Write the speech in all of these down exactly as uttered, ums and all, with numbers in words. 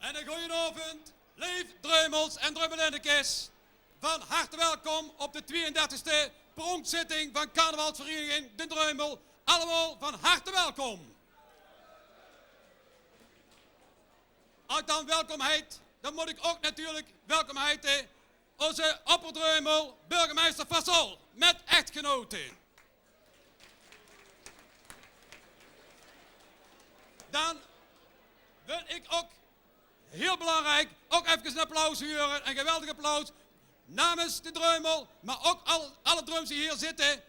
En 'ne goojenaovend, leef Dreumels en Dreumelinnekes. Van harte welkom op de tweeëndertigste pronkzitting van carnavalsvereniging De Dreumel. Allemaol van harte welkom. As ich dan welkom heit, dan mót ich ouch natuurlik welkom heite ózze opperdreumel, burgemeister Fasol, mit echtgenote. Dan wil ich ouch, hiel belangriek, ouch efkes 'n applaus hure, 'n geweldig applaus, namens de Dreumel, mer ouch al, alle Dreumels die hie zitte,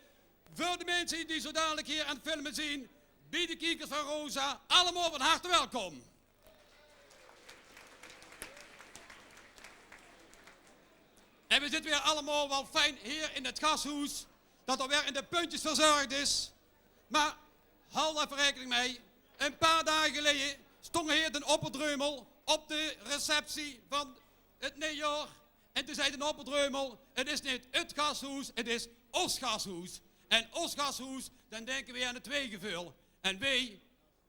veur de minse die zo dalik hie aan 't filme zien, bie de kiekers van Rosa, allemaol van harte welkom. En we zitte weer allemaol waal fijn hie in 't gashoes, dat d'r weer in de puntjes verzörgd is. Mer haoj effe raekening mei, e paar daag geleje stóng hie d'n opperdreumel op de receptie van 't neejaor. En toen zag d'n opperdreumel: "'t Is neet 't gashoes, 't is ós gashoes." En ós gashoes, dan dinke we aan 't Wegeveul. En we,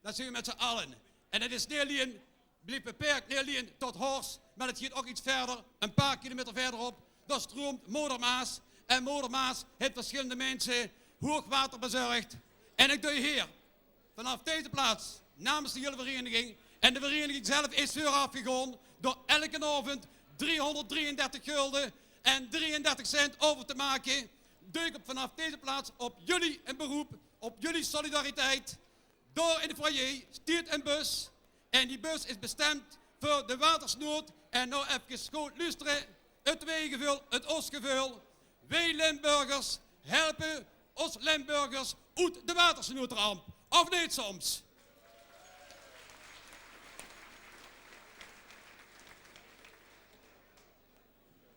dat zien we mit z'n alle. En dat is neet allein, blief beperk neet allein tot Horst, mer dat geit ouch get wiejer, e paar kilometer wiejer op. Dao stroump Moder Maas. En Moder Maas haet versjillende minse hoogwater bezörgd. En ich doon hie vanaaf deze plaats namens de hiele vereniging, en de vereniging zelf is veuraf gegaon door elken aovend driehonderddrieëndertig gulde en drieëndertig cent over te make, doon ich op, vanaaf deze plaats op jullie 'n beroep, op jullie solidariteit. Dao in de foyer steit 'n bus. En die bus is bestemd veur de Watersnood. En noe efkes good loestere. 't Wegeveul, 't Osgeveul. Weej Limburgers helpe ós Limburgers oet de watersnoodramp. Of neet soms?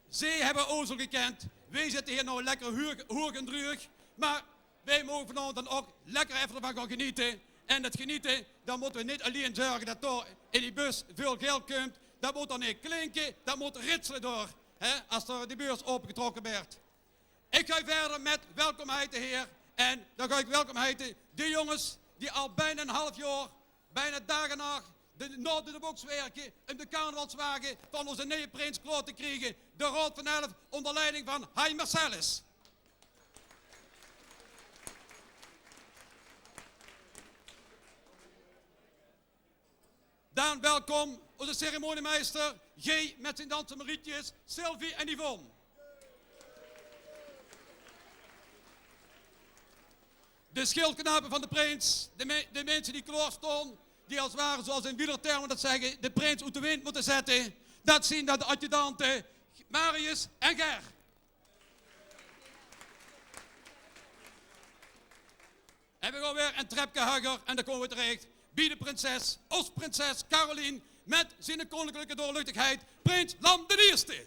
Ze hebbe ós al gekend. Weej zitte hie noe lekker hoeg, hoeg en druug. Mer weej moge vanaovend dan ouch lekker effe d'rvan gaon geniete. En dat geniete, dan mótte we neet allein zörge dat dao in die bus väöl geld kump. Dat mót dan neet klinke, dat mót ritsele dao, hè, as d'r de beurs opegetrokke weurt. Ich gaon wiejer mit welkom heite hie. En dan gaon ich welkom heite de jónges die al bienao e haaf jaor, bienao daag en nach, de, nao de boks wirke óm de carnavalswage van ózze neje prins klaor te kriege. De Raod van Elf ónger leiding van Hein Marcellus. Dan welkom ózze ceremoniemeister G mit zien danse marietjes, Sylvie en Yvonne. De schildknape van de prins, de me-, de minse die klaor staon, die as 't ware, zoals in wielerterme dat zègke, de prins oet de wind mótte zètte. Dat zien dan de adjudante Marius en Ger. En we gaon weer e trepke hoeger en dan kómme we terech bie de prinses, ós prinses Caroline, mit zien koninklijke doorluchtigheid, prins Lam d'n Ierste.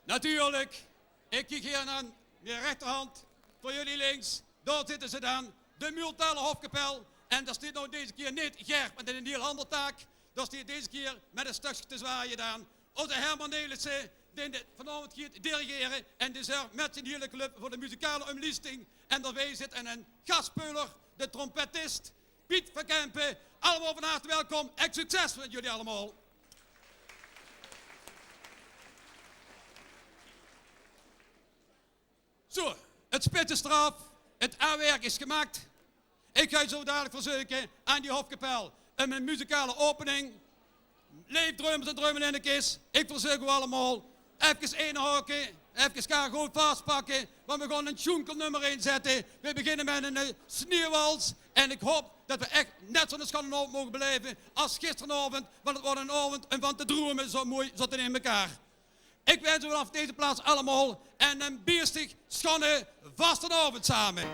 Natuurlik, ich kiek hie nao mien rechterhand, veur jullie links, dao zitte ze dan, de Muurtaler Hofkapel. En dao steit noe deze kier neet Ger, mer dat is 'n hiel ander taak. Dao steit deze kier mit e stökske te zwaaie dan ózze Herman Nelissen, dae de, vanaovend geit dirigere en dae zörg mit zien hiele club veur de muzikale umliesting. En d'rbie zit 'ne gasspeler, de trompetist, Piet van Kempen. Allemaol van harte welkom en succes mit jullie allemaol. Zo, 't spits is d'raaf, 't aafwerk is gemaak. Ich gaon zo dalik verzeuke aan die Hofkapel óm 'n muzikale opening. Leef Dreumels en Dreumelinnekes, ich verzeuk uch allemaol, efkes inhake, efkes gaar good vaspakke, want we gaon e sjoenkelnummer inzètte. We beginne mit 'n, eh, sneeuwwals. En ich haop dat we ech net zoe'n sjoeanaovend moge belaeve as gisterenaovend, want 't waor 'nen aovend óm van te droeme, zo mooi zat 't in mekaar. Ich wins uch vanaaf deze plaats allemaol 'ne biestig sjoene vastelaovend same.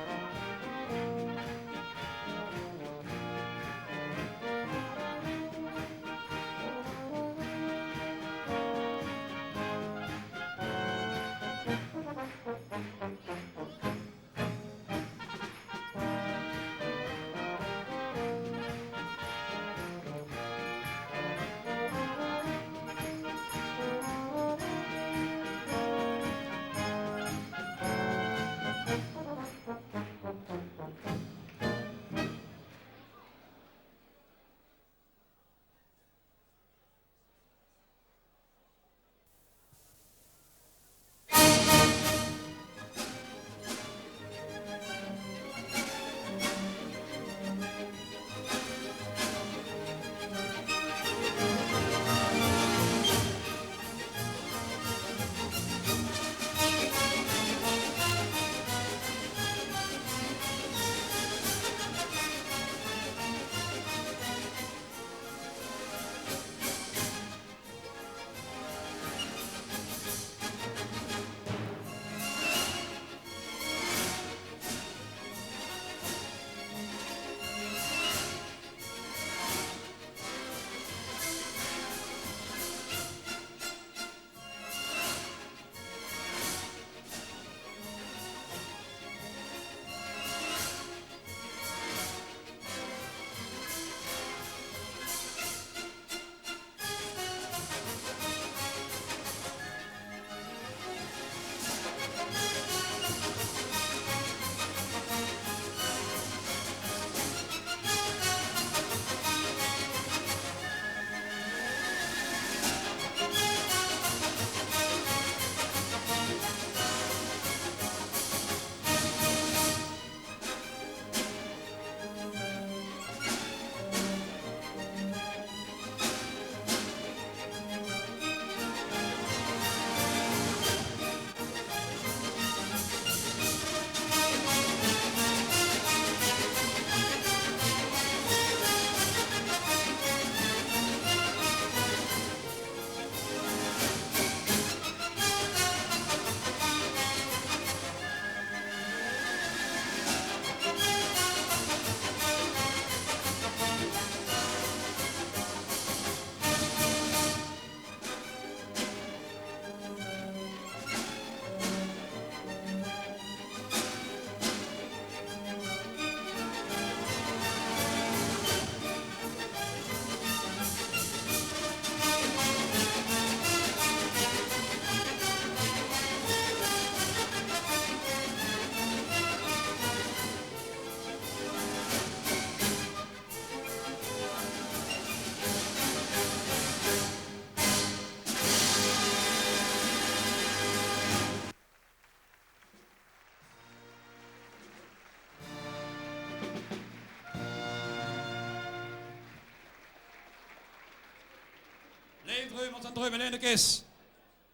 Leef Dreumels en Dreumelinnekes,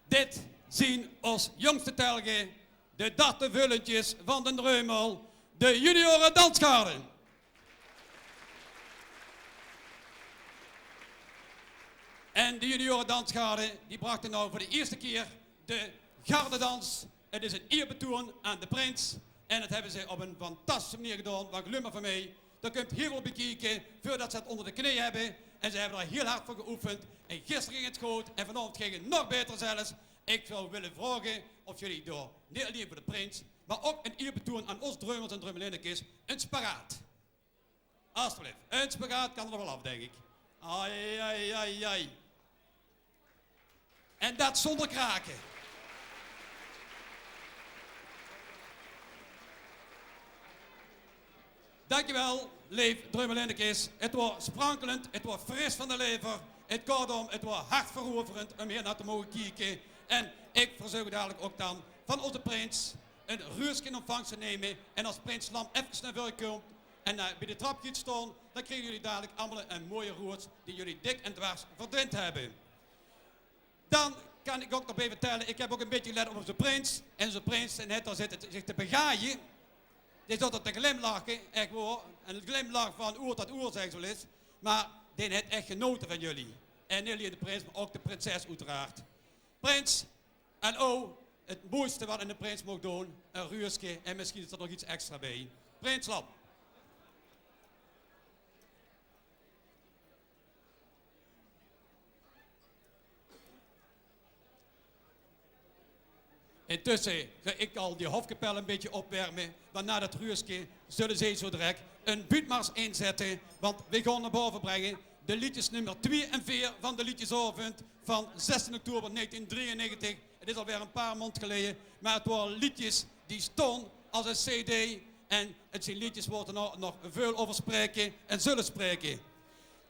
dit zien ós jóngste telge, de Darte Veulentjes van d'n Dreumel, de junioren dansgarde. En de junioren dansgarde, die brachte now veur de ierste kier de gardedans. 't Is 'n ierbetoon aan de prins. En det höbbe ze op 'n fantastische meneer gedaon. Want geluif mer van mich, dao kump hiel väöl bie kieke veurdet ze 't ónger de knee höbbe. En ze höbbe d'r hiel hard veur geoefend. En gister ging 't good en vanaovend ging 't nog baeter zelfs. Ik zou wille vraoge of jullie dao, neet allein veur de prins, mer ouk 'n ierbetoon aan ós Dreumels en Dreumelinnekes, 'n spagaat. Alstublieft, 'n spagaat kan d'r nog waal aaf, dink ik. Ai, ai, ai, ai. En det zónger krake. Dankjewel, leef Dreumelinnekes. 't Waor sprankelend, 't waor fris van de lever. 't Kortom, 't waor hartveroverend um hie nao te moge kieke. En ik verzeuk dalik ouk dan van ózze prins 'n ruuske in ontvangs te neme. En as prins Lam efkes nao veure kump en, eh, bie de trap giet staon, dan kriege jullie dalik allemaol 'n mooie roes die jullie dik en dwars verdeend höbbe. Dan kan ik ouk nog efkes vertelle, ik heb ouk 'n bietje gelet op ózze prins. En ózze prins, dae het dao zitte zich te begaaie. Dae zit dao te glimlache, ech waor. 'n Glimlach van oer tot oer, zegge ze waal ins. Mer dae het ech genote van jullie. En neet allein de prins, mer ouk de prinses oeteraard. Prins, en ouk 't mooiste wat 'ne prins maag doon, 'n ruuske en misschien is d'r nog iets extra bie. Prins Lam. Intusse ga ik al die hofkapel 'n bietje opwerme, want nao det ruuske zulle ze zo direk 'n buutmars inzette, want we gaon nao bove brenge de liedjes nummer twee en veer van de liedjesaovend van zestien oktober negentien drieënnegentig. 't Is alweer 'n paar maond geleje, mer 't waore liedjes die staon as 'n cd. En 't zien liedjes wo d'r nog, nog veul euver spraeke en zulle spraeke.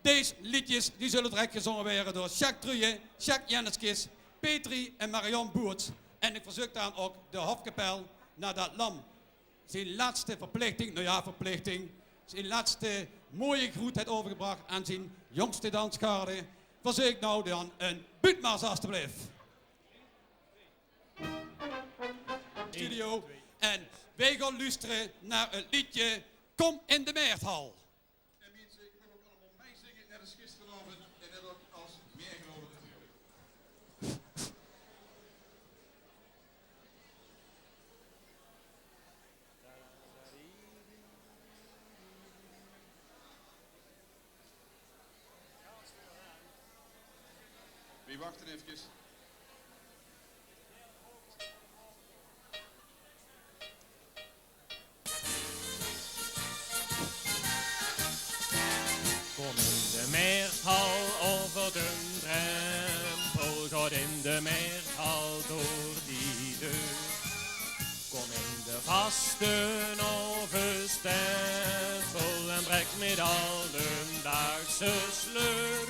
Dees liedjes die zulle direk gezonge waere door Sjaak Truijen, Sjaak Jenneskes, Petri en Marion Boerts. En ik verzeuk dan ouk de hofkapel, naodet Lam zien letste verplichting, nou ja, verplichting, zien letste mooie groet het euvergebrach aan zien jóngste dansgarde, verzeuk ik now dan 'n buutmars, alstublieft. Studio. En we gaon lustere nao 't liedje Kom in de Merthal. En minse, ik wil ouk allemaol meizinge, net as gisteraovend en net ouk as meergeloven natuurlijk. We wachte efkes. Kom in de Merthal euver d'n drempel, gaot in de Merthal door die deur. Kom in de vastelaovestempel en brek mit alledaagse sleur.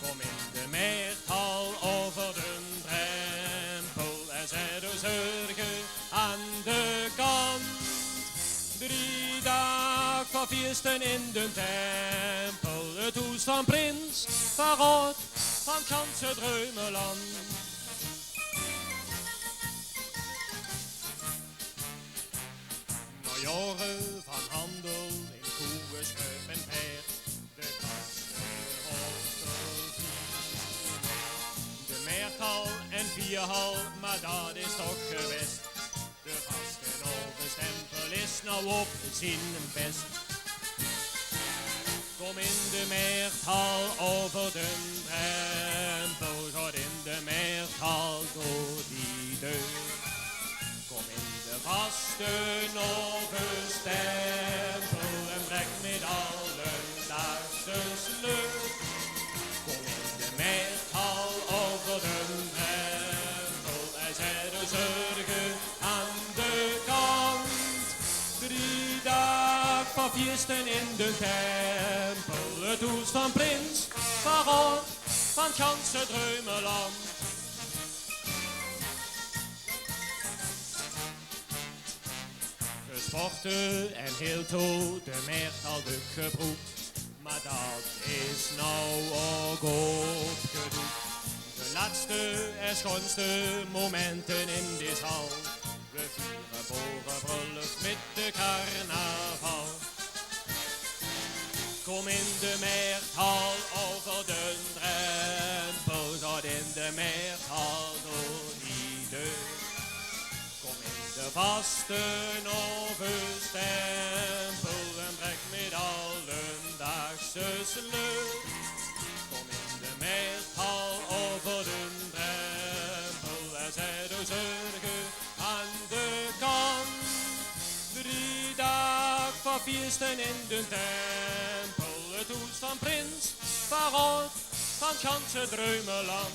Kom in de Merthal euver d'n drempel en zet ow zörge aan de kant. Drie daag van fieëste in d'n tempel, 't hoes van prins, van raod, van 't ganse Dreumeland. Nao jaore van handel in koeë, sjup en paerd, de gaste op de fiets. De Merthal en Vierhal, mer dat is toch gewest. De vastelaovestempel is now op zien best. Kom in de Merthal euver d'n drempel, gaot in de Merthal door die deur. Kom in de vastelaovestempel en brek mit alledaagse sleur. Kom in de Merthal euver d'n drempel en zet ow zörge aan de kant. Drie daag van fieëste in d'n tempel, 't hoes van prins, van raod, van 't ganse Dreumeland. Gesporte en hiel toe de Merthal dök gebroek. Mer dat is now ouk opgedoek. Laatste en schoonste momenten in de zaal. We vieren boerenbrullup met de carnaval. Kom in de Merthal over de drempel, gaat in de Merthal door die deur. Kom in de vastelovenstempel en brek met alledaagse sleur. Kom in de Merthal over de drempel en zet uw zorgen aan de kant. Drie daag van fiesten in de tempel, het hoes van prins, van raod, van 't ganse dreumeland.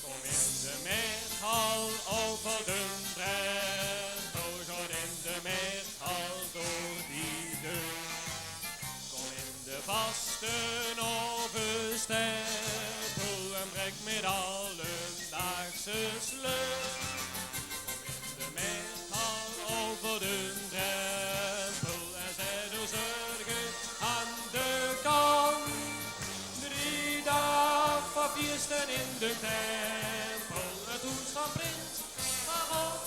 Kom in de Merthal over de drempel, gaat in de Merthal door die deur. Kom in de vastelovenstempel en brek met alledaagse sleur. Kom in de Merthal over de drempel en zet uw zorgen aan de kant. Drie daag van fiesten in de tempel, het hoes van prins, van raod,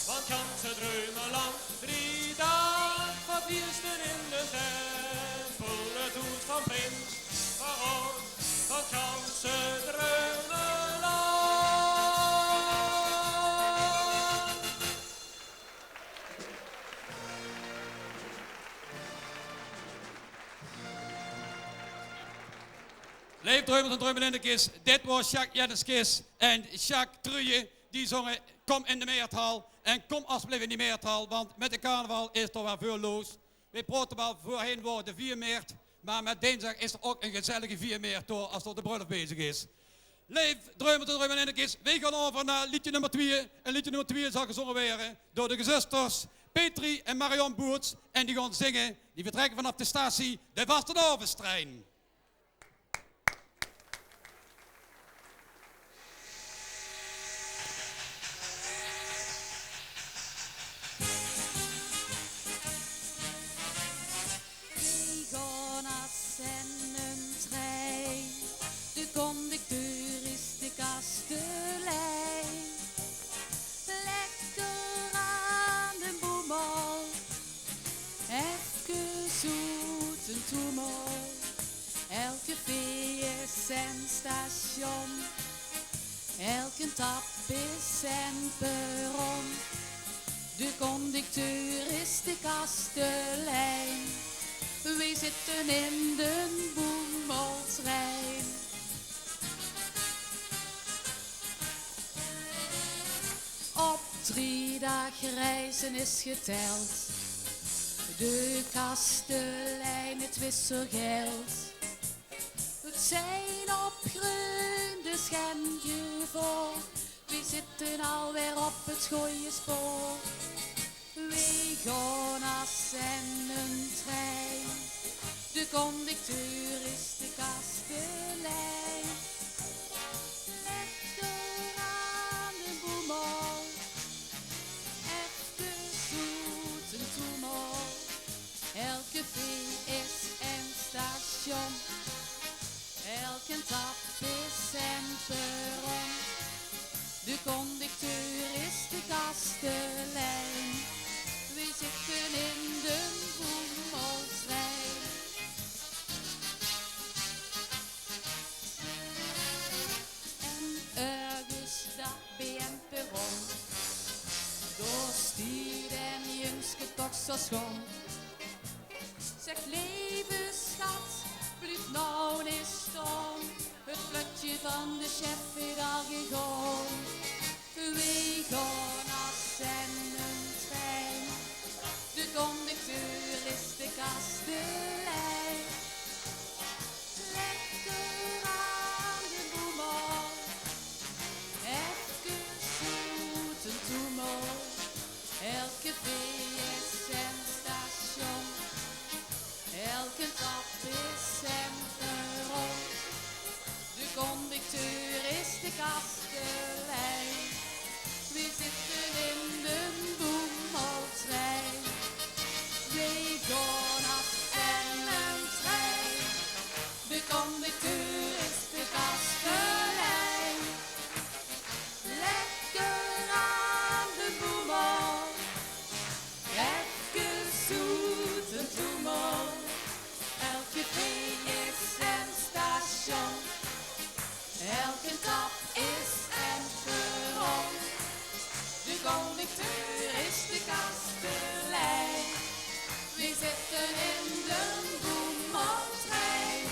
van 't ganse dreumeland. Drie daag van fiesten in de tempel, het hoes van prins, van raod, van 't ganse dreumeland. Leef dreumels en dreumelinnekes, dit waor Sjaak Jenneskes en Sjaak Truijen. Die zongen: "Kom in de Merthal en kom alsjeblieft in die Merthal, want met de carnaval is toch wel veul los." Weej proten wel, veurheen waor de vier Mert, maar met dinsdag is er ok 'n gezellige vier Mert door, as d'r de brulluf bezig is. Leef dreumels en dreumelinnekes, weej gaon euver nao leedje nummer twieë. En leedje nummer twieë zal gezonge waere door de gezusters Petri en Marion Boerts. En die gaon zinge, die vertrèkke vanaf de statie de Vastelaovestrein. Weej gaon as en en trein. De conducteur is de kastelein. Lekker aan de boemel, efkes oet den toemel. Elke veer is en station, elke tap is en perron. De conducteur is de kastelein. Weej zitte in den boemeltrein. Op drie daag reize is geteld. De kastelein, 't wisselgeld. 't Zien opgreunde schengevoor. Weej zitte alweer op 't gooje spoor. Weej gaon as en en trein. De conducteur is de kastelein. Lekker aan de boemel, efkes oet den toemel. Elke veer is en station, elke tap is en perron. De conducteur is de kastelein. Weej zitte in den boemeltrein. En örges dao beej en perron, dao stiet en jungske toch zo schoon. Zèk: "Leve sjat, blief now ins staon. 't Vlötje van de chef is al gegaon." Weej gaon as en en trein. De conducteur is de kastelein. Lekker aan de boemel, efkes oet den toemel. Elke veer is en station. D'r is de kastelein. Weej zitte in de boemeltrein.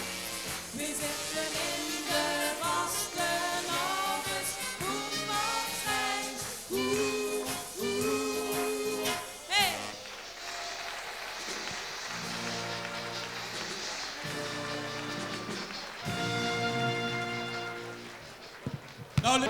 Weej zitte in de vastelaovesboemeltrein. Oeh, oeh, hey! Nou, li-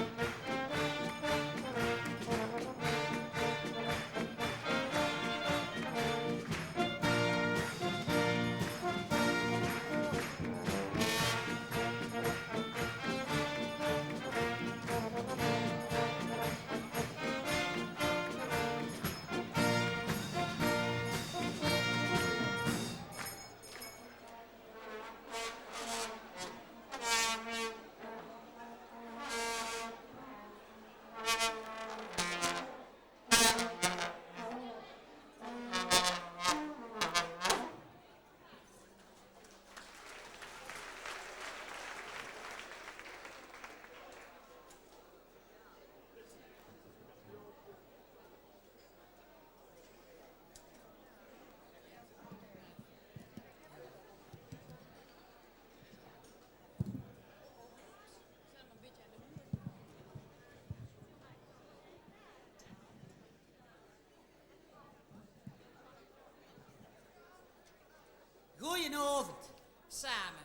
Goojenaovend. Same.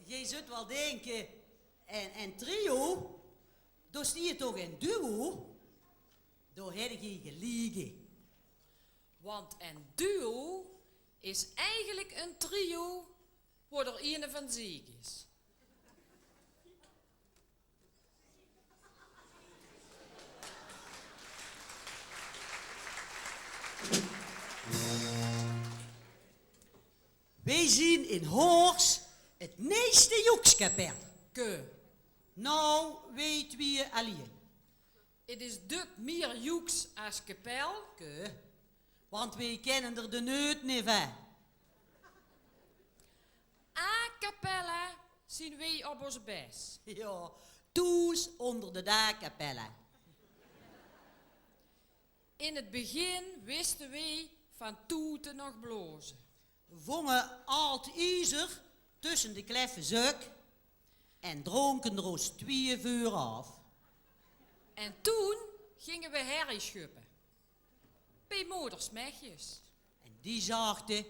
Geej zult waal dinke, en, en trio, dao steit toch en duo? Dao hedde geej geliek in. Want en duo is eigelik en trio wo d'r eine van zeek is. Weej zien in Hoors 't neejste joekskapel. Ke. Nou, weej twieë allein. 't Is dök mier joeks as kapel. Ke. Want weej kenne d'r de neut neet van. A cappella zien weej op os bes. Jao, thoes ónder de daak a cappella. In 't begin wiste weej van toete nog blaoze. Vonge ald iezer tösse de kleffe zök en dronke d'r os twieë veur aaf. En toen ginge we herrie sjuppe. Beej moder Smechjes. En die zagte: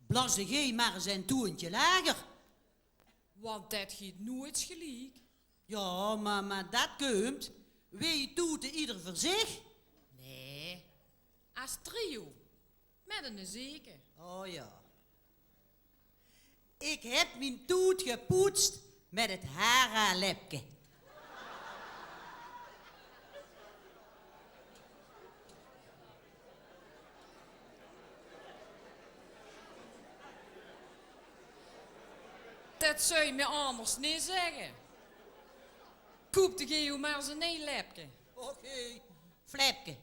"Blaze geej mer ens ein toentje lager. Want det giet noeits geliek." Jao, mer, mer det kump. Weej toete ieder veur zich. Nae, as trio. Mit eine zeke. O jao. Ik heb mien toet gepoetst met het Hara-lepke. Det zou je me anders neet zegge. Koop de Geo maar eens een lepke. Oké, flepke.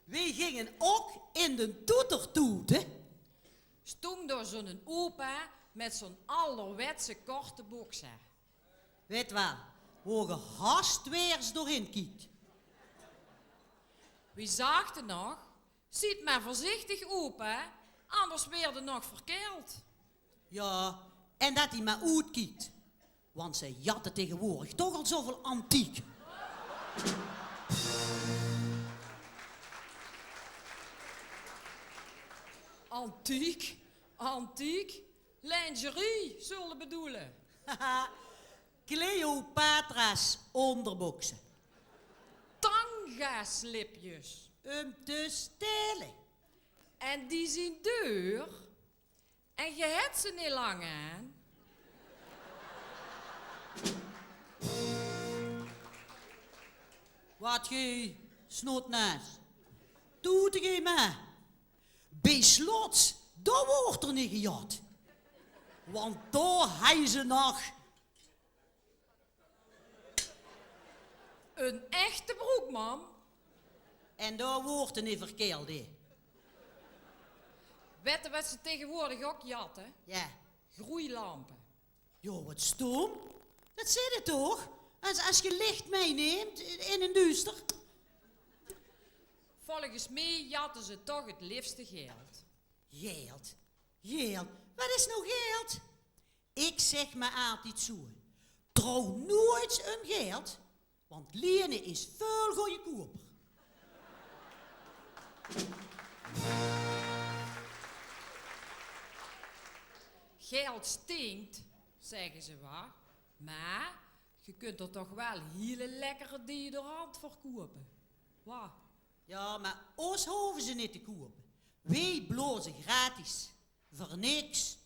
Weej ginge ok in den toeter toete. Stóng dao zo'n opa mit zo'n allerwetse korte bokse. Wet waal, wo ge hast weer ins doorhin kiekt. Weej zagte nog: "Ziet maar veurzichtig, opa, anders weerde nog verkeld." Jao, en det ie maar oetkiekt. Want ze jatte tegenwoordig toch al zoväöl antiek. Antiek? Antiek? Lingerie, zulde bedoele. Cleopatra's ónderbokse. Tangaslipjes. Um te stele. En die zien deur. En ge het ze neet lang aan. Wat ge snotnaas. Toete ge maar. Beej slots, dao woort er neet gejat. Want dao hei ze nog Een echte broek, mam. En dao woort 'r neet verkeerd in. Wette wat ze tegenwoordig ok jatte? Jao. Groeilampe. Jao, wat stom. Dat zit 't toch? Es, es ge licht meineemt in 't duuster. Volges mej jatte ze toch 't liefste geld. Geld? Geld? Wat is noe geld? Ik zeg me altied zoe: trouw noeits um geld, want liene is veul gojekoper. Geld stinkt, zegge ze wa, maar ge kunt er toch wel hiele lekkere deodorant verkopen. Wa? Ja, maar os hove ze nit te kopen. Wej bloze gratis. Veur niks.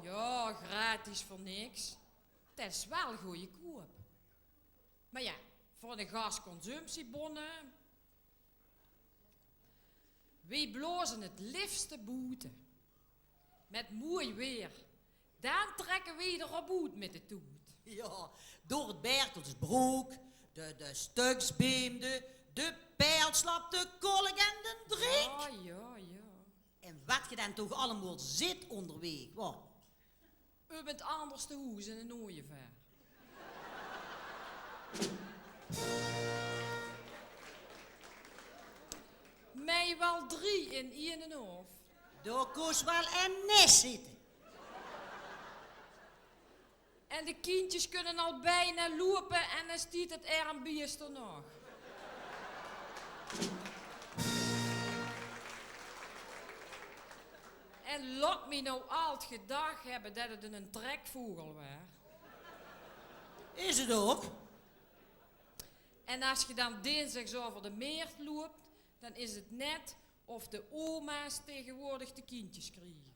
Ja, gratis veur niks. 't Is wel gojekoop. Maar ja, veur de gasconsumptiebonne. Wej bloze 't liefste boete. Met moei weer. Dan trekke wej d'r op oet met de toet. Ja, door 't Bertelsbrook, de, de Stuksbeemde, de Peilslap, de Kolk en den Drink. Ja, ja, ja. En wat ge dan toch allemaol zit onderweeg, wa? Um 't anders te hoeze in 'n ooievaar. Mej wel drie in ien en haaf. Dao kos wel en nes zitte. En de kindjes kunnen al bijna lopen en dan stiet 't erm biest er nog. En laot mej nou alt gedach hebbe det 't 'n trekvogel waar. Is 't ok? En as ge dan dinsdags over de Meert loept, dan is 't net of de oma's tegenwoordig de kindjes kriege.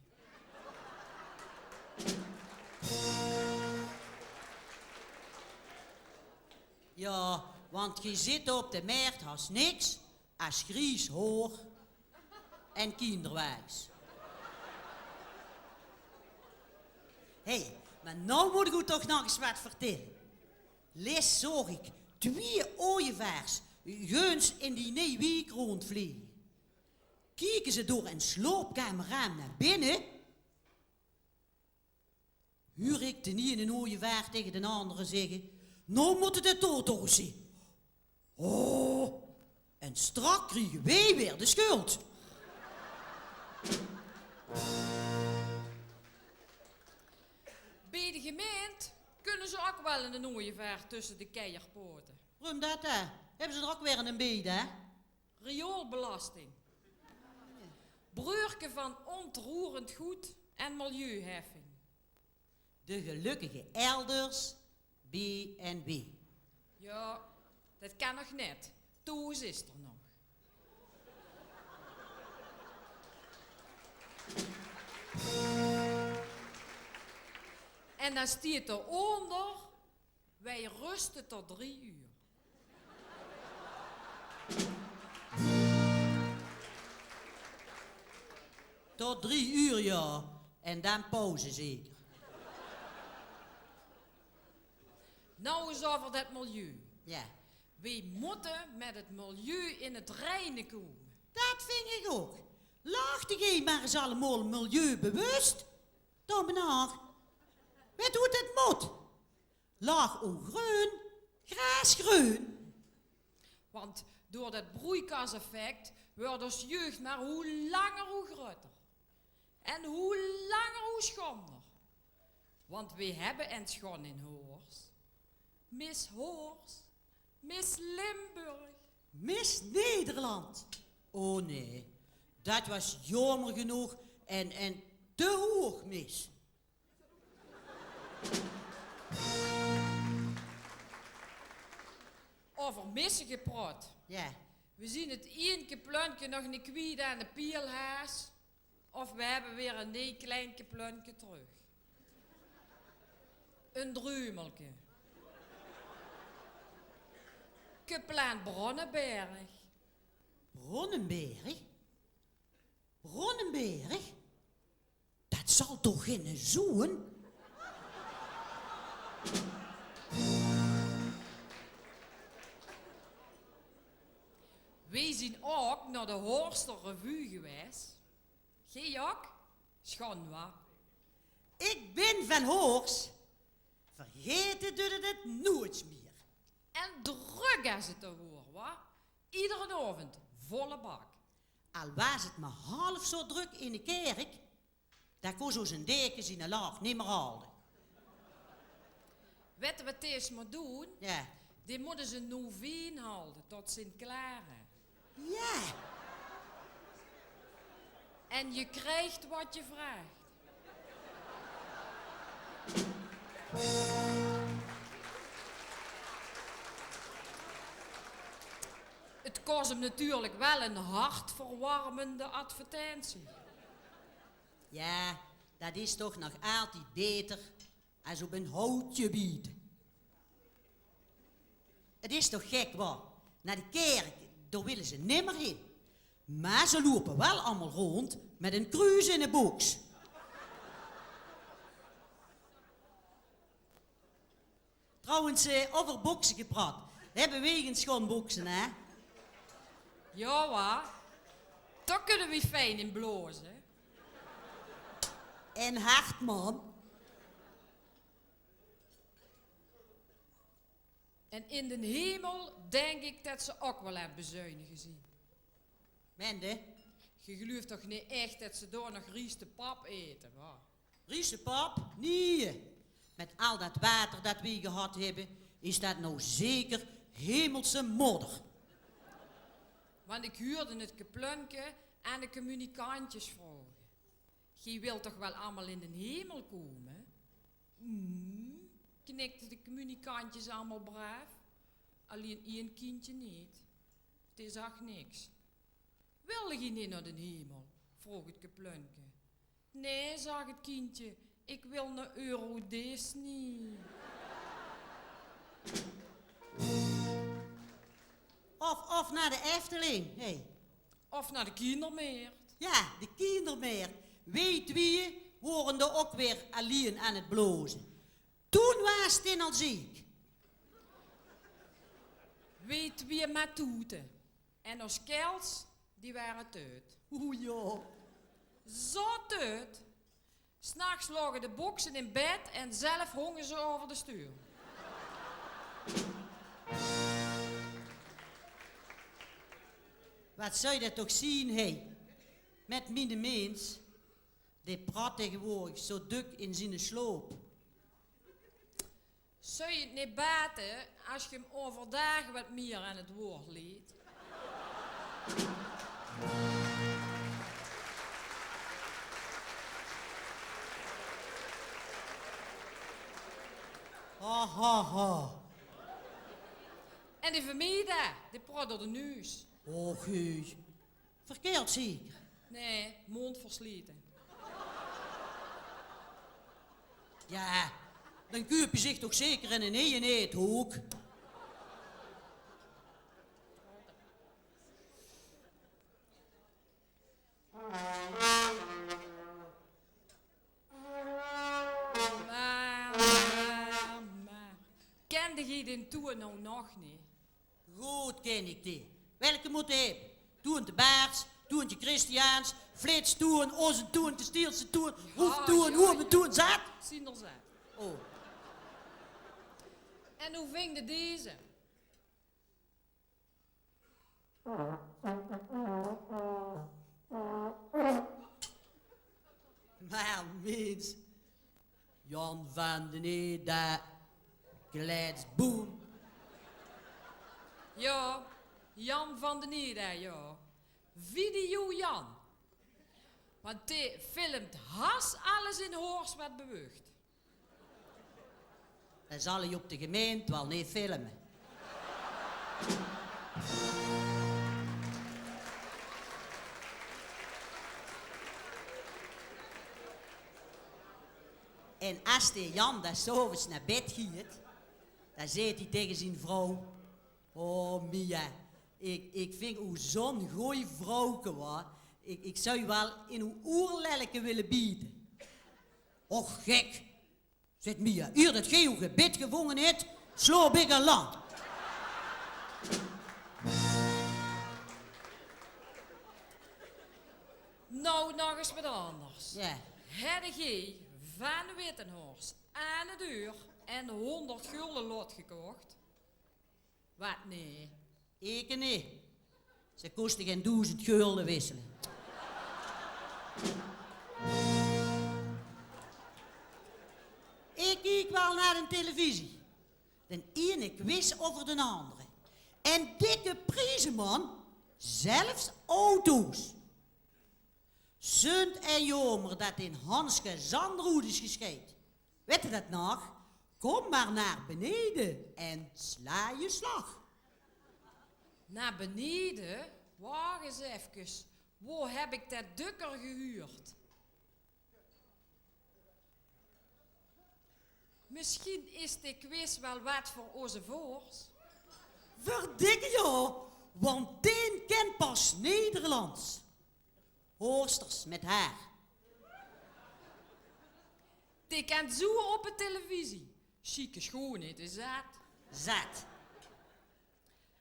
Ja, want ge zit op de Meert haos niks as gries hoor en kinderwagens. Hé, maar nou moet ik oe toch nog eens wat vertelle. Lis zoog ik twieë ooievaars guns in die nee wiek rondvliege. Kieke ze door en sloopkamerraam naar binne, huur ik den iene ooievaar tegen den andere zegge: "Nou motte de toto's zien. Oh, en strak kriege wej weer de schuld." Bej de gemeent kunnen ze ok wel 'n ooievaar tussen de keierpoten. Waarom dat, hè? Hebben ze er ok weer 'n bej, hè? Rioolbelasting. Breurke van ontroerend goed en milieuheffing. De gelukkige elders, B en W. Ja, det kan nog net. Toes is er nog. En dan stiet er onder: "Wij rusten tot drie uur." Tot drie uur, ja. En dan pauze zeker. Nou is over det milieu. Ja. Wej motte met 't milieu in 't reine komen. Dat vind ik ok. Lachte ge maar eens allemaol milieubewust. Dan benaar. Weet hoe det moet? Laag oe greun, graasgreun. Want door det broeikaseffect wordt os jeugd maar hoe langer hoe groter. En hoe langer hoe schonder. Want wej hebbe en schoon in Hoors. Miss Hoors, Miss Limburg. Miss Nederland. Oh nee, dat was jammer genoeg en, en te hoog, Miss. Over missen gepraot. Ja. We zien 't ienke plunke nog niet kwiet aan de pielhaas. Of we hebben weer een nee kleinke plunke terug. Een dreumelke. Keplaan Bronnenberg. Bronnenberg? Bronnenberg? Dat zal toch geine zoon? Wej zien ok nao de Horster Revue gewaes. Gej ok? Schoon, wa? Ik bin van Hoors. Vergaete duit 't 't noeits mier. En drök is 't d'r woor, wa? Iederen aovend, volle bak. Al waas 't mer half zo drök in de kerk, dan kós oze deken ziene laag nimmer halde. Wette wat dees mer doon? Ja. Die mótte ze noveen halde tot Sint Clara. Ja. En je krijgt wat je vraagt. 't Kos 'm natuurlik wel 'n hartverwarmende advertentie. Ja, dat is toch nog altied beter as op 'n houtje biete. 't Is toch gek, wa? Nao de kerk, dao wille ze nimmer hin. Mer ze loupe wel allemaol rond mit 'n kruus in de boks. Trouwens, eh, over bokse gepraot. Hebbe weej eigelik sjoon bokse, hè? Ja, wa? Dao kunne weej fijn in blaoze. En hard, man. En in den hemel denk ik det ze ok wel aan 't bezuinige zien. Mende? Ge geluuft toch neet echt det ze dao nog riestepap ete, wa? Riestepap? Nieje. Mit al det water det weej gehad hebbe, is det now zeker hemelse modder. Want ik huurde 't keplunke aan de communicantjes vraoge. Geej wilt toch wel allemaol in den hemel kome? Mm, knikde de communicantjes allemaol braaf. Allein ein kindje neet. Dae zag niks. Wilde geej neet nao den hemel? Vroog 't keplunke. Nae, zag 't kindje, ik wil nao Euro Disney. Of, of nao de Efteling, hè. Of nao de Kindermeert. Ja, de Kindermeert. Weej twieë wore d'r ok weer allein aan 't blaoze. Toen waas 't in al ziek. Weej twieë mer toete. En os kels, die ware teut. Oeh, ja. Zo teut. 's Nachs loge de bokse in bed en zelf honge ze over de stuul. Wat zou det toch zien, hè? Mit miene mins, dae praot taegewoordig zo duk in ziene sloop. Zou 't neet bate as ge 'm overdaag wat mier aan 't woord leet? Ha, ha, ha. En die van mie dao, die praot door de nuus. Och, hee. Verkeerd zeker? Nae, mondverslete. Ja, dan kuup je zich toch zeker 'n neje eethook? Mer, mer, mer. Kende geej den toeën now nog neet? Good ken ik die. Welke mótte hebbe? Toeën te Baars, toeën te Christiaans, Flits toeën, Ozen toeën, Kestielse toeën, Hoef toeën, Hoeëme toeën, zat? Zien d'r zat. Oh. En hoe vingde deze? Mer mins, Jan van den Eda, kletsboem. Ja, Jan van den Eda, ja. Video Jan. Want dae filmt haas alles in Hoors wat beweegt. Dan zal ie op de gemeint wel neet filme. En as de Jan dan 's aoves nao bed giet, dan zeet ie taege zien vrouw: "Oh Mia, ik, ik ving oe zo'n gooj vrouwke, wa. Ik, ik zou wel in oe oerlelleke wille biete." "Och gek," zeet Mia, "ier det geej oe gebit gevonge het, sloop ik al lang." Now, nog ins wat anders. Ja. Hedde geej Van Wittenhorst aan de deur en honderd gulden lot gekocht. Wat nee? Eke nee. Ze koste gen doezend gulden wissele. Ik kiek wel naar de televisie. Den ene quiz over den andere. En dikke prijzen, man. Zelfs auto's. Zunt en jomer dat in Hanske zandroed is gescheid. Wette dat nog? Kom maar naar beneden en sla je slag. Naar beneden? Wacht eens efkes. Wo heb ik dat dukker gehuurd? Misschien is de quiz wel wat voor onze Voors. Verdikke ja, want den kent pas Nederlands. Horsters met haar. Die kent zo op de televisie. Sjieke schoonheid is zat. Zat.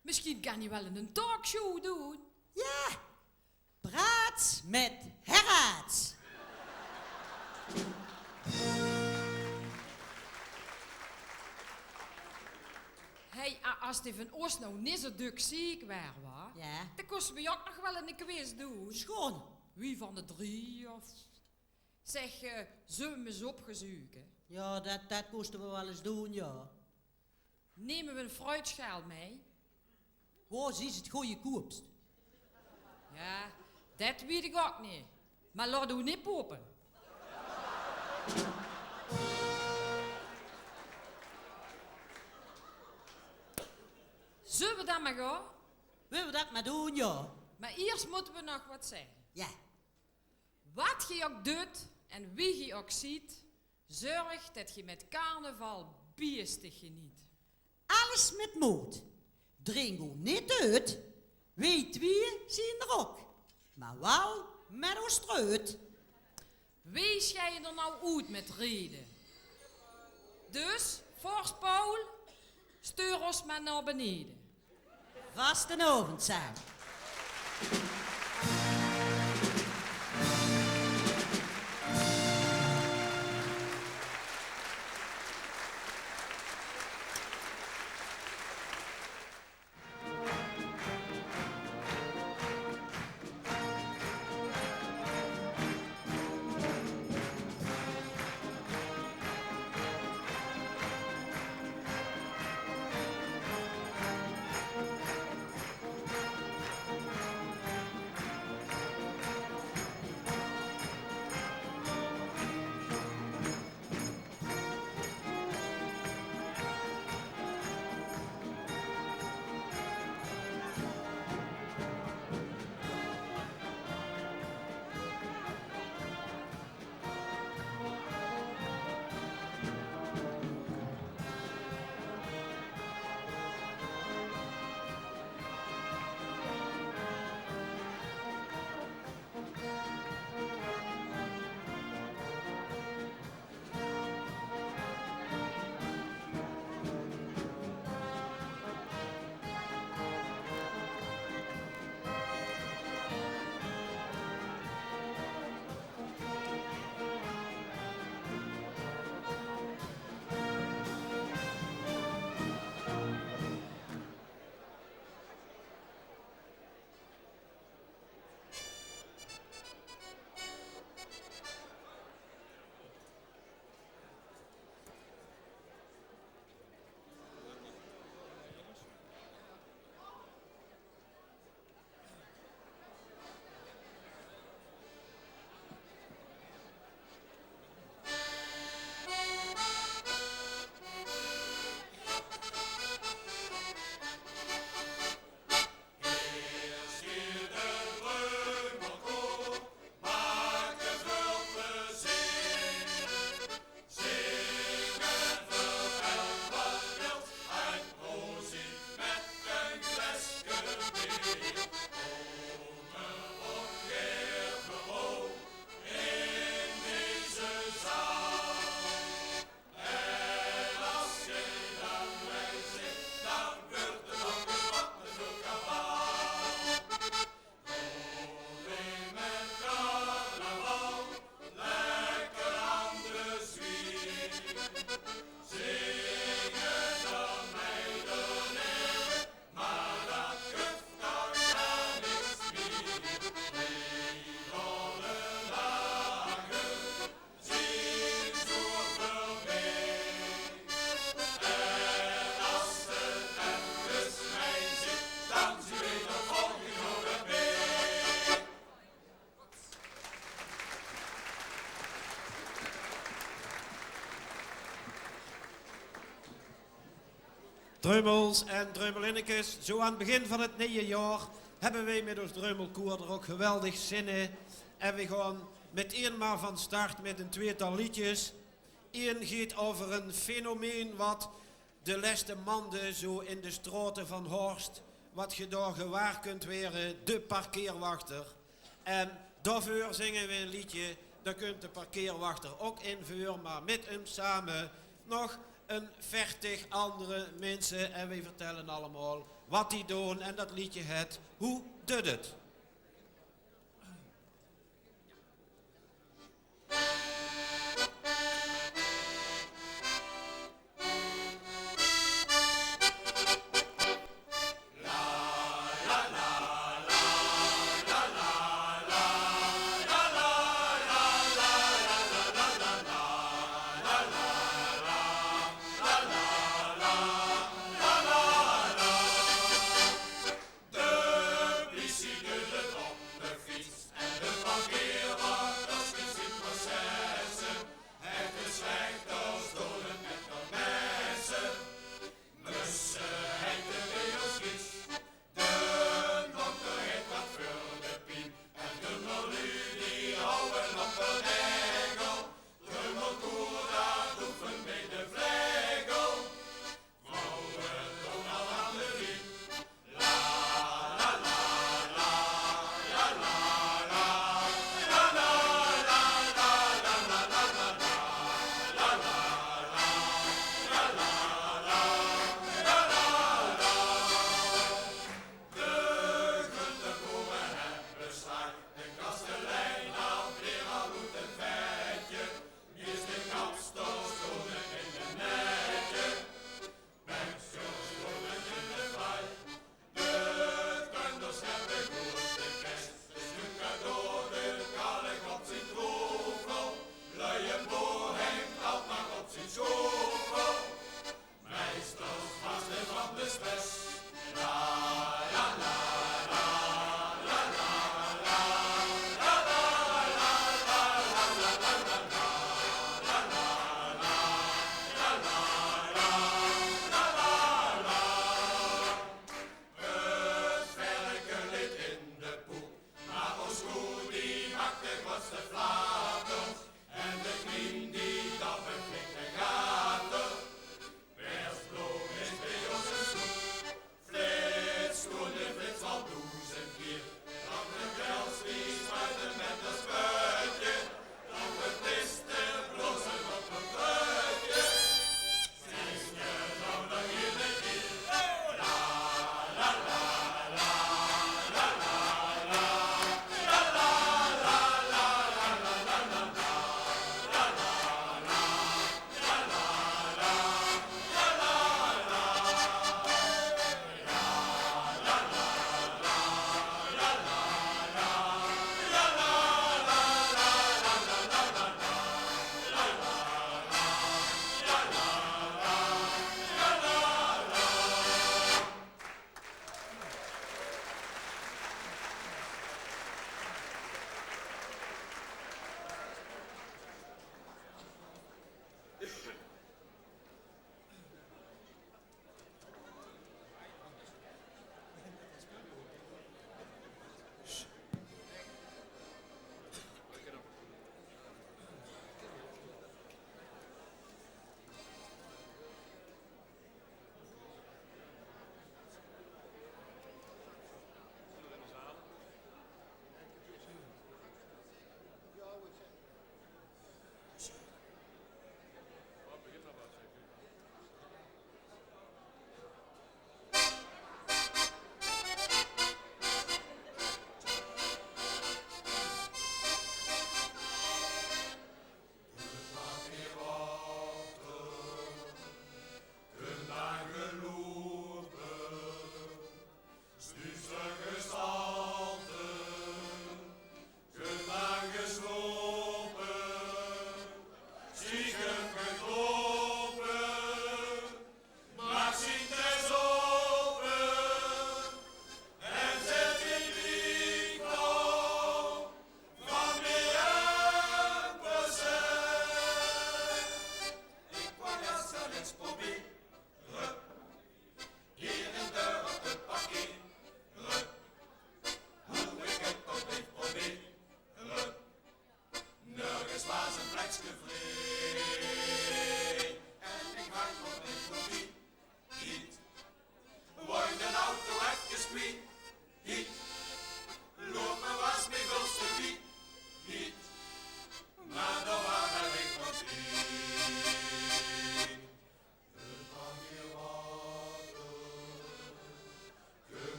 Misschien kan hij wel een talkshow doen. Ja, Praat met Herraad. Hey, a- as die van os nou niet zo duk ziek waar, wa? Ja. Dan kosten we ook nog wel een quiz doen. Schoon. Wie van de drie of... Zeg, eh, zullen we hem eens opgezoeken? Ja, dat, dat kosten we wel eens doen, ja. Nemen we een fruitschaal mee? Wo is het goeie koopst? Ja, dat weet ik ook niet. Maar laat u niet popen. Zullen we dan maar gaan? Willen we dat maar doen, ja? Maar eerst moeten we nog wat zeggen. Ja. Wat ge ook doet en wie ge ook ziet, zorg dat ge met carnaval biestig geniet. Alles met moed. Drink oe niet uit. Wij twee zien er ook. Maar wel met ons truit. Wie schijnen er nou uit met reden? Dus, Vors Paul, stuur ons maar naar beneden. Vastenaovend same. Dreumels en Dreumelinnekes, zo aan 't begin van 't nieje jaor hebbe weej mit ós Dreumelkoer d'r ok geweldig zin in. En weej gaon metein maar van start mit ein tweetal leedjes. Ein geit euver ein fenomeen wat de lèste mande zo in de straote van Horst, wat ge dao gewaar kunt waere, de parkeerwachter. En daoveur zinge weej ein leedje, dao kunt de parkeerwachter ok in veur, maar mit häöm same nog ein veertig andere minse. En weej vertelle allemaol wat die doon. En dat leedje het Hoe dut het? De pliesie dut het op de fiets en de parkeerwachters die zien processe. Het is rechters doon het met de messe. Musse het de beelskies. De dokter het wat veur de pien. En de merlu die houwe op de regel. De merkoer dat oefent bij de vlegel. Het verke lit in de poep, maar ós koe die maak de groetste flater. En de knien die dappe flinke gater. Persbloom is bij ós ein snoep. Flits, doon de flits al doezend kier. Dan de bels die spuite met ein spuitje. Dan de piste blaoze op ein fluitje.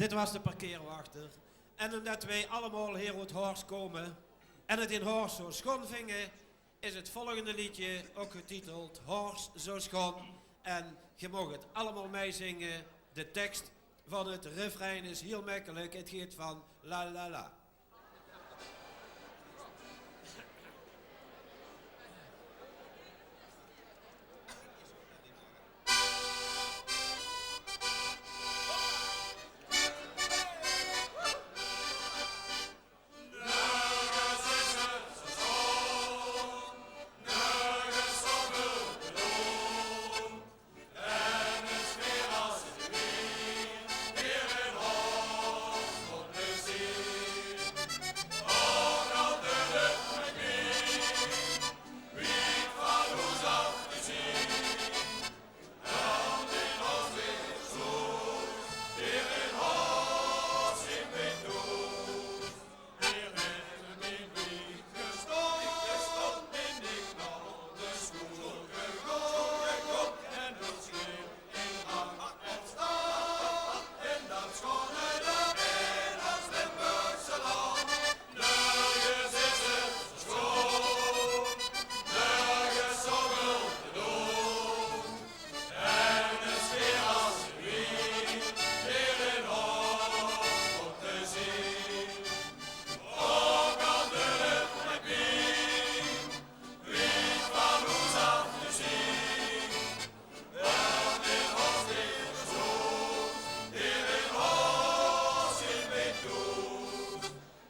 Dit was de parkeerwachter. En omdat wij allemaal hier uit Horst komen en het in Horst zo schoon vingen, is het volgende liedje ook getiteld Horst zo schoon. En je mag het allemaal meezingen. De tekst van het refrein is heel makkelijk. Het gaat van la la la.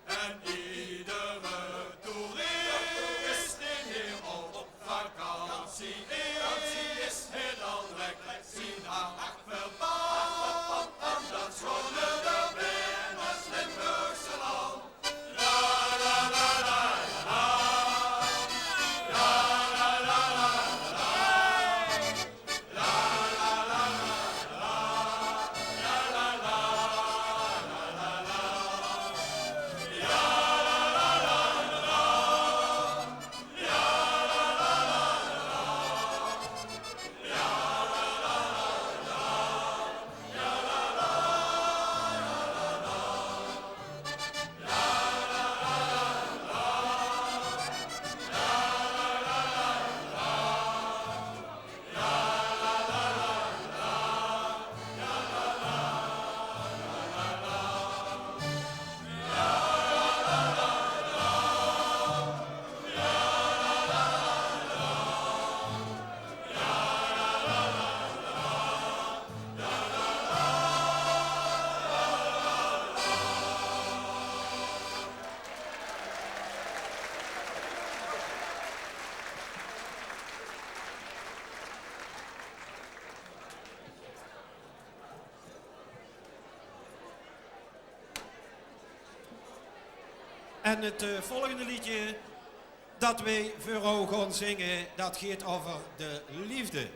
En iedere toerist die hier op vakantie is, is heel al druk zien aandacht verband aan dat schone Limburgse land. En het eh, volgende liedje dat wij voor u gaan zingen, dat gaat over de liefde.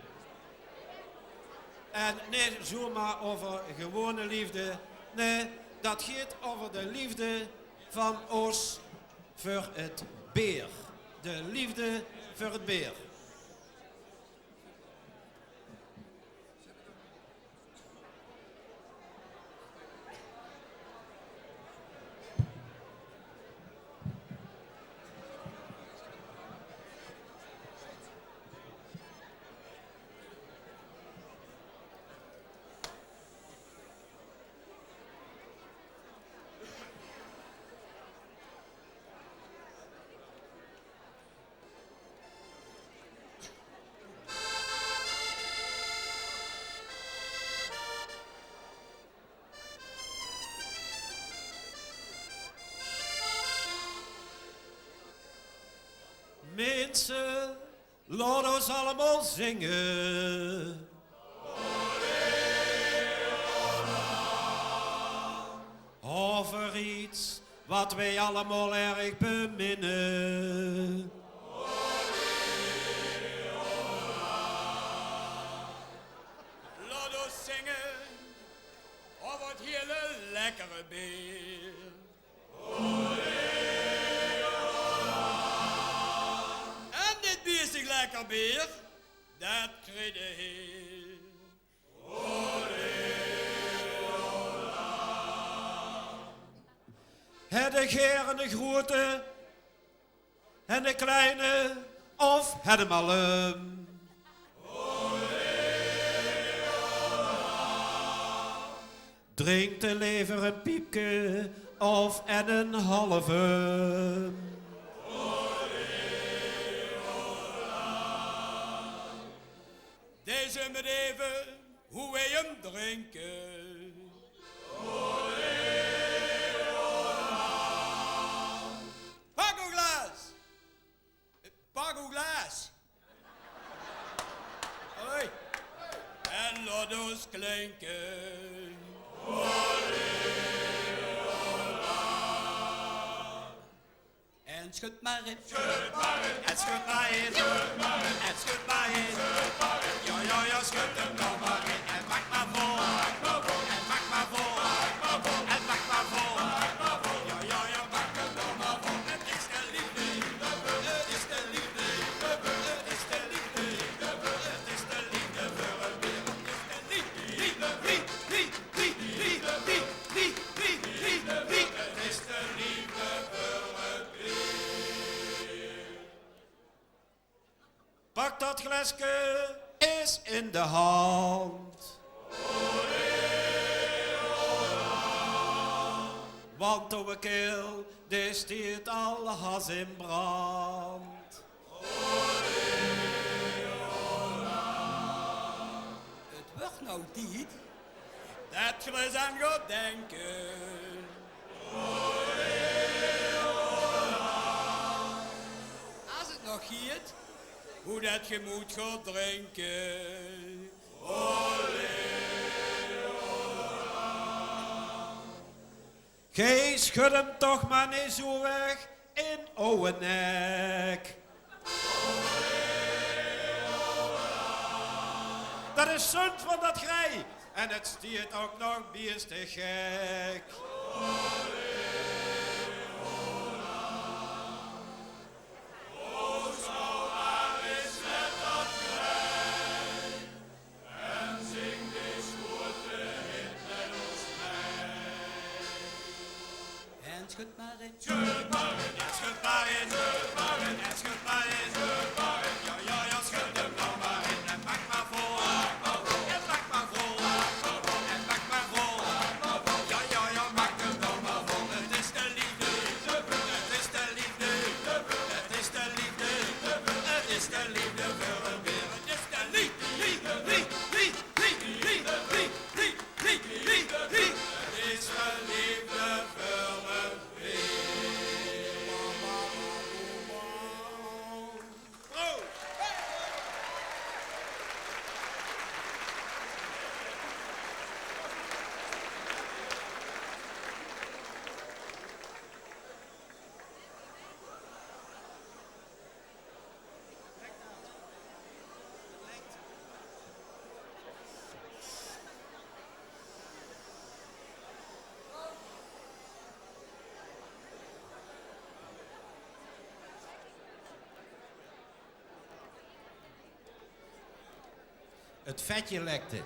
En niet zomaar over gewone liefde. Nee, dat gaat over de liefde van ons voor het beer. De liefde voor het beer. Minse, laot ós allemaol zinge. Euver iets wat wij allemaol erg beminne. Laot ós zinge euver het hele lekkere beer. En dit biestig lekker beer, dat kriegt de heer. Hedde geer 'ne groete en 'ne kleine of hedde 'm allum? Drinkt 'r lever 'n piepke of en 'n halve? Deze mit eve hoe wej 'm drinke. Pak ow glaas! Pak ow glaas! Hoi! En laot ós klinke. En schud maar in. Schud maar in. En schud maar in. Schud maar in. En schud maar in. Schud maar in. Ja, ja, ja, schud 'm nog maar in. En maak maar vol. En maak maar vol. En maak maar vol. En maak maar vol. Ja, ja, ja, maak 'm nog maar vol. Het is de liefde. Het is de liefde. Het is de liefde. Het is de liefde voor een wereld. Het is de liefde. Liefde, liefde, liefde. Het is de liefde voor het Pak dat gleske is in de hand. Want owe keel, dae stiet al has in brand. Het wuuert now tied det geer ins aan gaot dinke. As het nog giet, hoe det geer mót gaot drinke. Geej schud 'm toch maar neet zoe weg in owe nek. Det is zund van dat grei en het stiet ouk nog bieste gek. En schud maar in. Schud maar in, ja, schud maar in. En schud maar in, schud maar in. Ja, ja, ja, schud 'm nog maar in. En maak maar vol. En maak maar vol. En maak maar vol. Ja, ja, ja, maak 'm nog maar vol. Het is de liefde. Het is de liefde. Het is de liefde. Het is de liefde voor een wereld. Het is de liefde. Liefde, liefde, liefde. Liefde, liefde, liefde. Het is de liefde voor een wereld. Het vetje lekte.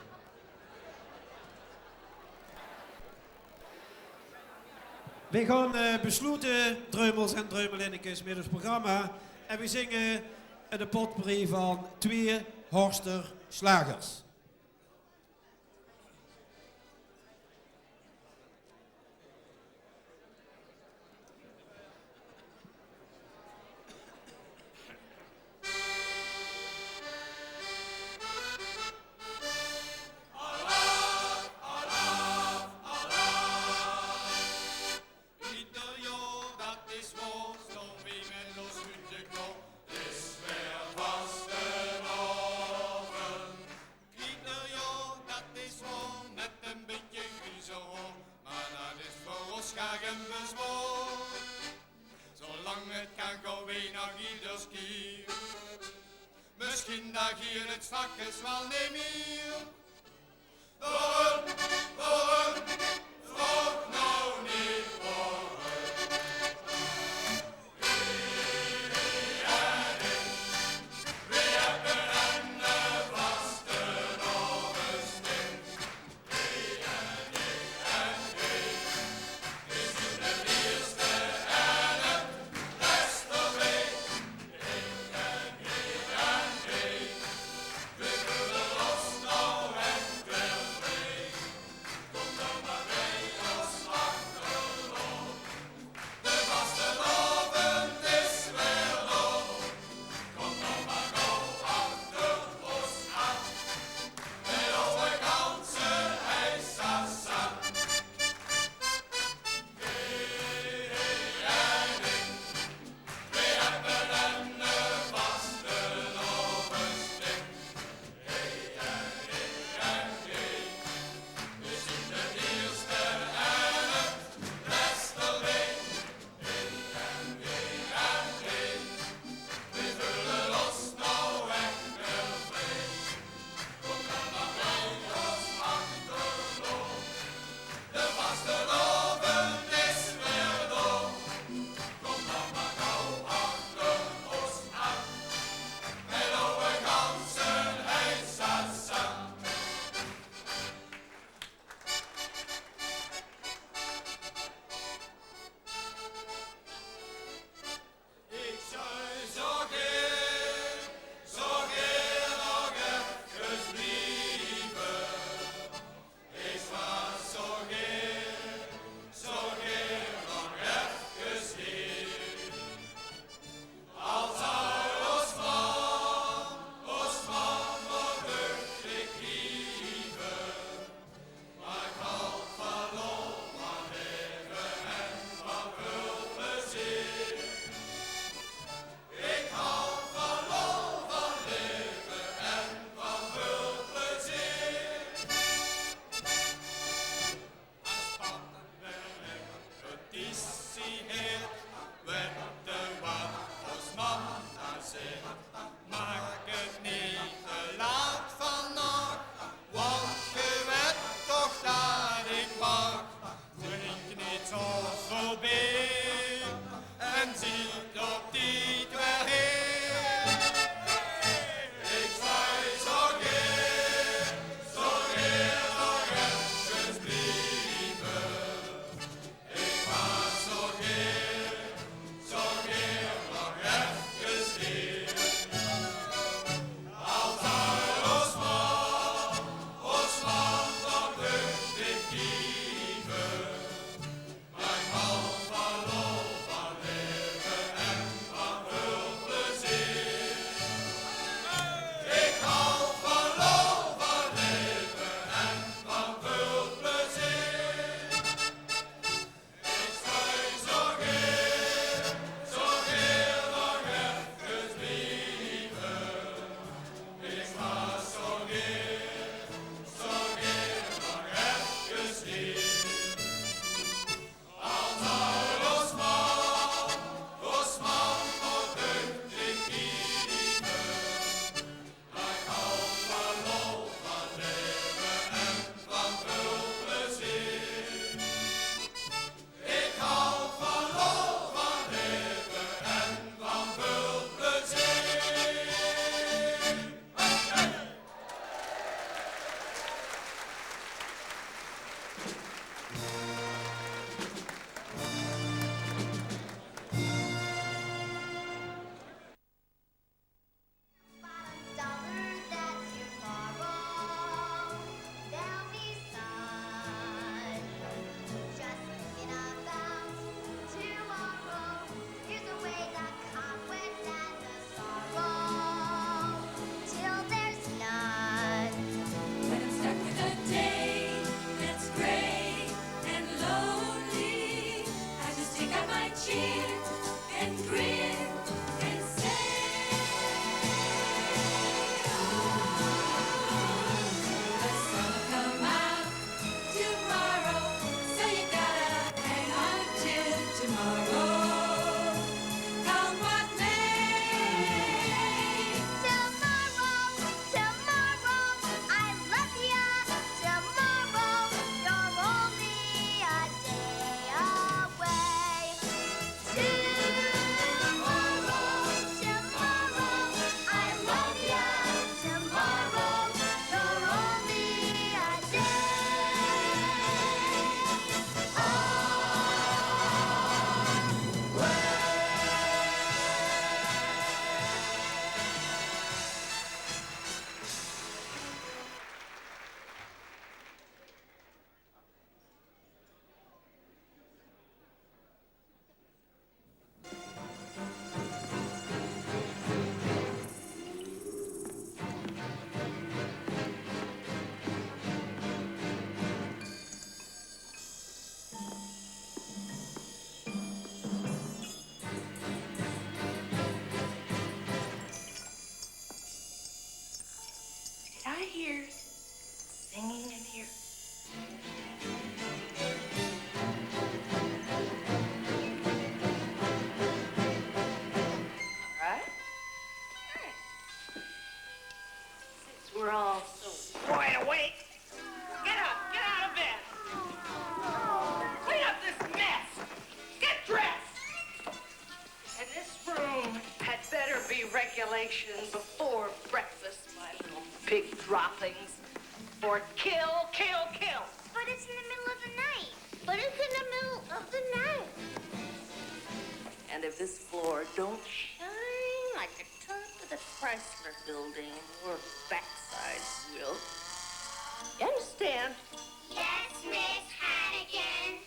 Weej gaon, eh, besloete, Dreumels en Dreumelinnekes, mit ós programma. En weej zinge de potpourri van twieë Horster slagers. Ieder jaor, dat is waor, staon weej mit ós huudje klaor, is weer vastelaovend. Ieder jaor, dat is waor, mit ein bietje grieze haor, maar dat is veur ós gaar gen bezwaor. Zolang het kan, gaon weej nog ieders kier. Misschien dat geer het straks waal neet mier. Waorum, waorum, vraog now neet waorum. We're all so wide awake. Get up, get out of bed. Clean up this mess. Get dressed. And this room had better be regulation before breakfast, my little pig droppings. Or kill, kill, kill. But it's in the middle of the night. But it's in the middle of the night. And if this floor don't shine like a top of the Chrysler building, we're backsides, Will. You understand? Yes, Miss Hannigan.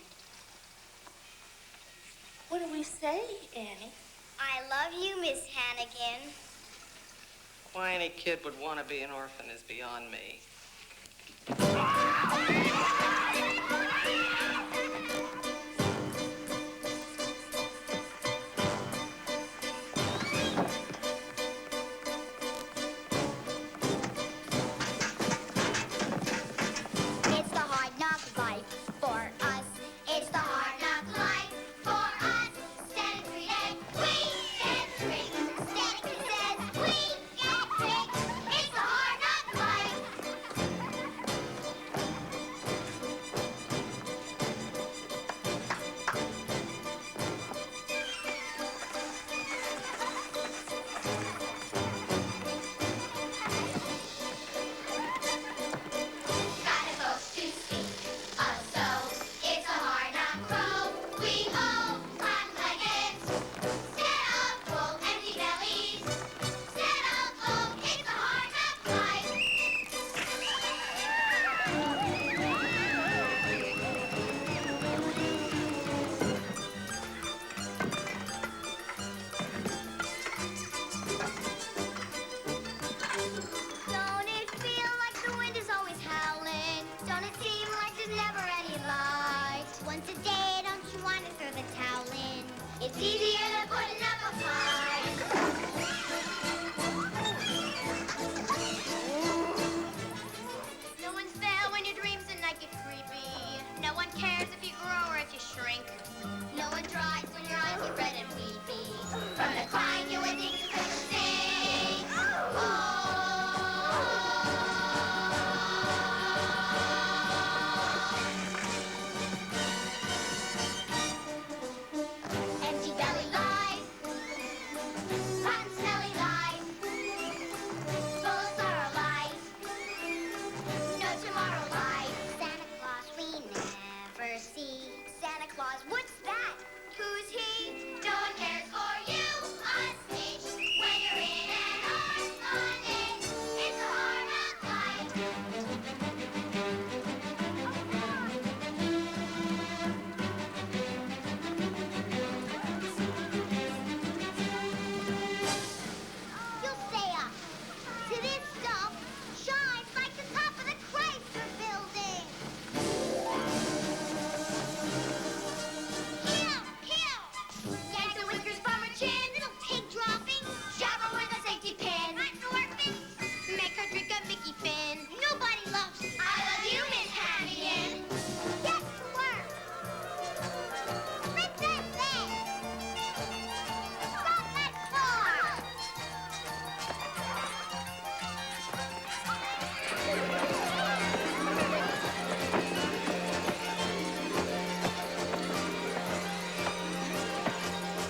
What do we say, Annie? I love you, Miss Hannigan. Why any kid would want to be an orphan is beyond me. It's the hard knock life for us. It's the hard knock life for us. Standing three day, we get tricked. Standing three says, we get tricked. It's the hard knock life. Got a book to speak of, so it's a hard knock row. We all climb like ants. Set up full empty bellies. Set up full, it's a hard knock life. Don't it feel like the wind is always howling? Don't it seem like there's never any light? Once a day, don't you wanna throw the towel in? It's easier than putting up a fight. No one's there when your dreams at night get creepy. No one cares if you grow or if you shrink. No one drives when your eyes get red and weepy. From the crying you would need to sing. Oh. Empty belly life. Rotten smelly life. Full of sorrow life. No tomorrow life. Santa Claus we never see. Santa Claus, what's that? Who's he? No one cares for you, us each. When you're in an orphanage, it's a hard knock life. You'll stay up. To this stuff, shines like the top of the Chrysler building. Kill, kill. Yank the whiskers from her chin, little pig dropping. Jab her with a safety pin. I'm an orphan. Make her drink a Mickey Finn. Nobody loves I love you, Miss Hannigan. Get to work. Lift that bed. Scrub that floor.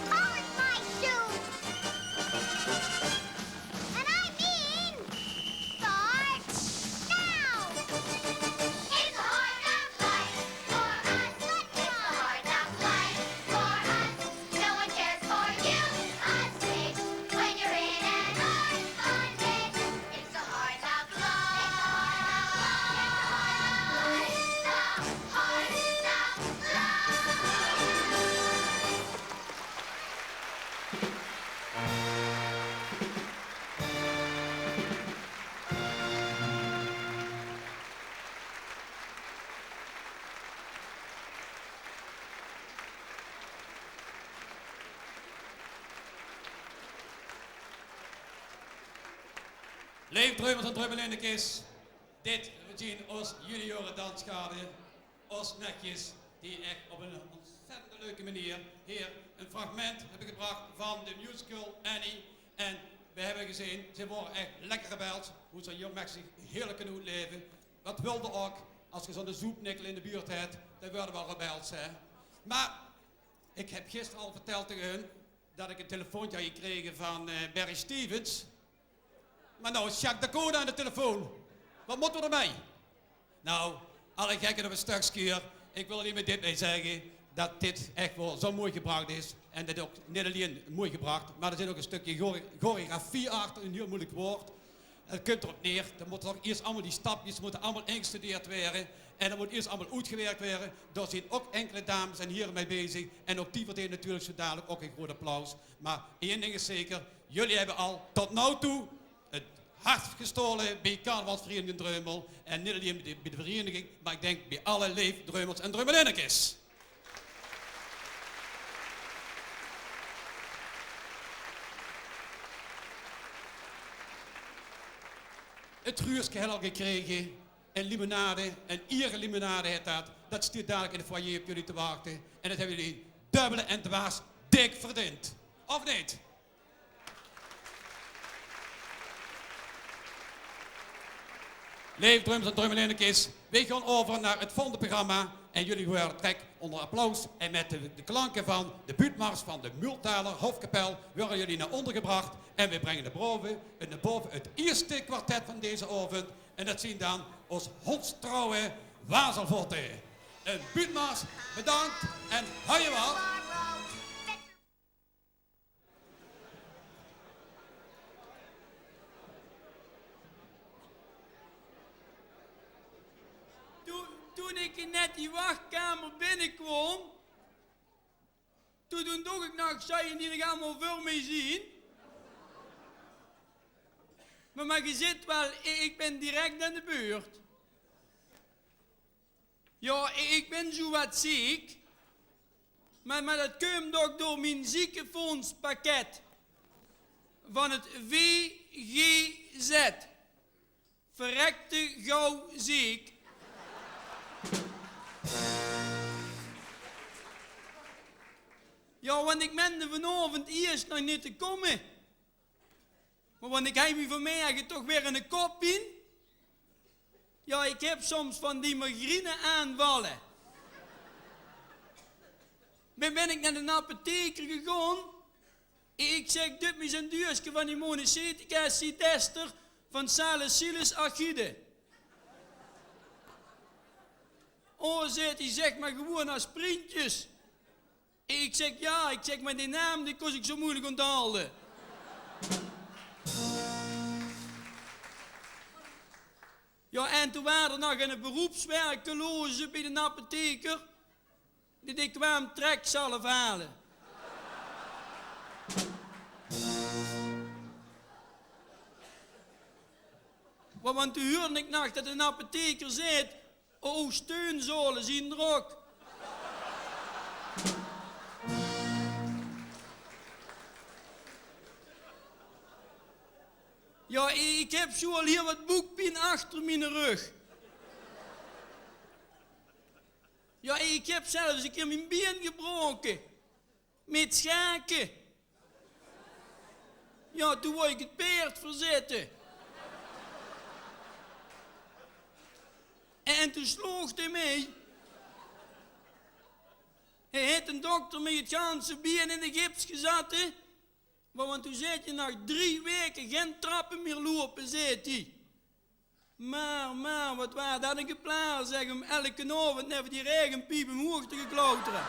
Oh, it's my shoe. And I mean, start now! It's a hard knock life for us. It's a hard knock life for us. No one cares for you, us kids, when you're in an orphanage. It's a hard knock life. It's a hard knock life. It's a hard knock life. Leef Dreumels en Dreumelinnekes, dit zien ós juniorendansgarde, ós netjes, die ech op ein ontzettend leuke manier hie ein fragment höbbe gebrach van de musical Annie. En We hebbe gezeen, ze wore ech lekker rebels. Hoe zoe'n jóng mech zich heerlik kinne oetleve. Wat wils te ouch, es ge zoe'n zoepnikkel in de buurt het, dan weurt 'r waal rebels, hè. Mer ik heb gister al verteld tege hun dat ik een telefoontje had gekrege van, eh, Barry Stevens. Mer noe is Jacques D'Ancona aan de telefoon. Wat mótte we d'rmei? Noe, alle gekheid op een stökske. Ik wil allein mer dit mei zegge, dat dit ech waal zo moei gebrach is. En dat ouch neet allein moei gebrach, mer d'r zit ouch een stökske chore-, choreografie achter, een hiel moeilijk woord. Het kump d'rop neer, dan mótte toch iers allemaol die stepkes, mótte allemaol ingestudeerd waere. En dat mót iers allemaol oetgewerk waere. Dao zien ouch enkele dames en hiere mei bezig. En ouch die verdene natuurlik zo dalik ouch een groeat applaus. Mer ein ding is zeker, jullie hebbe al tot noe toe het hart gestaole bie carnavalsvereniging Dreumel. En neet allein bie de, bie de vereniging, mer ik dink bie alle leef Dreumels en Dreumelinnekes. Het gruuske het al gekrege, een limonade, een ierelimonade het dat. Dat stiet dalik in de foyer op jullie te wachte. En dat hebbe jullie dubbel en dwars dik verdeend. Of neet? Leef Dreumels en Dreumelinnekes, we gaon euver nao het volgende programma. En jullie weure trek onder applaus en met de, de klanke van de buutmars van de Multhaler Hofkapel weure jullie nao ónder gebrach. En we brenge nao bove, nao bove het ierste kwartet van deze aovend. En dat zien dan ós hondstrouwe Wazelvotte. Een buutmars, bedankt en hoi waal. Toen, toen ik net die wachtkamer binnenkwam, toen, toen docht ik nog, zou je die nog allemaal voor mij zien? Maar, maar je zit wel, ik, ik ben direct aan de beurt. Ja, ik, ik ben zo wat ziek. Maar, maar dat kump toch door mijn ziekenfondspakket van het V G Z. Verrekte gauw ziek. Ja, want ik mende vanaovend iers nog niet te komen. Maar want ik heb me vanmorgen toch weer een kop in. Ja, ik heb soms van die migraine aanvallen. Ben, ben ik naar de apotheker gegaan. Ik zeg: "Doet me zo'n duurske van die monocetica citester van salicylis achide." "Oh," zegt hij, "zeg maar gewoon aspirintjes." Ik zeg: "Ja," ik zeg, "maar die naam, die kos ik zo moeilijk onthouden." Ja, en toen waren er nog een beroepswerkeloze bij de apotheker. Die, die kwam trekzalf halen. Wa-, want toen huurde ik nog dat een apotheker zei: "Oh, steunzolen zien er ook." Ja, ik heb zo al heel wat boekpijn achter mijn rug. Ja, ik heb zelfs een keer mijn been gebroken. Met schaken. Ja, toen wou ik het paard verzetten. En, en toen sloog hij mij. Hij heeft een dokter met het ganse been in de gips gezet, hè. Maar want toen zei hij: "Nog drie weken geen trappen meer lopen," zei hij. Maar, maar, wat waar dat een geplaar, zeg, om elke avond neven die regenpiep omhoog te geklauteren.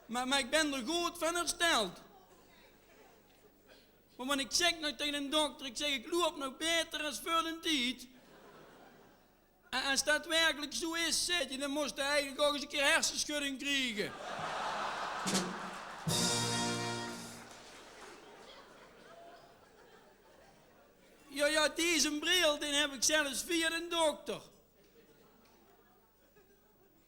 Maar, maar ik ben er goed van hersteld. Maar want ik zeg nog tegen een dokter, ik zeg: "Ik loop nog beter als voor de tijd." En als dat werkelijk zo is, zegt hij, dan moest hij eigenlijk ook eens een keer hersenschudding krijgen. Ja, ja, deze bril, die heb ik zelfs via de dokter.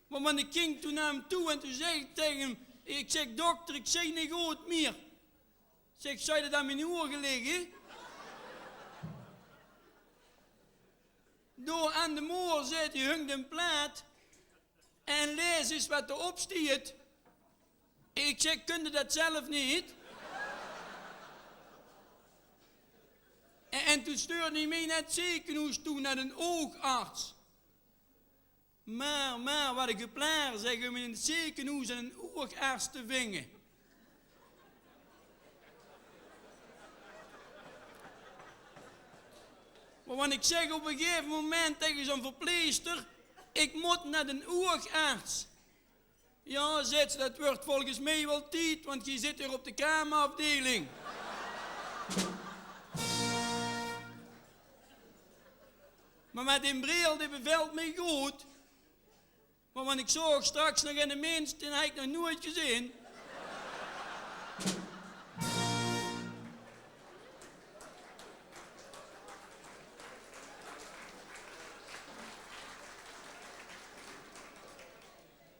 Maar, maar ik ging toen naar hem toe en toen zei ik tegen hem: "Ik zeg, dokter, ik zie niet goed meer." Zeg: "Zou je dat aan mijn oor gelegen?" Dao aan de moer, zeet ie, hungk 'n plaat. En lees ins wat d'r op stiet. Ik zeg: "Kunde dat zelf niet?" En, en toen stuurde ie mej nao 't zekenhoes toe, nao 'nen oogarts. Maar, maar, wat 'n geplaar, zeg, um in 't zekenhoes 'nen oogarts te vinge. Maar want ik zeg op 'n gegaeve moment tege zo'n verpleegster: "Ik mot nao 'nen oogarts." "Ja," zeet ze, "dat wuurt volges mej wel tied, want geej zit hier op de kraamafdeling." Maar met dien bril, die bevelt mej good. Maar want ik zoog straks nog 'ne mins, dien had ik nog noeit gezeen.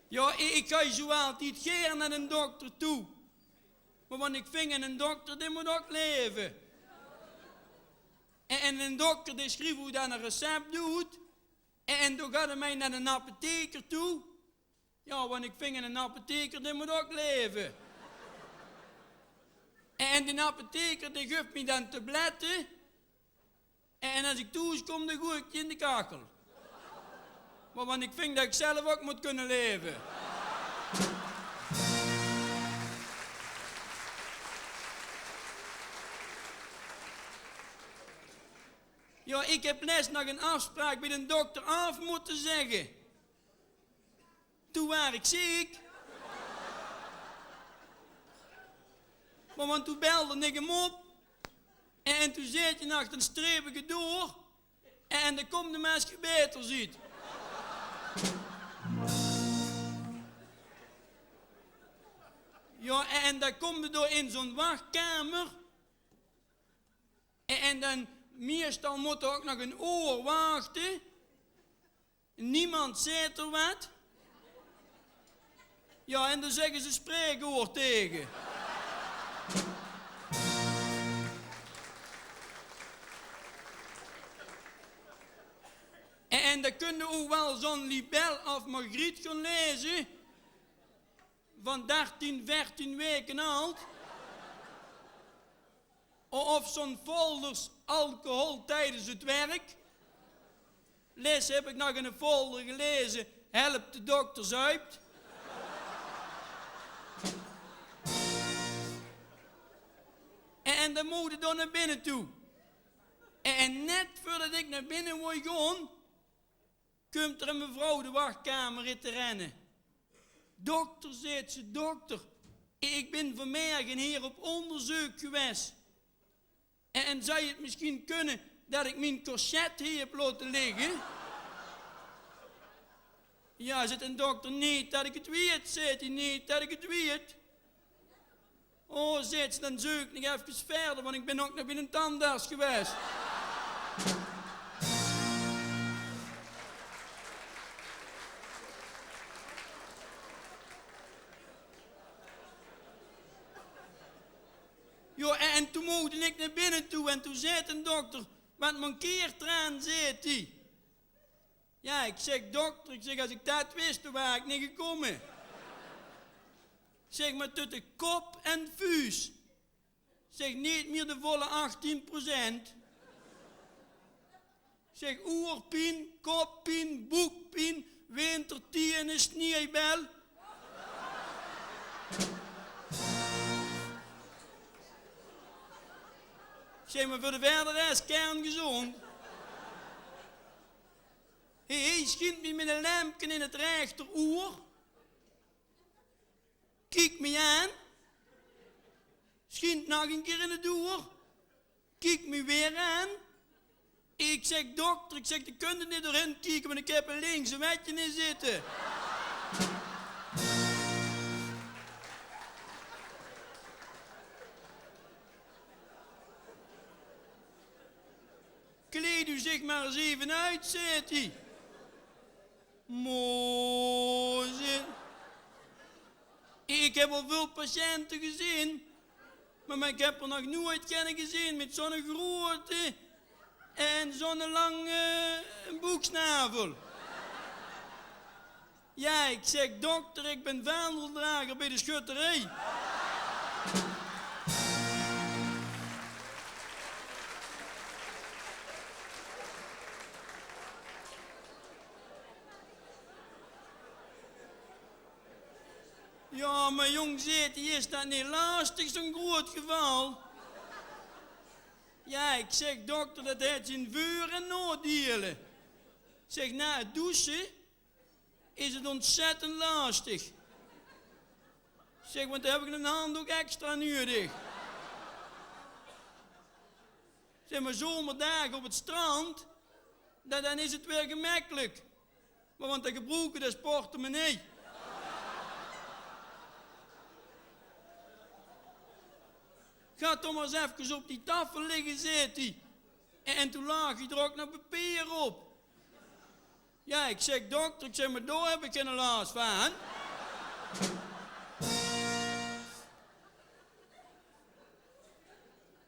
Ja, ik, ik gaon zoe altied gaer nao 'nen dokter toe. Maar want ik ving, 'nen dokter, dee mot ok leve. En, en 'nen dokter, dee schrief ow dan 'n recept oet. En, en doe gaon ik mej nao 'nen apotheker toe. Ja, want ik ving, 'nen apotheker, dee mot ok leve. En, en dien apotheker, dee guf mej dan tablette. En, en as ik thoes kom, dan goej ik die in de kachel. Maar want ik ving dat ik zelf ok mot kunne leve. Ja, ik heb lest nog 'n afspraak bej d'n dokter aaf motte zegge. Toen waar ik zeek. Maar want toen belde ik 'm op. En, en toen zeet ie nog: "Dan streep ik 't door. En, en dan komde mej as ge beter ziet." Ja, en, en dan komde door in zo'n wachkamer. En, en dan, meestal mot d'r ok nog 'n oor wachte. Niemand zeet d'r wat. Ja, en dan zegge ze: "Spreekoor tege." En, en dan kunde ow wel zo'n libel of Margriet gaon leze. Van dertien, veertien weke ald. O-, of zo'n folders: alcohol tijdens het werk. Lest heb ik nog in 'ne folder geleze: "Help, de dokter zuipt." En, en dan mot ik door nao binne toe. En, en net veurdat ik nao binne woj gaon, kumt d'r 'n mevrouw de wachkamer in te renne. "Dokter," zeet ze, "dokter, ik bin vanmerge hier op onderzeuk gewaes. En, en zoj 't misschien kunne dat ik mien corset hier heb lote ligge?" "Ja," zeet d'n dokter, "neet dat ik 't weet," zeet ie, "neet dat ik 't weet." "O," zeet ze, "dan zeuk ik nog efkes verder, want ik bin ok nog bej 'nen tandarts gewaes." Ja, en, en toen mocht ik nao binne toe en toen zeet d'n dokter: "Wat mankeert d'r aan?" zeet ie. Ja, ik zeg: "Dokter," ik zeg, "as ik dat wis, dan waar ik neet gekomme." Ik zeg: "Maar tutte kop en vuus," ik zeg, "neet mier de volle achttien procent." Ik zeg: "Oerpien, koppien, boekpien, wintertiene, snieëbel." Ik zeg: "Maar veur de verder res kerngezond." Hej, hej schient mej met 'n lempke in 't rechteroer. Kiek mej aan. Schient nog 'ne kier in 't oer. Kiek mej weer aan. Ik zeg: "Dokter," ik zeg, "d'r kunde neet doorhin kieke, want ik heb 'n linkse wetje in zitte." "Kleed u zich maar eens even uit," zeet ie. "Moe," zeet ie, "ik heb al veul patiënte gezeen, maar, maar ik heb er nog noeit kenne gezeen met zo'n grote en zo'n lange boeksnavel. Ja, ik zeg: "Dokter, ik ben vaandeldrager bij de schutterie." "Ja, maar jong," zet ie, "is dat niet lastig, zo'n groot geval?" "Ja," ik zeg, "dokter, dat heeft zijn veur- en nadelen." Zeg: "Na het douchen is het ontzettend lastig." Zeg: "Want dan heb ik een handdoek extra nodig." Zeg: "Maar zomerdagen op het strand, dan, dan is het weer gemakkelijk. Maar want dan gebruiken we de portemonnee." "Ga toch maar eens even op die tafel liggen," zet ie. En, en toen lag ie er ook nog papier op. Ja, ik zeg: "Dokter," ik zeg, "maar daar heb ik geen last van."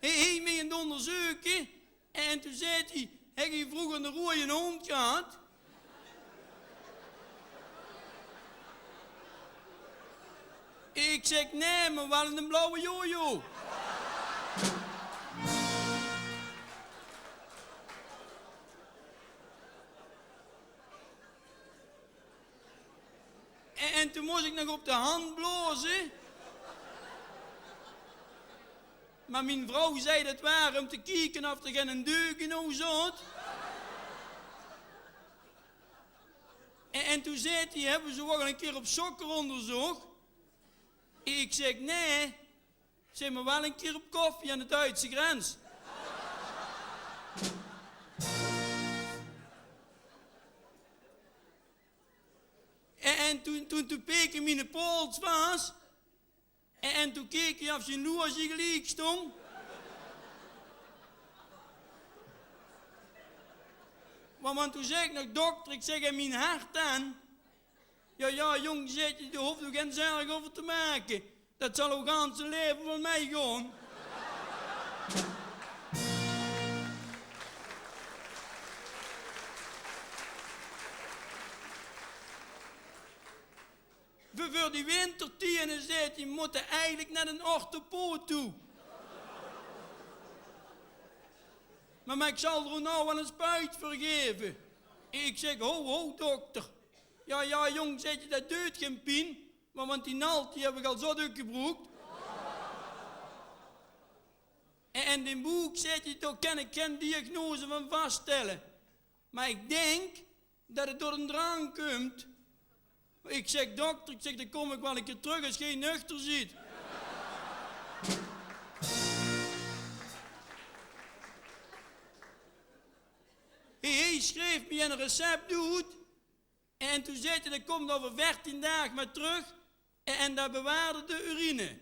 Hij heeft mij aan het onderzoeken. En toen zet ie: "Heb je vroeger een rode hond gehad?" Ik zeg: "Nee, maar wel een blauwe jojo." En, en toen moest ik nog op de hand blazen. Maar mijn vrouw zei dat waar om te kijken of er geen deuk in huis zat. En, en toen zet ie: "Hebben ze u al een keer op suiker onderzocht?" Ik zeg: "Nee." Zeg: "Maar wel een keer op koffie aan de Duitse grens." En, en toen, toen, toen peek ie mijn pols vast. En, en toen keek ie of zijn loersje gelijk stond. Want, want toen zeg ik nog: "Dokter," ik zeg, "en mijn hart dan?" "Ja, ja, jong," zet ie, "daar hoeft u geen zorgen over te maken. Dat zal uw ganse leven van mij gaan." "Voor, voor die wintertienen," zet ie, "moet er eigenlijk naar een orthopoot toe. Maar, maar ik zal er u nou wel een spuit voor geven." Ik zeg: "Ho, ho, dokter." "Ja, ja, jong," zet ie, "dat duurt geen pien. Maar want die nalt, die heb ik al zo duk gebruikt. En, en in boek," zet ie, "toch kan ik geen diagnose van vaststellen. Maar ik denk dat het door een drank komt." Ik zeg: "Dokter," ik zeg, "dan kom ik wel een keer terug als geen nuchter zit." Hij, hij schreef me een recept uit. En toen zet ie: "Dat komt over veertien dagen maar terug." En, en daar bewaarde de urine.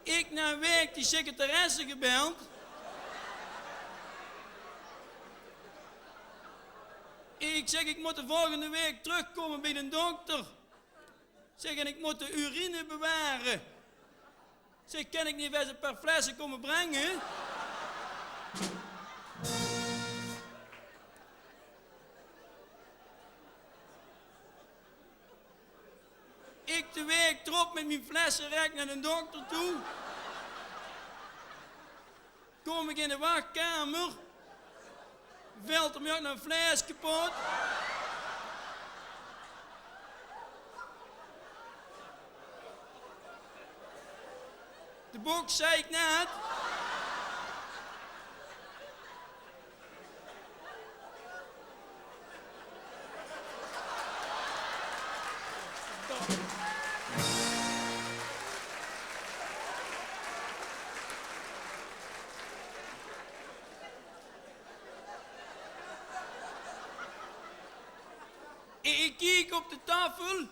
Ik na een week die secretaresse gebeld. Ik zeg: "Ik moet de volgende week terugkomen bij de dokter." Zeg: "En ik moet de urine bewaren." Zeg: "Kan ik niet eens een paar flessen komen brengen?" Ik de week erop met mijn flessenrek naar de dokter toe. Kom ik in de wachtkamer, velt er me ook nog een fles kapot. De box zei ik net. Ik kiek op de tafel,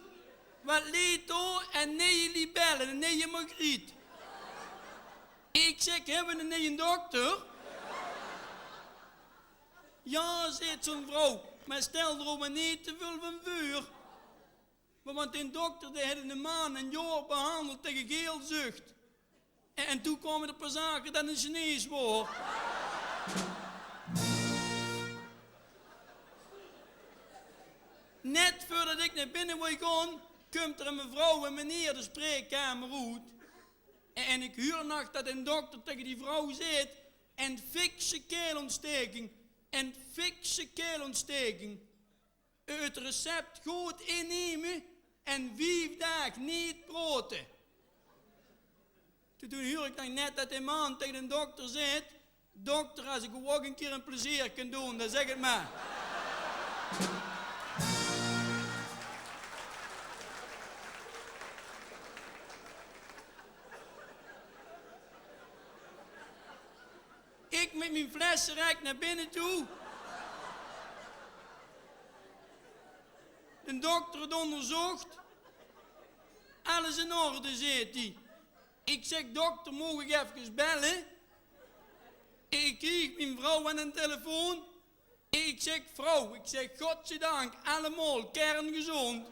wat leet dao? Een neje libelle, een neje Margriet. Ik zeg: "Hebben we een neje dokter?" "Ja," zet zo'n vrouw, "maar stel er ook maar niet te veel van veur. Want d'n dokter, dae haet 'ne man 'n jaor behandeld taege geelzuch. En, en toen kaome d'r pas achter det 't 'ne Chinees waor. Net veurdet ik nao binne wou gaon, kump d'r 'n mevrouw en meneer de spreekkamer oet. En, en ik huur nog det d'n dokter taege die vrouw zaet: "En fikse keelontsteking, en fikse keelontsteking." 't Recept good inneme en vief daag neet praote. Toen, toen huur ik nog net det de man taege d'n dokter zaet: "Dokter, as ik ow ok 'ne kier 'n plezeer kan doon, dan zeg 't maar." Ik mit mien flesserek nao binne toe. D'n dokter 't onderzocht. "Alles in orde," zaet ie. Ik zeg: "Dokter, moog ik efkes belle?" Ik krieg mien vrouw aan d'n telefoon. Ik zeg: "Vrouw," ik zeg, "godzijdank, allemaol kerngezond."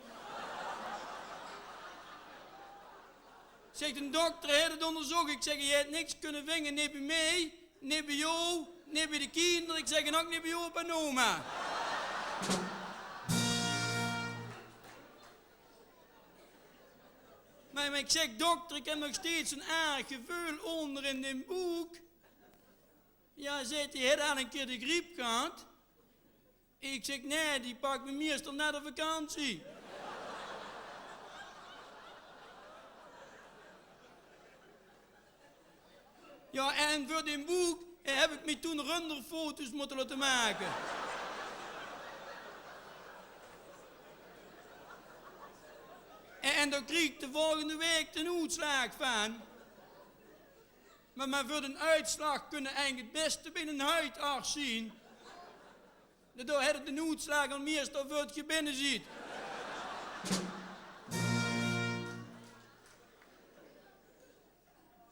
Zegt d'n dokter, haet 't onderzocht. Ik zeg: "Hae haet niks kunne vinge, neet bie mej, neet bie ow, neet bie de kiender." Ik zeg: "En ok neet bie opa en oma." Maar, maar ik zeg: "Dokter, ik heb nog steeds 'n erg geveul onder in de boek." "Ja," zaet ie, "haet al 'ne kier de griep gehad?" Ik zeg: "Nae, die pak me meestal nao de vakantie." "Ja, en veur d'n boek heb ik mej toen runderfoto's motte laote make." En, en dao krieg ik de volgende waek d'n oetslaag van. Maar, maar veur d'n oetslaag kunne ik eigelik 't beste bie 'nen huidarts zien. Daodoor haet 't d'n oetslaag al meestal veurdet ge binne ziet.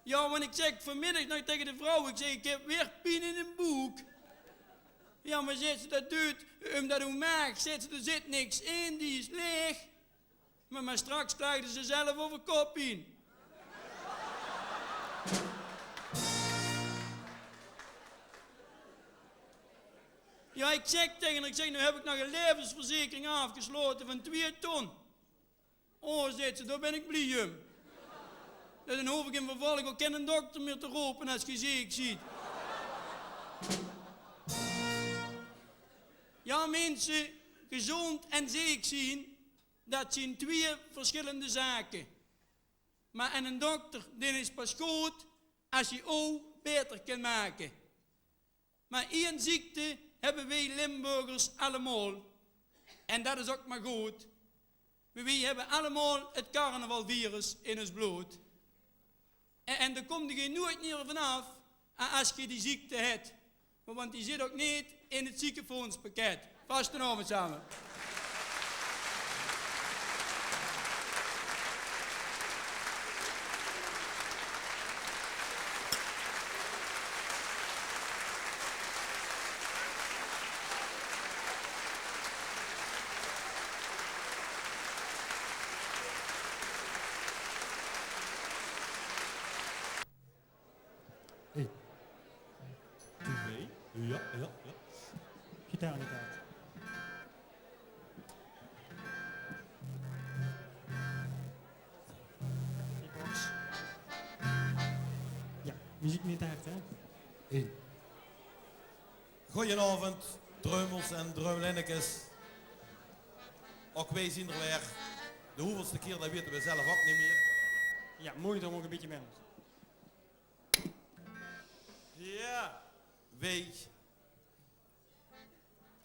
Ja, want ik zeg vanmiddag nog taege de vrouw, ik zeg: "Ik heb weer pien in d'n boek." "Ja, maar," zaet ze, "det duit umdet ow maag," zaet ze, "d'r zit niks in, die is laeg." Maar, maar straks klaagde ze zelf over koppien. Ja, ik zeg taege häör, ik zeg: "Noe heb ik nog 'n levensverzekering aafgeslote van twieë ton." "Oh," zaet ze, "dao ben ik blie um. Dan hoof ik in vervolg ok kennen dokter mier te rope as ge zeek ziet." Ja, minse, gezond en zeek zien, det zien twieë verschillende zake. Maar en 'nen dokter, dae is pas good as hae ow baeter kan make. Maar ein ziekte hebbe weej Limburgers allemaol. En det is ok maar good. Weej hebbe allemaol 't carnavalvirus in ós blood. En, en dao kumde ge noeit mier vanaf, a-, as ge die ziekte het. Want die zit ok neet in 't ziekenfondspakket. Vastelaovend same. Hey. Twee. Ja, ja, ja. Gitaar aan de kaart. Beatbox. Ja, muziek in de taart, hè? Hey. Goeienaovend, Dreumels en Dreumlinnekes. Ok weej zien d'r weer. De hoeveelste kier, det weite we zelf ok neet mier. Ja, mooi, dan ook een beetje minder. Ja, weej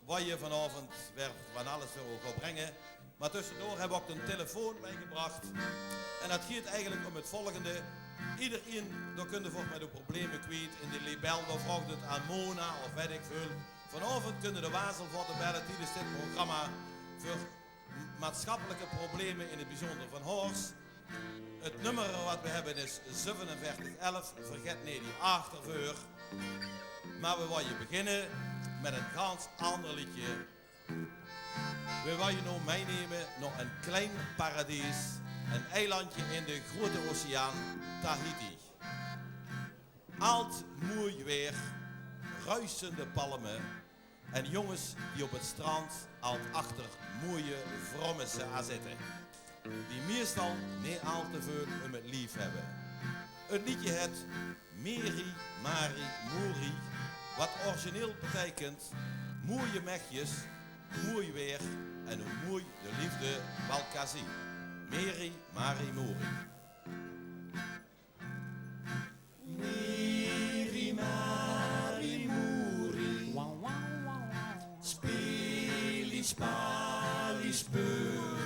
waje vanaovend weer van alles veur ow gaon bringe. Maar tössedoor hebbe we ok 'n telefoon mitgebrach. En det geit eigelik um 't volgende. Iederein, dao kunde volges mich ow probleme kwiet. In de Libel, dao vraogde 't aan Mona of weit ik väöl. Vanaovend kunde de Wazelvotte belle tiedes dit programma veur maatschappelijke probleme, in 't bijzonder van Horst. 't Nummer wat we hebbe is zevenenveertig elf, verget neet die achter veur. Maar we waje beginne met 'n gans ander leedje. Weej wille uch noe mitnumme nao ein klein paradies, ein eilandje in de groeate oceaan, Tahiti. Altied moei waer, ruisende palme en jónges die op 't strand altied achter moeie vrouwmisse aan zitte, die meistal neet al te väöl óm 't lief höbbe. 't Leedje hèt Meri Mari Mori, wat origineel beteikent: moeie mechjes, moei waer en wie moei de leefde waal kan zeen. Meri Mari Mori. Meri Mari Mori. Speli spali speur.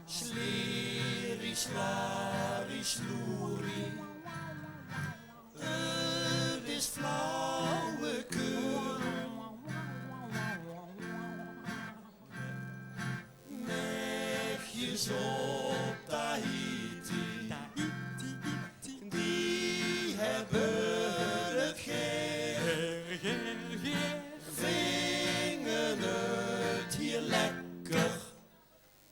Sleri slari slori. 't Is flauwekul. Mechjes op Tahiti, die höbbe 't gaer. Vinge 't hie lekker.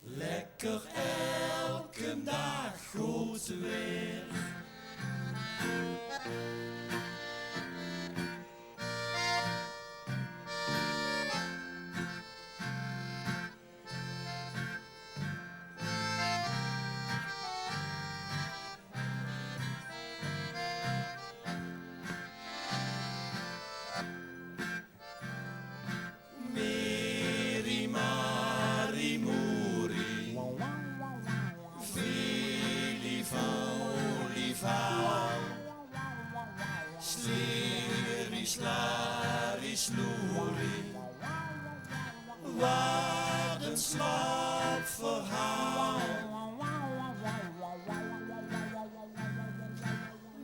Lekker, elken daag good waer. Meri Mari Mori. Vili voli val. Sleri slari slori. Wat ein slap verhaal.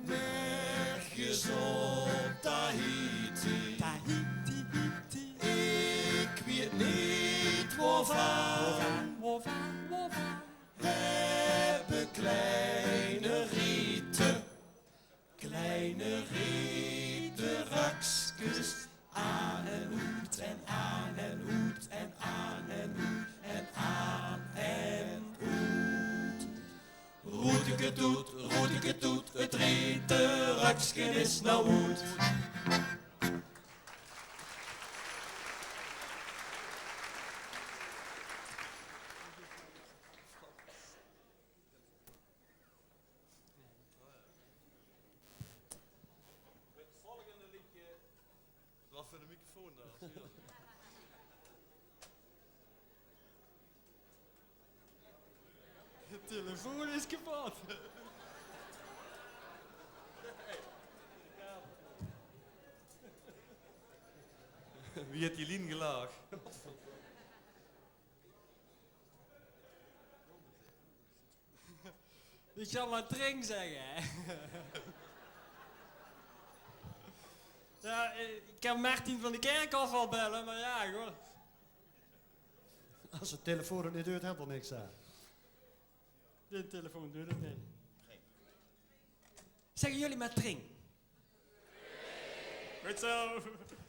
Mechjes op Tahiti. Tahiti, Tahiti. Ik weit neet wovan. Wovan, wovan, wovan. Höbbe kleine riete. Kleine riete rökskes. Aan en oet en aan en oet en aan en oet en aan en oet. Roeteketoet, roeteketoet, 't riete rökske is now oet. Het volgende liedje. Wat voor een microfoon daar? De telefoon is kapot. Wie het die lien gelaag? Ich zal mer Tring zègke, hè. Ja, eh, ich kan Martin van de Kerkhof waal belle, mer ja, good. Es de telefoon 't neet deit, höbbe v'r niks aan. De telefoon deit 't neet. Zègke jullie mer Tring. Good zo.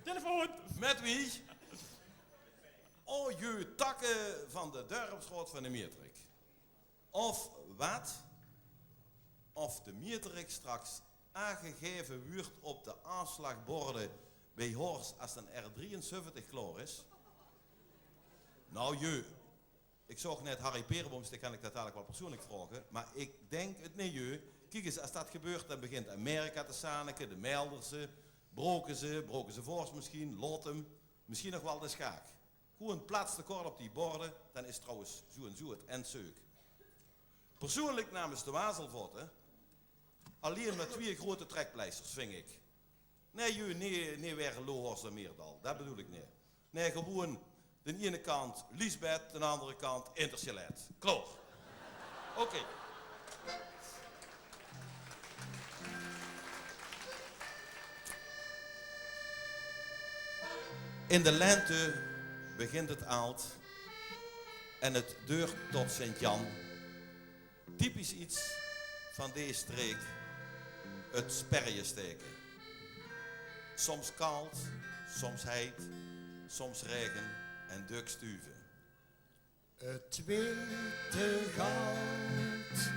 Telefoon. Mit wie? O, jeu takke van de dörpsraod van de Mieterik. Of wat? Of de Mieterik straks aangegaeve wuurt op de aafslaagborde bie Horst es de R drieënzeventig klaor is? Nou, jeu. Ich zoog net Harry Peerebooms, dae kan ich det dalik waal persoonlik vraoge, mer ich dink 't neet, jeu. Kiek ins, es det gebeurt, dan begint Amerika te saneke, de Melderse, Brokeze, Brokeze Vors misschien, Lottum, misschien nog waal de Schaak. Gewoon plaats te kort op die borde, dan is trouwens zoe en zoe 't endzeuk. Persoonlik namens de Wazelvotte allein mer twieë groeate trekpleisters, ving ich. Nae, jeu, nae, nae, waere Lohorst en Meerdal. Det bedoel ich neet. Nae, gewoon de eine kant Liesbeth, de andere kant Intersjalet. Klaor. Oké. In de lente begint 't aald en 't deurt tot Sint-Jan. Typisch iets van dees streek, 't sperjestaeke. Soms kald, soms heit, soms raege. en dök stuve. 't Witte goud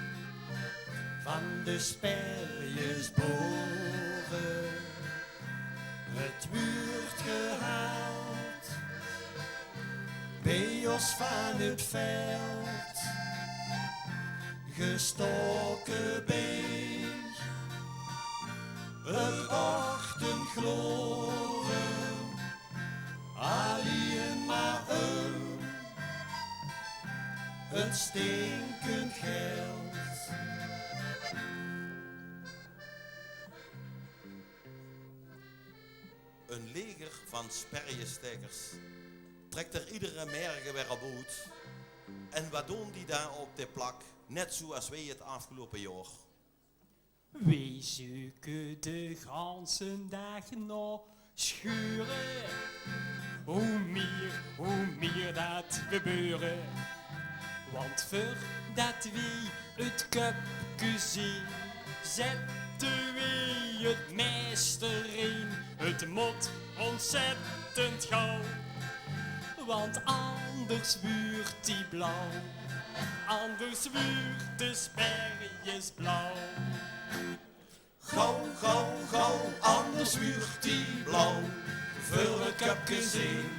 van de Sperjesbore, 't wuurt gehaald bie ós van 't veld, gestoke bie 't ochtendgloren. Allein maar um 't stinkend geld. Een leger van sperjestaekers trekt er iedere merge weer op oet. En wat doon die daar op de plak? Net zoe as weej 't aafgeloupe jaor. Weej zeuke de ganse daag nao sjeure. Hoe mier, hoe mier dat we beure. Want veurdat weej 't köpke zeen, zette weej 't meister in. 't Mót ontzettend gauw, want anders wuurt die blauw. Anders wuurt de sperjesblauw. Gauw, gauw, gauw, anders wuurt die blauw. Veur 't köpke zeen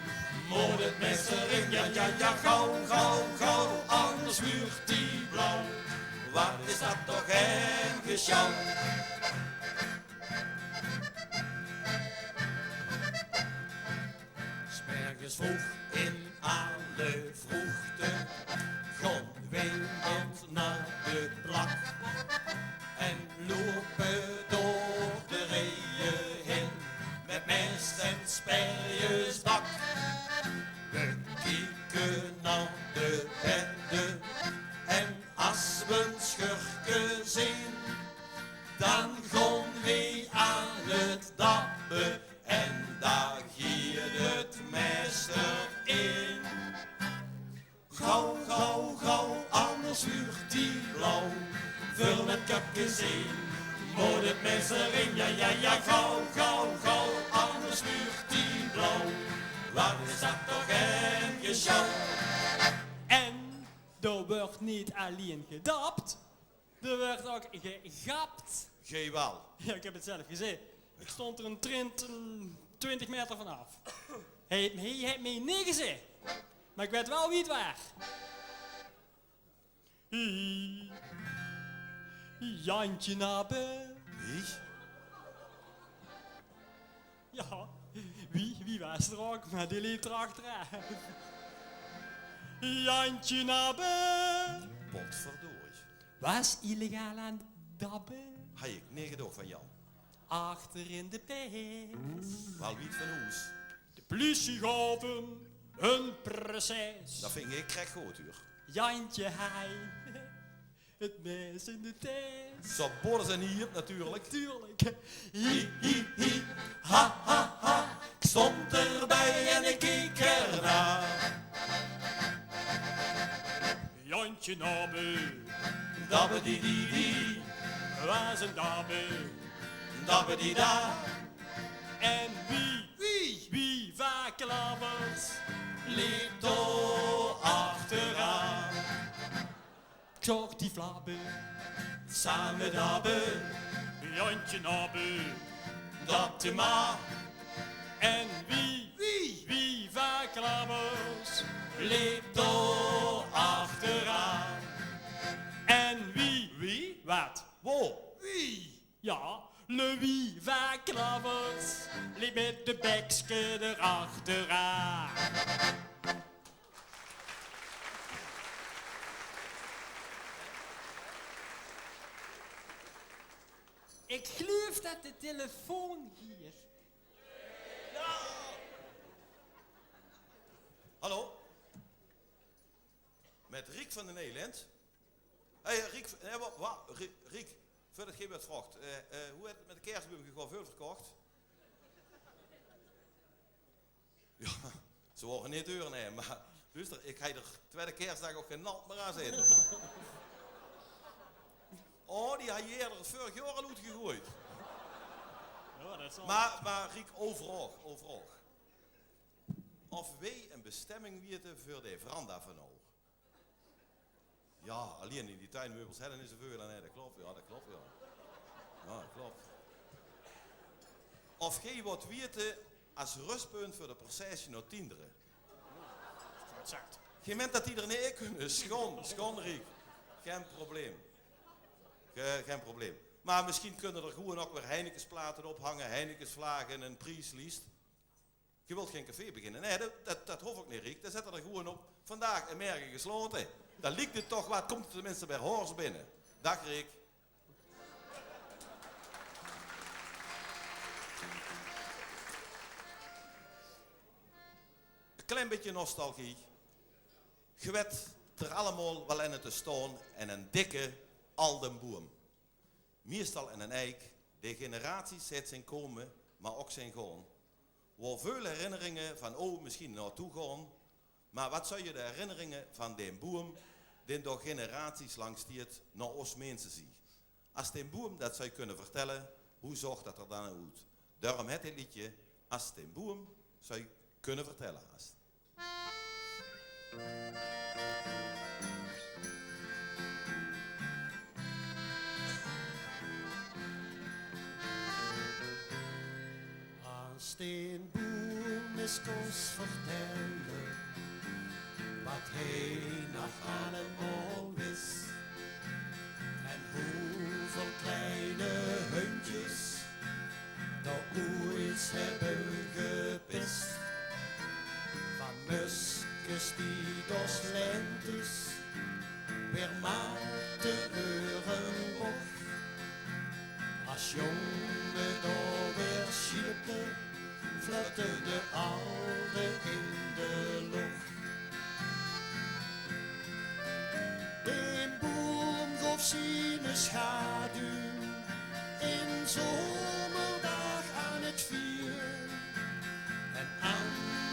mót 't meister in. Ja, ja, ja, gauw, gauw, gauw, anders wuurt die blauw. Wat is dat toch ein gesjouw. 's Mergens vroeg in alle vroegte gaon weej al nao de plak en loupe door de rieje hin mit mest en sperjesbak. We kieke nao de bende en as we 'n schurke zeen, dan gaon weej aan 't dabbe en dao giet 't meister in. Gauw, gauw, gauw, anders wuurt die blauw. Veur 't köpke zeen mót 't meister in. Ja, ja, ja, gauw, gauw, gauw, anders wuurt die blauw. Wat is dat toch ein gesjouw. En d'r wuurt neet allein gedapt, d'r wuurt ouk gegapt. Geej waal. Ja, ik heb 't zelf gezeen. Ik stond d'r 'n trint, 'n twintig meter vanaaf. Heej, heej het mich neet gezeen. Maar ik weit waal wie 't waas. Hie. Jantje Nabbe. Wie? Ja, wie, wie waas d'r ouk, maar die leep d'r achteraaf. Jantje Nabbe. Potverdorie. Waas illegaal aan 't dabbe. Haj ik neet gedocht van Jan. Achter in de pis. Waal wied van hoes. De pliesie gaof 'm 'n proces. Dat ving ik krek good, huur. Jantje haj 't mes in de tes. Zo bodders en hiep natuurlijk. Natuurlijk. Hi, hi, hi, ha, ha, ha. Ik stond erbij en ik keek ernaar. Jantje Nabbe. Dabbe die die die. Waas 'n dabbe. Dabbe die da. En wie? Wie? Wie vaak klappers. Leep dao achteraan. Ik zoog die flabbe. Same dabbe. Jantje Nabbe. Dapte ma. En wie? Wie? Wie vaak klappers. Leep dao achteraan. En wie? Wie? Wat? Wo? Wie? Ja, Louis van Klavers leep mit de bekske d'r achteraan. Ik gluif dat de telefoon giet. Hallo? Mit Riek van de Nederland. Hey, Riek, eh, wa-, wa-, Rie-, Riek, veurdat geej waat vraogt, eh, eh, hoe het 't mit de kersbuum gegaon? Veul verkocht? Ja, ze wore neet duur, nae, maar luuster, ik haj d'r twiede kersdaag ouk gen nat mier aan zitte. Oh, die haj je eerder veurig jaor al oetgegoeid. Ja, dat is al. Maar, maar Riek, overal, overal. Of weej ein bestemming wiete veur de veranda van ow. Jao, allein in die tuinmeubels hedde is zoveel aan, hè. Det klop, jao, det klop, jao. Jao, det klop. Of geej waat wiete as rustpunt veur de processie nao Tiendere. Geej meint det die d'r neet in kunne. Schoon, schoon, Riek. Gein probleem. Ge-, gein probleem. Mer mesjien kunne d'r gewoen ouch weer Heinekesplaete ophange, Heinekesvlaag en ein prieslies. Geej wilt gein café beginne. Nae, det, det, det hoof ouch neet, Riek. Dan zèt d'r gewoen op: vandaag en merge geslaote. Dan liek 't toch waat, kump 't tenminste bie Horst binne. Daag, Riek. Ein klein bietje nostalgie. Geej wet d'r allemaol waal eine te staon, en eine dikke, alde boum. Meistal eine eik, dae generaties haet zeen kómme, mer ouch zeen gaon. Wo väöl herinneringe van ow mesjien naotoe gaon, mer waat zouwe de herinneringe van daen boum, dae dao generaties lang steit, nao ós minse zeen? As daen boum det zouw kunne vertèlle, wie zoog det d'r dan oet? Daorum het dit leedje: As daen boum zouw kunne vertèlle. As As daen boum ins kós vertèlle waat hae nog allemaol wis, en wieväöl kleine hundjes dao oeits höbbe gepis. Van muskes die door slentes weer matte eure boch. As jónge dao weer sjiepe, flutte de alde in de loch. Daen boum gaof ziene sjaduw in zomerdaag aan 't vier. En aan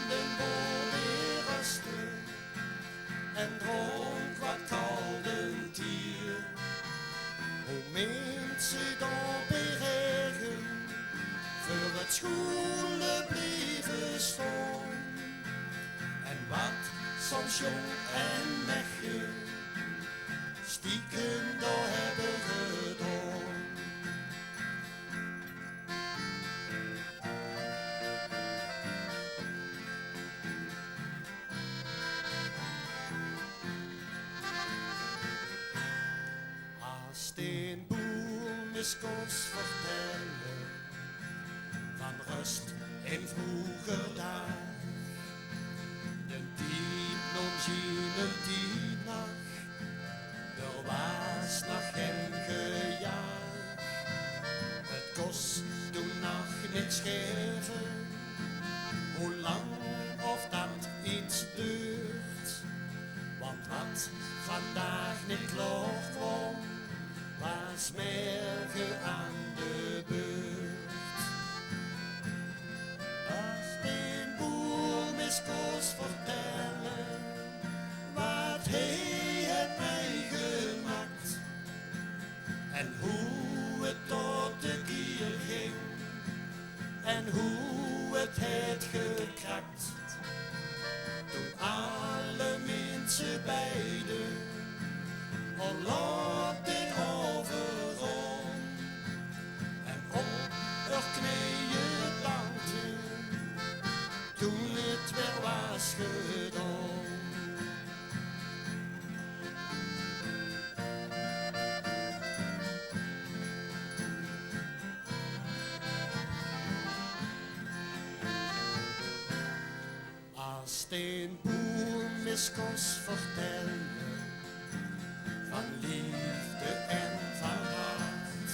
daen boum weer ruste en dronk waat kalde thee. Wie minse dao bie Raegem veur 't sjoele blieve staon. En waat soms jóng en mechje stiekem dao höbbe gedaon. As daen boum ins kós vertèlle van rust in vreuger daag, den tied noom ziene tied nog, d'r waas nog gein gejaag. 't Kós toen nog niks gaeve, wie lang of det get duurt. Want waat vandaag neet klaor kwaam, waas merge aan de beurt. As daen boum ins kós vertèlle waat hae het meegemaak en wie 't tot de kier ging en wie 't het gekrak. Toen alle minse beide al laat in overal en op eur kneeje dankte, toen 't weer waas gedaon. As daen boum ins kós vertèlle van leefde en van haat,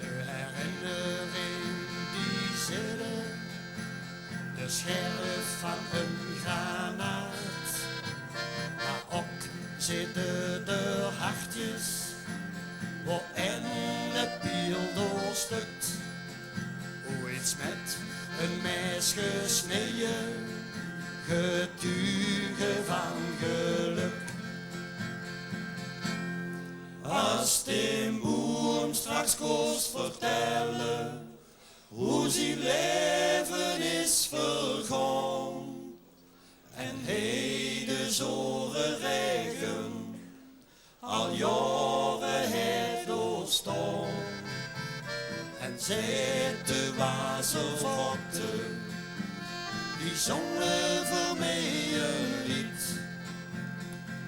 de herinnering die zille de sjerf van ein granaat. Mer ouch zitte d'r hartjes wo eine piel doorstuk, oeits mit ein maes gesneje, getuge van geluk. As daen boum straks kós vertèlle wie zien laeve is vergaon, Zore regen, al jaore haet dao staon. En zeet de Wazelvotte, die zonge veur mej e leed.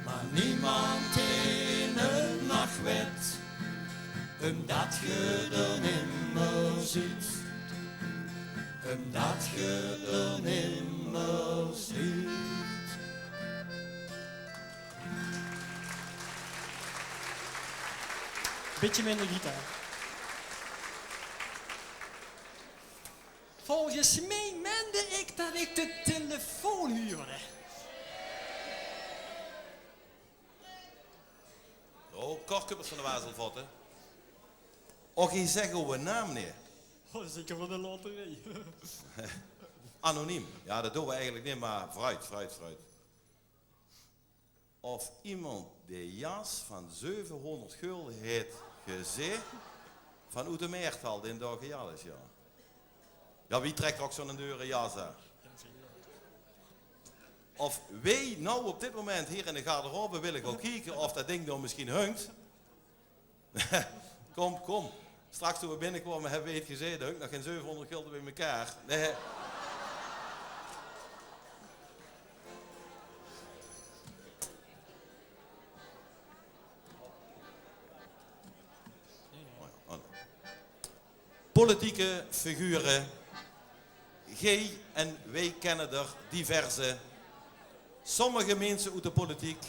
Maar niemand in 't Nachtwet, umdat ge d'r nimmer zeet. Umdat ge d'r nimmer zeet. Bietje minder gitaar. Volges mej mende ik dat ik de telefoon huurde. Oh, Cor Kuppers van de Wazelvotte. Och, geej zegt ow naam neet. Oh, zeker van de loterie. Anoniem. Ja, dat doon we eigelik neet, maar veuruit, veuruit, veuruit. Of iemand de jas van zevehonderd gulde haet gezeen van oet de Meerthal, den dao gejal is, ja. Ja, wie trekt d'r ok zo'n dure jas aan? Of weej now op dit moment hier in de garderobe wille gaon kieke of dat ding dao misschien hungt. Kom, kom. Straks toen we binnekwamen, hebbe we 't gezeen. Dao hunk nog gen zevehonderd gulde beej mekaar. Nee. Politieke figure. Geej en weej kenne d'r diverse. Sommige minse oet de politiek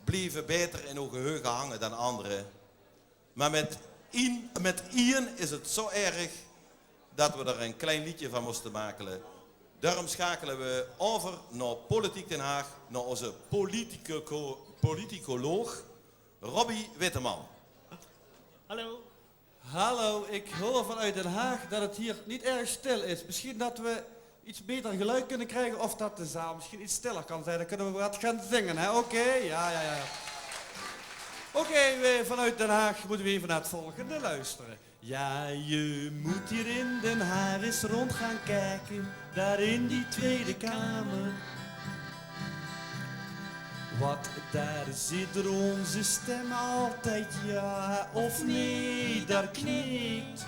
blieve baeter in ow geheuge hange dan andere. Maar met ien, met ien is 't zo erg dat we d'r een klein liedje van moste makele. Daarom schakele we over nao Politiek Den Haag, nao onze politico-, politicoloog Robbie Witteman. Hallo. Hallo, ik hoor vanuit Den Haag dat het hier niet erg stil is. Misschien dat we iets beter geluid kunnen krijgen of dat de zaal misschien iets stiller kan zijn. Dan kunnen we wat gaan zingen, hè? Oké, ja, ja, ja. Oké, we, vanuit Den Haag moeten we even naar het volgende luisteren. Ja, je moet hier in Den Haag eens rond gaan kijken, daar in die Tweede Kamer. Want daar zit er onze stem altijd, ja of nee, daar knikt.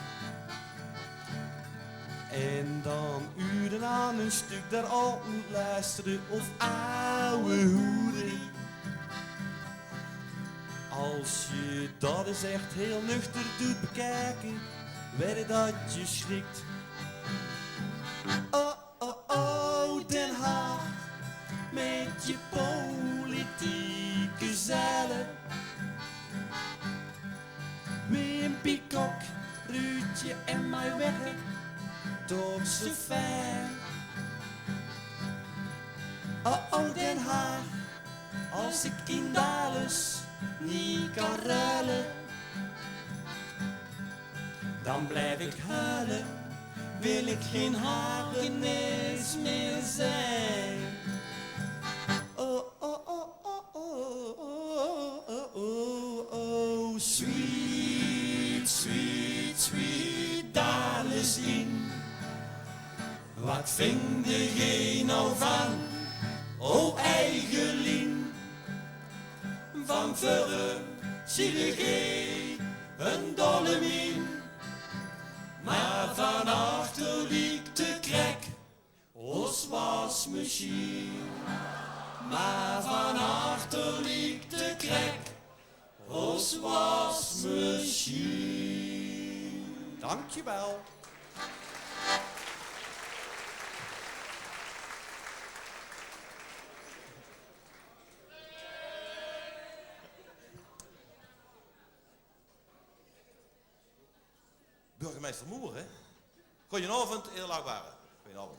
En dan uren aan een stuk daar al moet luisteren of ouwehoeren. Als je dat eens echt heel nuchter doet bekijken, weet ik dat je schrikt. Oh, oh, oh, Den Haag, met je politieke zuilen. Wim Piekok, Ruudje en Mai Wegge, toch zo fijn. Oh, oh, Den Haag, als ik in Dalles niet kan ruilen, dan blijf ik huilen, wil ik geen Hagenees meer zijn. Oh, oh, oh, oh, oh, oh, oh, sweet, sweet, sweet Dalles in. Wat vinde geej now van, o eigelien? Van veure ziede geej een dolle mien, maar van achter liekt de krek os wasmachien. Maar van achter liekt de krek os wasmachien. Dankjewel. Burgemeister Moore. Goeienaovend, edelachtbare. Goeienaovend.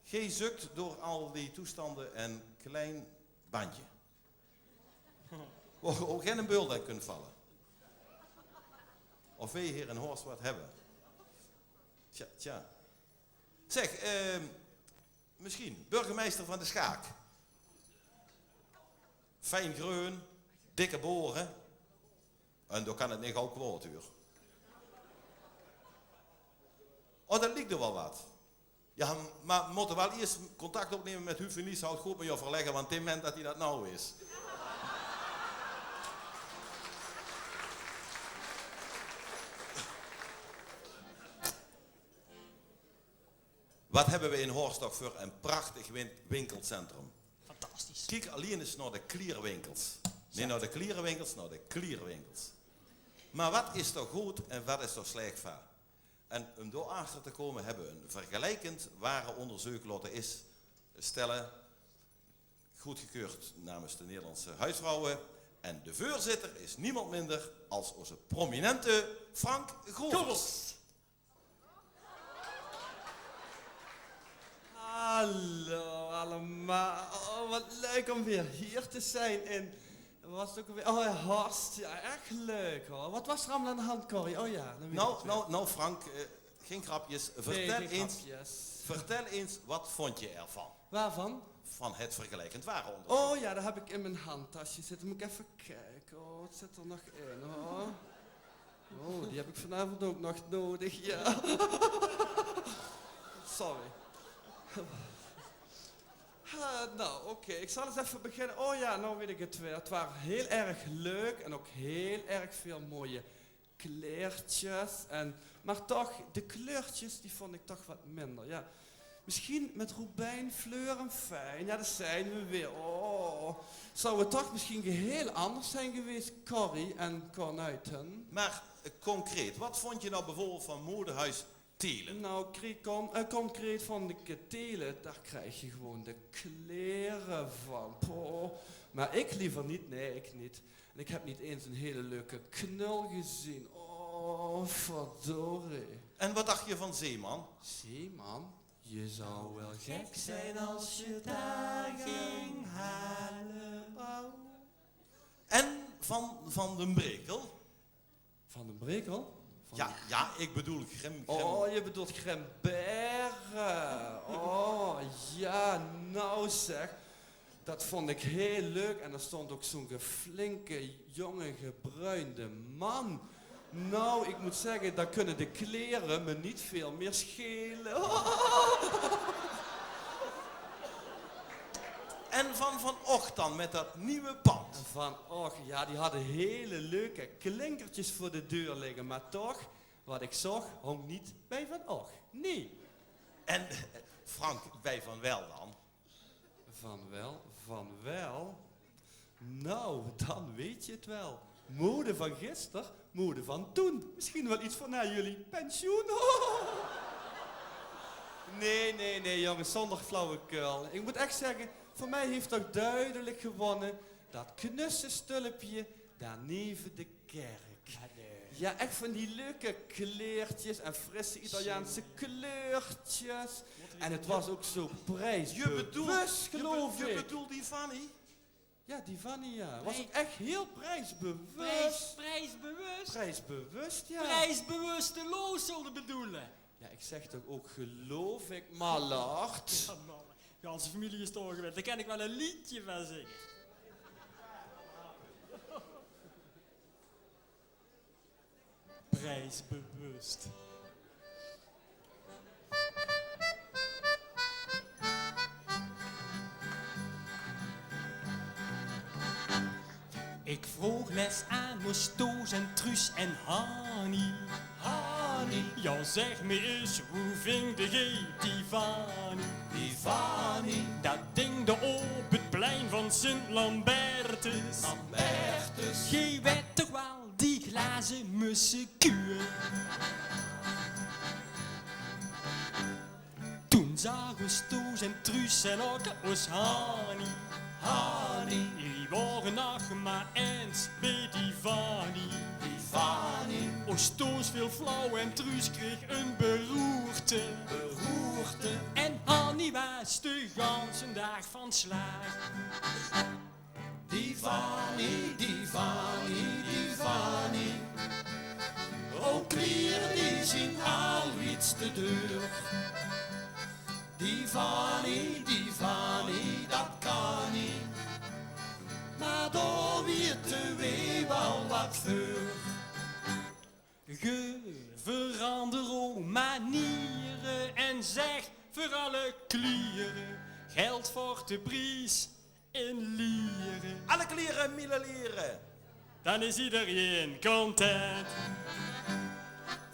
Geej zukt door al die toestande een klein bandje. Wo ge ow gen beul aan kunt valle. Of weej hier in Horst wat hebbe. Tja, tja. Zeg, eh, misschien burgemeister van de Sjaak. Fijn greun, dikke bore. En dao kan 't neet gauw kwaod, huur. Oh, dat liekt d'r wel wat. Jao, mer mótte waal iers contact opnumme mit Huub van Lieshout, good mit jou euverlègke, want dae meint det hae det nao is. Waat höbbe we in Horst toch veur ein prachtig win-, winkelcentrum. Fantastisch. Kiek allein ins nao de klierwinkels. Neet nao de klierewinkels, nao de klierwinkels. Mer waat is d'r good en waat is d'r slech van? En óm dao achter te kómme höbbe we ein vergelijkend wareonderzeuk laote instelle, goodgekeurd namens de Nederlandse huisvrouwen. En de veurzitter is niemand minder as ózze prominente Frank Govers. Hallo allemaal. Oh, wat leuk om weer hier te zijn in, wat was het ook alweer? Oh, Horst. Ja, echt leuk hoor. Wat was er allemaal aan de hand, Corrie? Oh ja, dan weet ik het weer. Nou, nou, Frank, eh, geen grapjes. Vertel eens, vertel eens, wat vond je ervan? Waarvan? Van het vergelijkend warenonderzoek. Oh ja, dat heb ik in mijn handtasje zitten. Moet ik even kijken. Oh, wat zit er nog in, hoor? Oh, die heb ik vanavond ook nog nodig, ja. Sorry. Ah, nou, oké. Ik zal eens even beginnen. Oh ja, nou weet ik het weer. Het waren heel erg leuk en ook heel erg veel mooie kleertjes. En, maar toch, de kleurtjes, die vond ik toch wat minder. Ja, misschien met robijnfleuren fijn. Ja, daar zijn we weer. Oh, zou het toch misschien geheel anders zijn geweest, Corrie en Cornuiten? Maar, eh, concreet, wat vond je nou bijvoorbeeld van modehuis Telen? Nou, cre-, con-, eh, concreet vond ik, eh, Telen, daar krijg je gewoon de kleren van. Poh. Maar ik liever niet, nee, ik niet. En ik heb niet eens een hele leuke knul gezien. Oh, verdorie. En wat dacht je van Zeeman? Zeeman? Je zou wel gek zijn als je daar ging halen. En van Van den Brekel? Van den Brekel? Van... Ja, ja, ik bedoel Grim, Grim. Oh, je bedoelt Grimbert. Oh, ja, nou zeg. Dat vond ik heel leuk. En er stond ook zo'n ge-, flinke, jonge, gebruinde man. Nou, ik moet zeggen, daar kunnen de kleren me niet veel meer schelen. En van Van Och dan, met dat nieuwe pand? Van Och, ja, die hadden hele leuke klinkertjes voor de deur liggen. Maar toch, wat ik zocht, hong niet bij Van Och. Nee. En, eh, Frank, bij Van Wel dan? Van Wel, Van Wel. Nou, dan weet je het wel. Mode van gister, mode van toen. Misschien wel iets voor na jullie pensioen. Nee, nee, nee, jongens, zonder flauwekul. Ik moet echt zeggen, voor mij heeft toch duidelijk gewonnen dat knusse stulpje daar neven de kerk. Ja, echt van die leuke kleertjes en frisse Italiaanse kleurtjes. En het was ook zo prijsbewust, geloof ik. Je bedoelt die Vanny? Ja, die Vanny, ja. Was ook echt heel prijsbewust. Prijs-, prijsbewust? Prijsbewust, ja. Prijsbewusteloos zulde bedoelen. Ja, ik zeg toch ook geloof ik, Mallard. Ja, Mallard. Ja, onze familie is doorgewend. Daar kan ik wel een liedje van zingen. Prijsbewust. Ik vroog les aan Ostoos en Truus en Hannie. Hannie. Ja, zeg me eens, hoe vingde geej die Vannie? Die Vannie. Dat dingde op het plein van Sint Lambertus. Lambertus. Geej weet toch wel, die glazen mussekeul. Toen zag Ostoos en Truus en ok ós Hannie. Hannie. Die wore nog maar eens bij die Vannie. Die Vannie. Ostoos veel flauw en Truus kreeg een beroerte. Beroerte. En Hannie was de ganse dag van slaag. Die Vannie, die Vannie, die Vannie. Ow klier die zien alwiets te deur. Die Vannie, die Vannie, dat kan nie. Maar dao wiete weej waal wat veur. Ge verander ow maniere en zeg Veur alle kliere geld veur de pries in liere. Alle kliere, miele liere. Dan is iedereen content.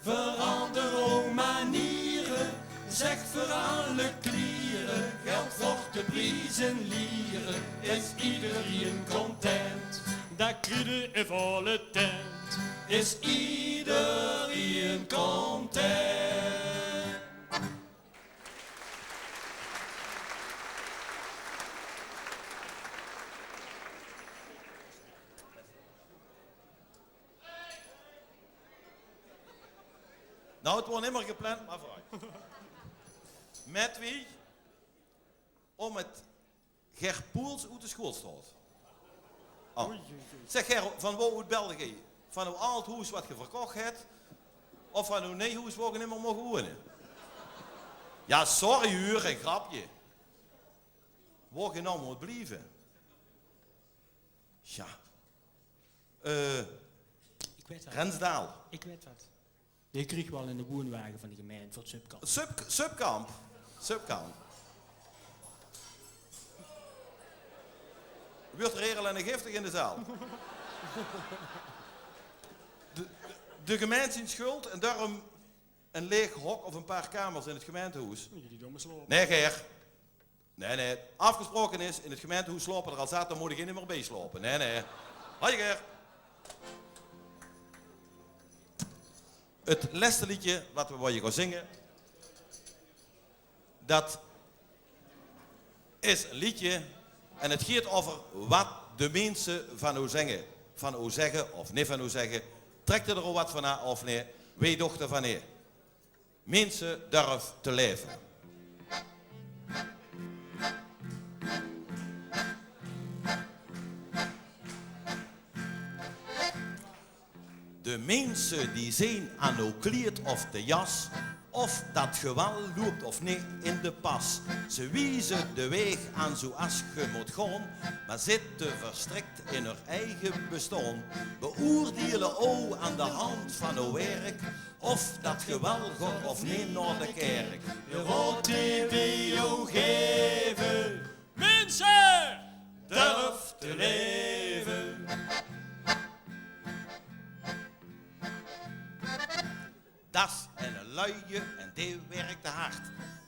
Verander ow maniere, zeg veur alle kliere geld veur de pries in liere. Is iedereen content. Daar kriede in volle tent. Is iedereen content. Nou, het woor nimmer gepland, maar vooruit. Met wie? Om het Ger Poels oet de school staot. Oh. Zeg Ger, van wao oet belde geej? Van ow aald hoes wat ge verkoch het? Of van ow nij hoes wao ge nimmer moge woene? Ja, sorry huur, een grapje. Wao ge now moot blieve. Ja. Eh, ik weet wat. Rensdaal. Ik weet wat. Die krieg waal in de woonwage van de gemeente veur subkamp. Sub-, subkamp. Subkamp. Wuurt er hiel en giftig in de zaal. De, de gemeente zien schuld en daarom een leeg hok of een paar kamers in het gemeentehoes. Die domme slaope. Nee, Ger. Nee, nee. Afgesproken is, in het gemeentehoes slaope er al zat, dan moot ge nimmer bie slaope. Nee, nee. Hoi, Ger. Het leste liedje wat we wolle gaon zinge, dat is een liedje en het geet over wat de minse van ow zegge. Van ow zegge of neet van ow zegge. Trekt er ow wat van aan of neet? Weej dochte van neet. Minse, durf te leve. De minse die zeen aan ow kleed of de jas, of dat ge waal loupt of neet in de pas. Ze wieze de weeg aan zoeas ge moot gaon, maar zitte verstrikt in heur eige bestaon. Beoordeele ow aan de hand van ow werk, of dat ge waal gaot of neet nao de kerk. De raod die weej ow geve: minse, durf te leve. Dat is enne luie en dee werkt hard.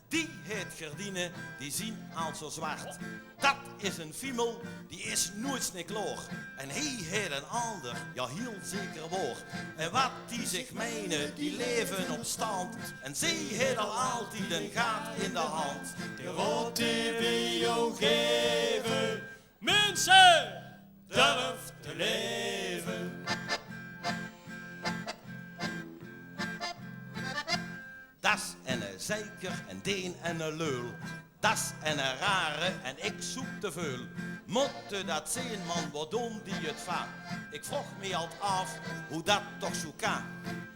Die het gerdiene, die zien al zoe zwart. Dat is een fiemel, die is noeits neet klaor. En hee het een ander, ja, hiel zeker waor. En wat die zich meine, die leven op stand. En zee het al altied een gaat in de hand. De raod die weej ow geve: minse, durf te leve. Dat is enne zeiker en deen enne leul. Dat is enne rare en ik zoek te veul. Motte dat zeen, man, waor doon die het va? Ik vroog meej alt af hoe dat toch zoe ka.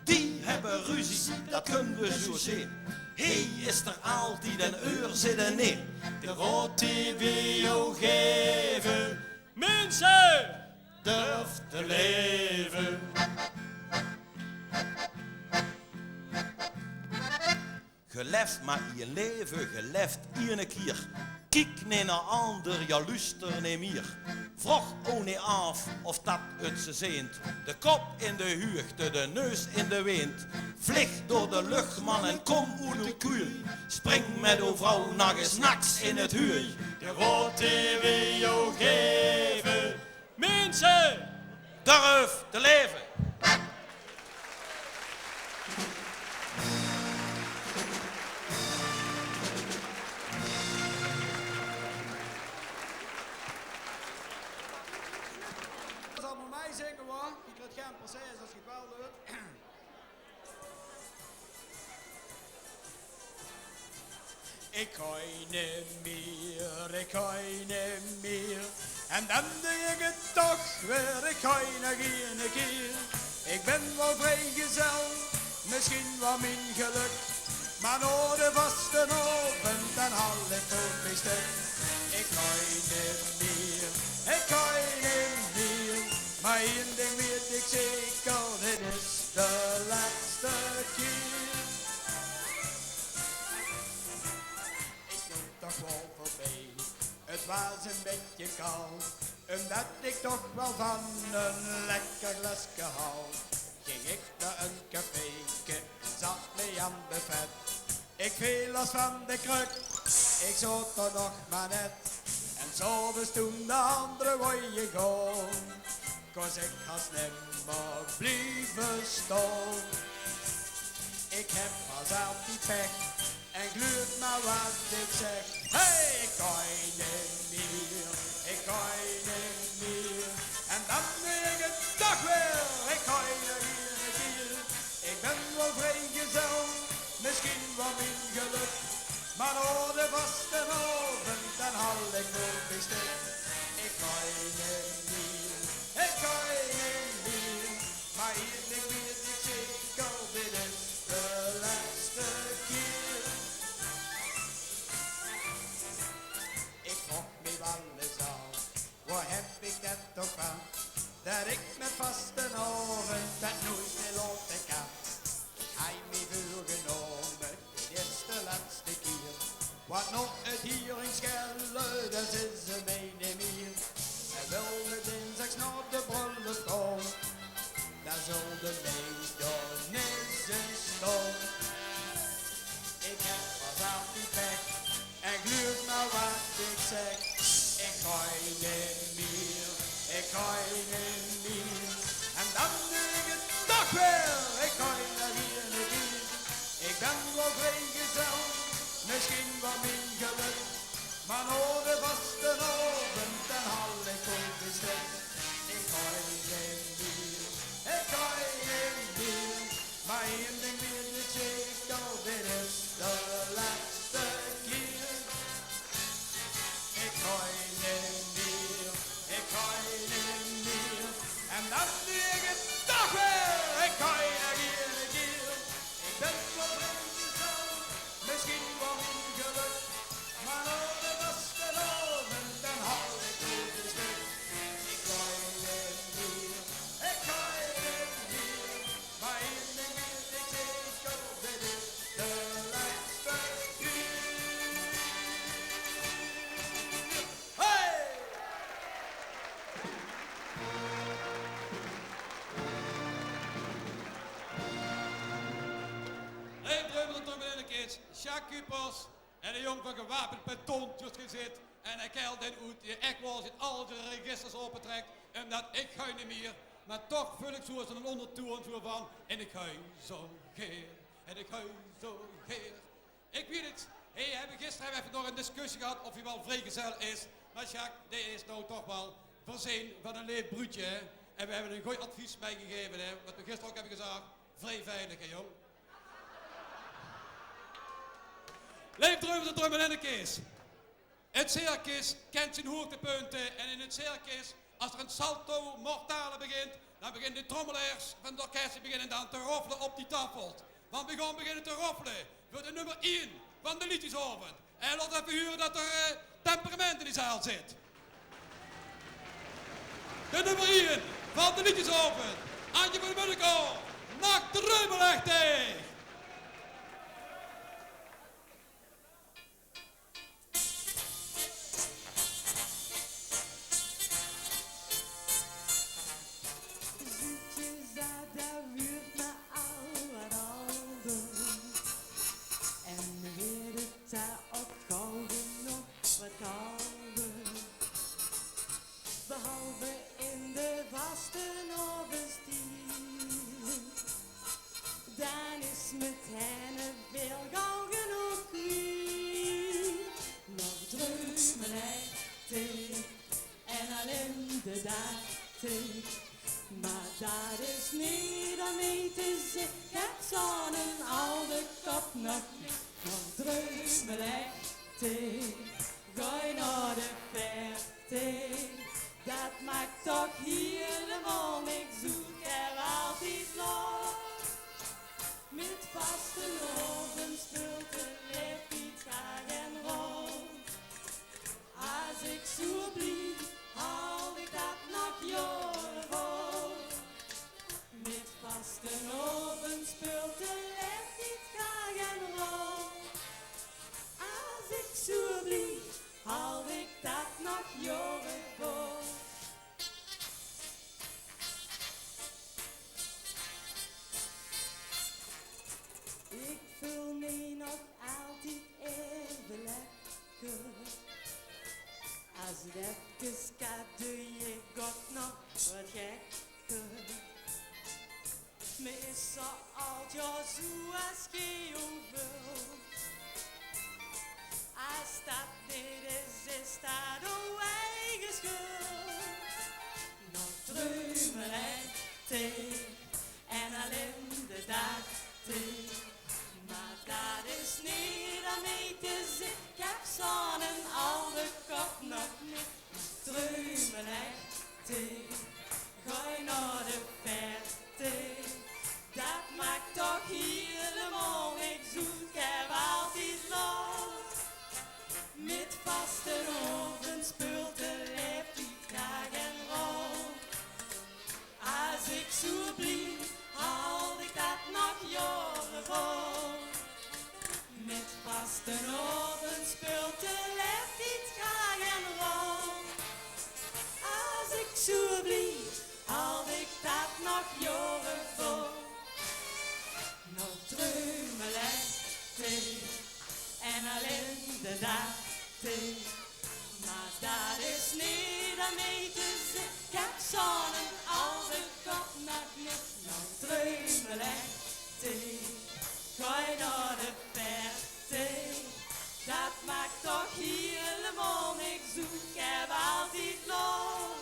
Die hebbe ruzie, dat kunde ge zoe zeen. Hee is er altied en heur zit er neet. De raod die weej ow geve: minse, durf te leve. Ge left maar ien leve, ge left iene kier. Kiek neet nao ander, ja, luuster neet mier. Vroog ow neet af of dat het ze zeent. De kop in de huugte, de neus in de wind. Vlieg door de lucht, man, en kom oet de kuul. Spring met ow vrouw nog ens naks in het huul. De raod die weej ow geve: minse, durf te leve. Zal maar mei zinge, hoor. Ik weet geen precies als je het wel doet. Ik gaon neet mier, ik gaon neet mier. En dan doon ik het toch weer, ik gaon nog iene kier. Ik bin waal vriegezel, misschien waal mien geluk. Maar nao de vastelaovend, dan haol ik ow meistal. Ik gaon neet mier, ik gaon neet mier. Maar ien ding weet ik zeker, dit is de letste kier. Kwam veurbie. Het waas ein bietje kald, umdet ik toch waal van ein lekker gleske haw, ging ik nao ein cafeeke en zat mej aan 't buffet. Ik veel as van de kruk, ik zoot d'r nog mar net. En 's aoves toen de andere woeje gaon, kós ik haos nimmer blieve staon. Ik heb haos altied pech, en gluuf mar wat ik zeg. Hey, ik kan neet mier, ik kan neet mier. En dan dink ik toch weer, ik kan neet mier. Ik ben waal vriegezel, misschien waal mien geluk, mar nao de vastelaovend, dan hal ik nooit mie stuk. Ik kan neet mier, ik kan neet mier. Mar ein dink weet ik zeker, dit is de letste kier. Ik vraog mej waal ens aaf, wao heb ik det toch van, det ik mit vastelaovend det nooit mie laote kan. Ik haj mej veurgenome, dit is de letste kier. Want nao het hieringschelle, det is 'r mej neet mier. Hae wil me dinsdags nao de brullof gaon, dan zol de mej dao neet zien staon. Ik heb waal altied pech, en gluuf mar wat ik zeg. Ik kan neet mier, ik kan neet mier. En dan dink ik toch weer, ik kan neet mier. Ik ben waal vriegezel, misschien waal mien geluk, mar nao de vastelaovend, dan hal ik nooit mie stuk. Ik kan neet mier, ik kan neet mier. Mar ein dink weet ik zeker, dit is de letste kier. Ik kan neet mier, ik kan neet mier. En dan dink ik toch weer, ik kan neet mier. Ik ben waal vriegezel, misschien waal mien geluk, mar nao de vastelaovend, dan hal ik nooit mie stuk. Ik kan neet mier, ik kan neet mier. Mar ein dink weet ik zeker, dit is de letste kier. Hey! Hey, Dreumels en Dreumelinnekes, Sjaak Kuipers. En de jóng van Gewapend Peloton, zjus gezeen. En hae kelt den oet die ech waal zien al die registers aopetrek, umdet ik gei neet mier. Mar toch veul ik zoe es 'nen óngertoon zoe van: en ik gei zoe geer, en ik gei zoe geer. Ik weet het, hey, hebbe, gister hebbe we effe nog 'n discussie gehad of hae waal vriegezel is. Mar Sjaak, dae is now toch waal veurzeen van 'n leef bruudje, hè. En we hebbe 'n gooj advies meigegaeve, hè, wat we gister ouk hebbe gezag. Vrie veilig, hè, jóng. Leef Dreumels en Dreumelinnekes. Het circus kent zien hoogtepunte en in het circus, as d'r 'n salto mortale begint, dan beginne de trommelaars van 't orkes, die beginne dan te roffele op die taofels. Want we gaon beginne te roffele veur de nummer ein van de liedjesaovend. En laot effe hure det d'r, eh, temperament in die zaal zit. De nummer ein van de liedjesaovend, Antje van Munnekom, Nacht Dreumelachtig. Zuutje, zat, det wuurt me al wat alder. En weurt 't dao ouk gauw genóg wat kalder. Behalve in de vastelaovestied. Dan is 't mit henne väöl gauw genóg kwiet. Nog dreumelachtig en al in de dertig. Mar det is neet óm mei te zeen, ik heb zoe'n alde kop nog neet. Nog dreumelachtig, gaon nao de veertig. Det maak toch hielemaol niks oet, ik heb altied nog mit vastelaovend speelt de leeftied gaar gen rol. As ik zoe blief, haol ik det nog jaore vol. Mit vastelaovend speelt de leeftied gaar gen rol. As ik zoe Blie, haw ik dat nog jaore vol. Ik veul mej nog altied eve lekker. As 't efkes kan, doe ik ok nog wat gekker. Me is zo aldjaor zoe as gee oeveel. As dat neet is, is dat ow eige schuld. Nog dreumelek thee en allein de daag thee. Maar dat is neet aan mej te zeen. Ik heb zo'n alde kop nog neet. Dreumelek thee, gaoj nao de verte. Dat maak toch hielemaol niks oet, ik heb altied lol. Mit vastelaovend speult de leeftied graag en rol. As ik zoe blief, haw ik dat nog jaore vol. Mit vastelaovend speult de leeftied graag en rol. As ik zoe blief, haw ik dat nog jaore vol. Nog dreumelek thee en allein de daag thee. Maar dat is neet aan mej te zeen. Ik heb zo'n alde kop nog neet. Nog dreumelek thee, gaoj nao de verte. Dat maak toch hielemaol niks oet, ik heb altied lol.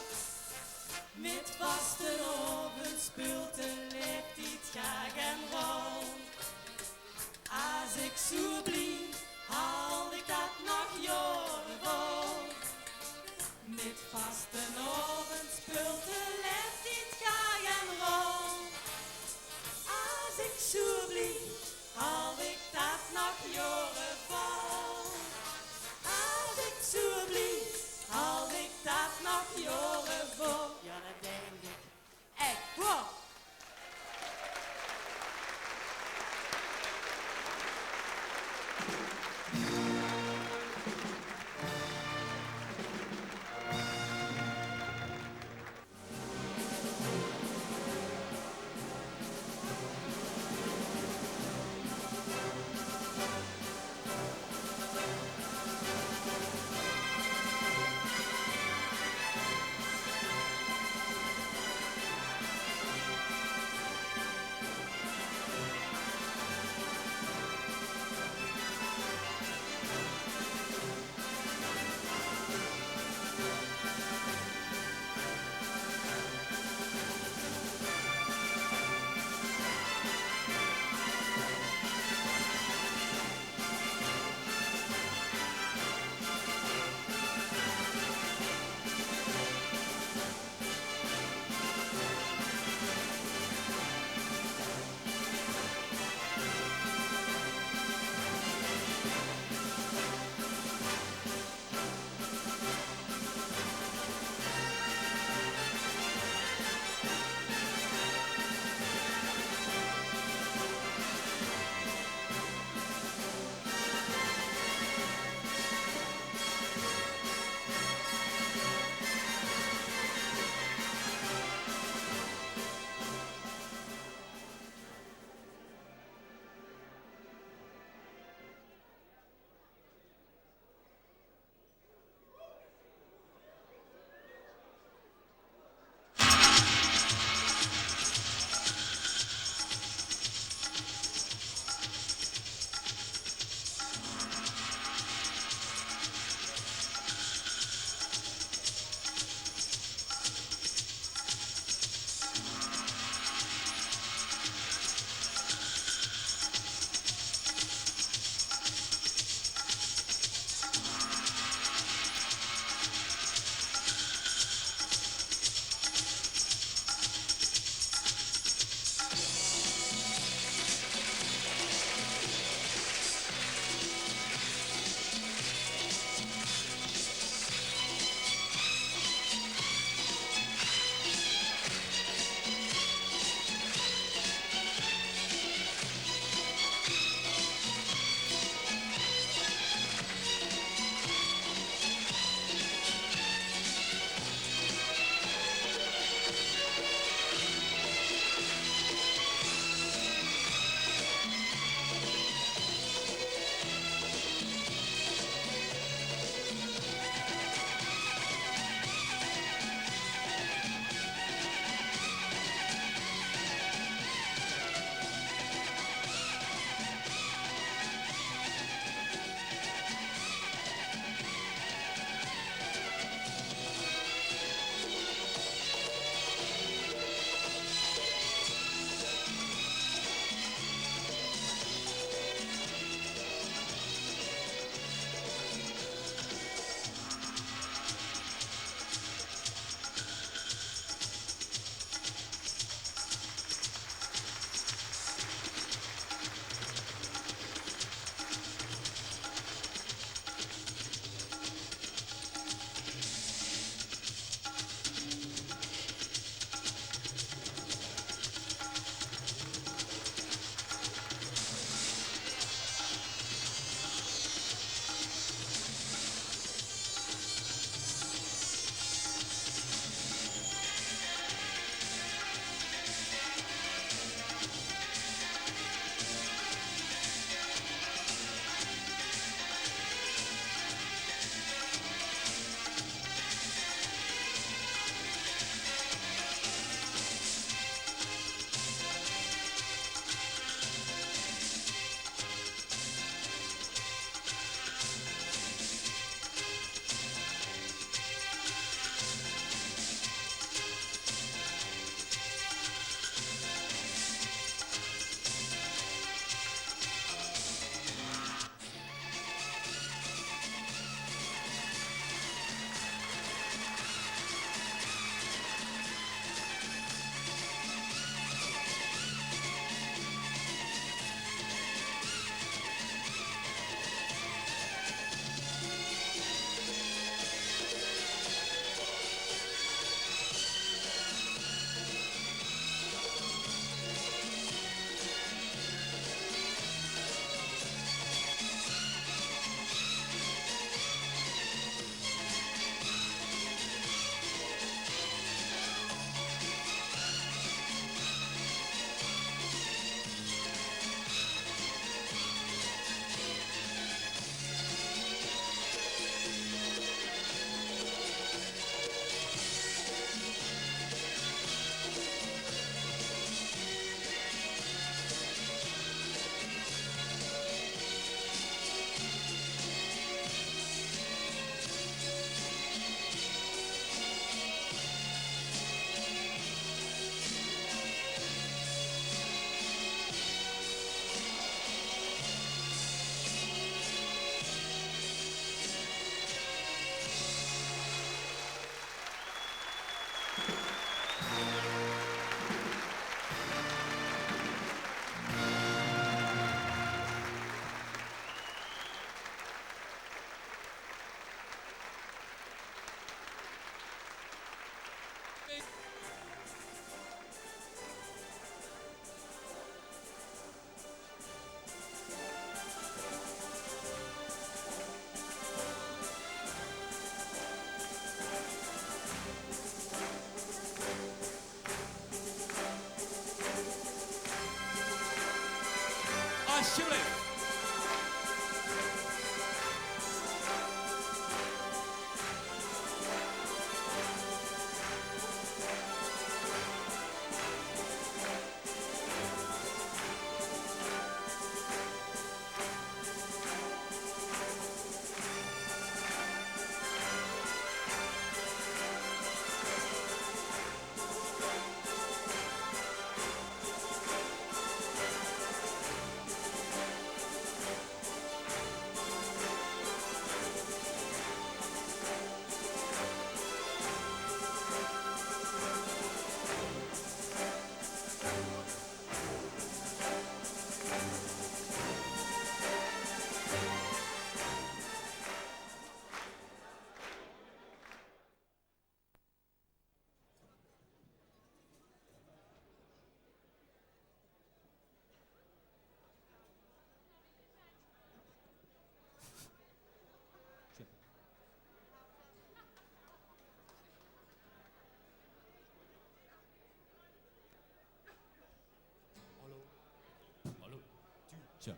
Mit vastelaovend speult de leeftied graag en rol. As ik zoe blief, haw ik dat nog jaore vol. Mit vastelaovend speult de leeftied graag en rol. As ik zoe blief, haw ik dat nog jaore vol. As ik zoe blief, haw ik dat nog jaore vol. Ja, dat denk ik. Ech, wow. Alsjeblieft. Hallo. Hallo. Tja.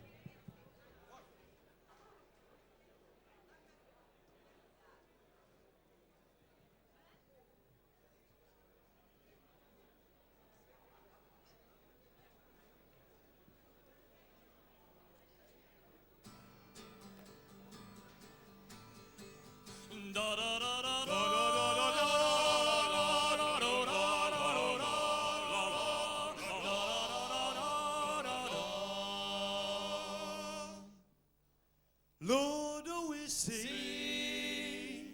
Laot ow ins zeen.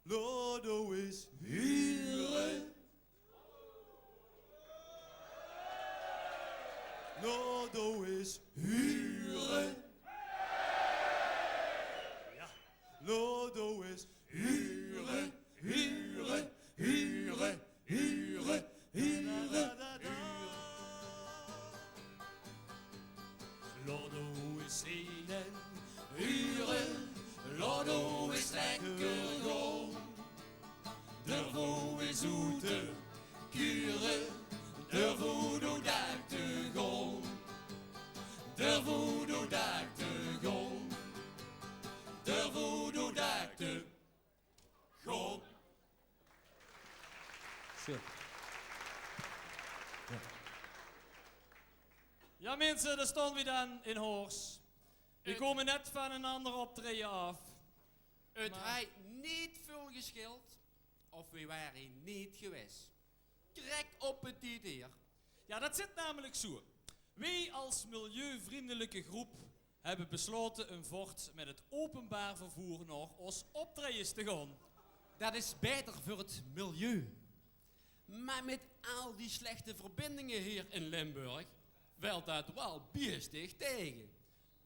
Laot ow ins hure. Laot ow ins hure. Jao. Laot ow ins hure, hure, hure, hure, hure, hure. Laot ow ins zeen en hure, laot ow ins lekker gaon. Durf ow ins oet te kure, durf ow door daak te gaon. Durf ow door daak te gaon. Durf ow door daak te gaon. Zo. Jao. Jao, minse, dao staon v'r dan in Hors. V'r kómme net van ein anger optraeje aaf. 't Haet neet väöl gesjeild of v'r ware neet gewaes. Krek op 't idee. Jao, dat zit namelik zoe. Weej als milieuvriendelike groep hebbe beslaote um vort met 't openbaar vervoer nao os optraejes te gaon. Dat is baeter veur 't milieu. Mer mit al die slechte verbindinge hie in Limburg vèlt dat waal biestig taege.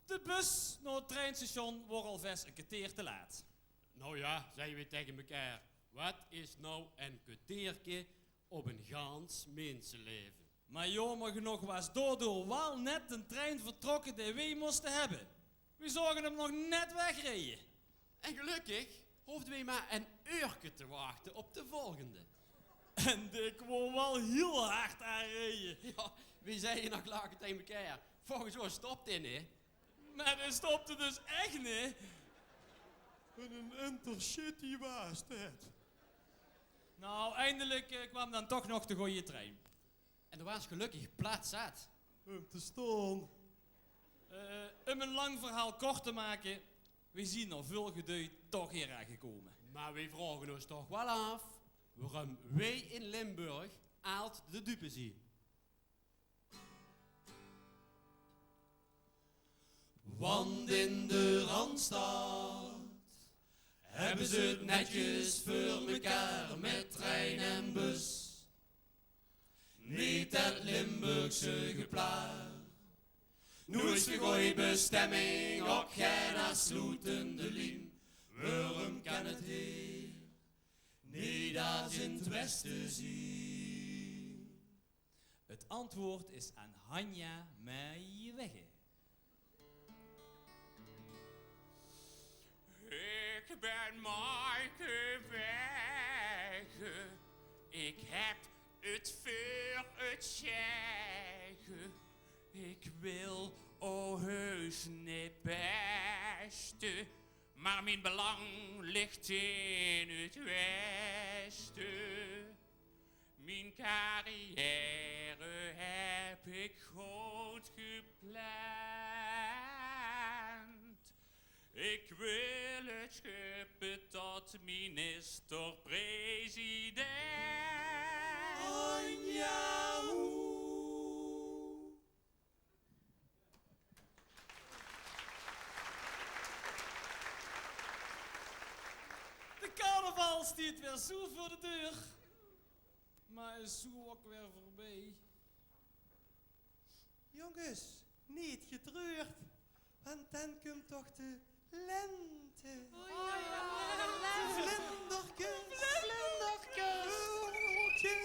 De bus nao 't treinstation waor al ves e kerteer te laat. Nou jao, zagte weej taege mekaar, wat is nou e kerteerke op e gans minselaeve? Mer jaomer genóg waas daodoor waal net d'n trein vertrokke dae weej móste hebbe. Weej zoge 'm nog net wegreje. En gelökkig hoofde weej mer e eurke te wachte op de volgende. En dae kwaam waal hiel hard aanreje. Jao, weej zagte nog lache taege mekaar: volges ós stop dae, hè? Mer dae stopde dus ech, hè? En 'n intercity waas det. Nou, eindelik, eh, kwaam dan toch nog de gooje trein. En d'r waas gelökkig plaats zat. Um te staon. Eh, um e lang verhaal kort te make, weej zien nao väöl gedeuj toch hie aangekómme. Mer weej vraoge ós toch waal aaf waorum weej in Limburg altied de dupe zien. Want in de Randstad hebbe ze 't netjes veur mekaar met trein en bus. Neet det Limburgse geplaar. Noe is de gooj bestemming ok gein aansloetende lien. Waorum kan 't hie neet as in 't weste zien? Het antwoord is aan Hanja Meijwegge. Ik ben Maaike Wegge. Ik heb het veur het zegge. Ik wil O, heus neet bèste, mer mien belang lik in 't wèste. Mien carrière höb ich good gepland. Ich wil 't sjöppe tot minister-president. De carnaval stiet weer zoe veur de deur, mer is zoe ok weer veurbie. Jónges, neet getreurd, want dan kump toch de lente. Vlinderkes, vlinderkes, vogelkes,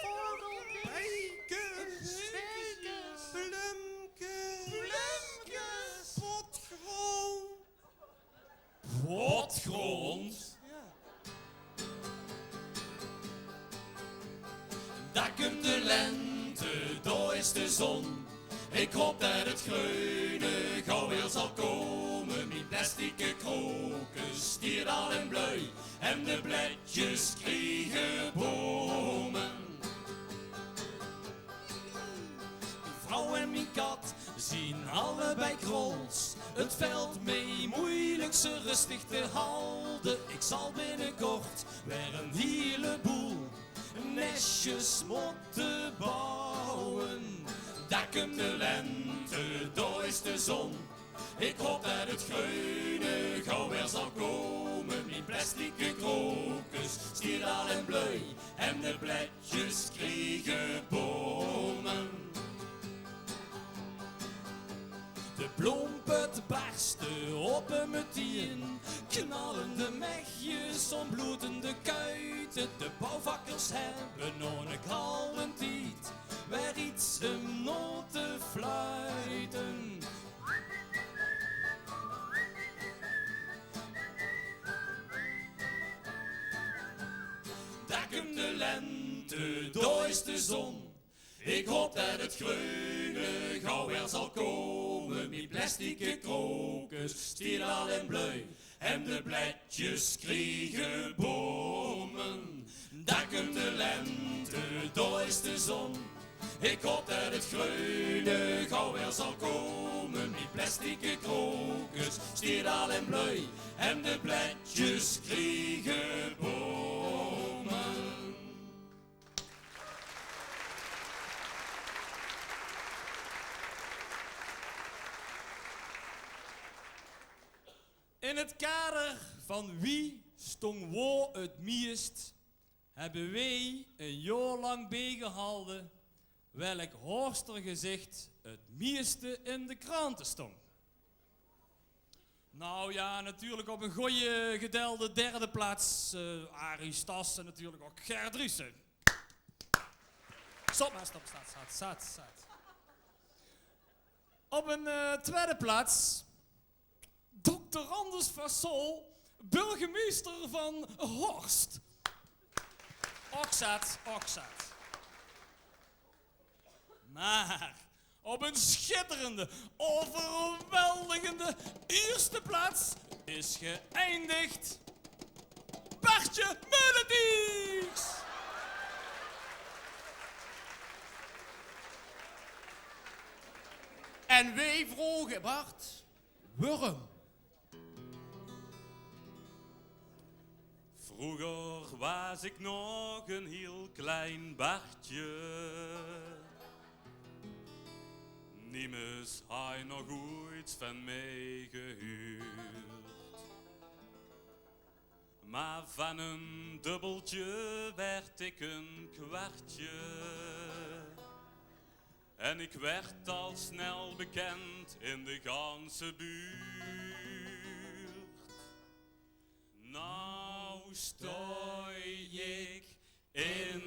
vogelkes, biekes, biekes, blumkes, blumkes, potgrond. Potgrond? Jao. Dao kump de lente, dao is de zon. Ich haop det 't greune gauw weer zal kómme. Mien plastieke krokus stiet al in blui en de bledjes kriege bómme. Mien vrouw en mien kat zien allebei krols. 't Velt mej meujelik ze rustig te halde. Ich zal binnekort weer ein hieleboel nestjes mótte bouwe. Dao kump de lente, dao is de zon. Ich haop det 't greune gauw weer zal kómme. Mien plastieke krokus stiet al in blui en de bledjes kriege bómme. De bloomput barste op 'n metien, knallende mechjes, ontbloedende kuite. De bouwvakkers höbbe nog 'ne kalden tied weer iets um nao te fluite. Dao kump de lente, dao is de zon. Ich haop det 't greune gauw weer zal kómme. Mien plastieke krokus stiet al in blui en de bledjes kriege bómme. Dao kump de lente, dao is de zon. Ich haop det 't greune gauw weer zal kómme. Mien plastieke krokus stiet al in blui en de bledjes kriege bómme. In 't kader van Wie stóng waor 't miest, höbbe weej ein jaor lank beegehalde welk Horster gezicht 't mieste in de krante stóng. Nou ja, natuurlik op ein gooj gedelde derde plaats, eh, Arie Stassen en natuurlik ok Ger Driessen. Stop mer, stop, staat, staat, staat, staat. Op ein, eh, twiede plaats, dokter Anders Fassol, burgemeester van Horst. Ok zat, ok zat. Mer op ein schitterende, overweldigende eerste plaats is geëindigd Bartje Meulentieks. En weej vroge Bart: Wurm. Vroeger waas ik nog een hiel klein Bartje. Niemes haaj nog oeits van mij gehuurd. Maar van een dubbeltje werd ik een kwartje. En ik werd al snel bekend in de ganse buurt. Nou stoj ik in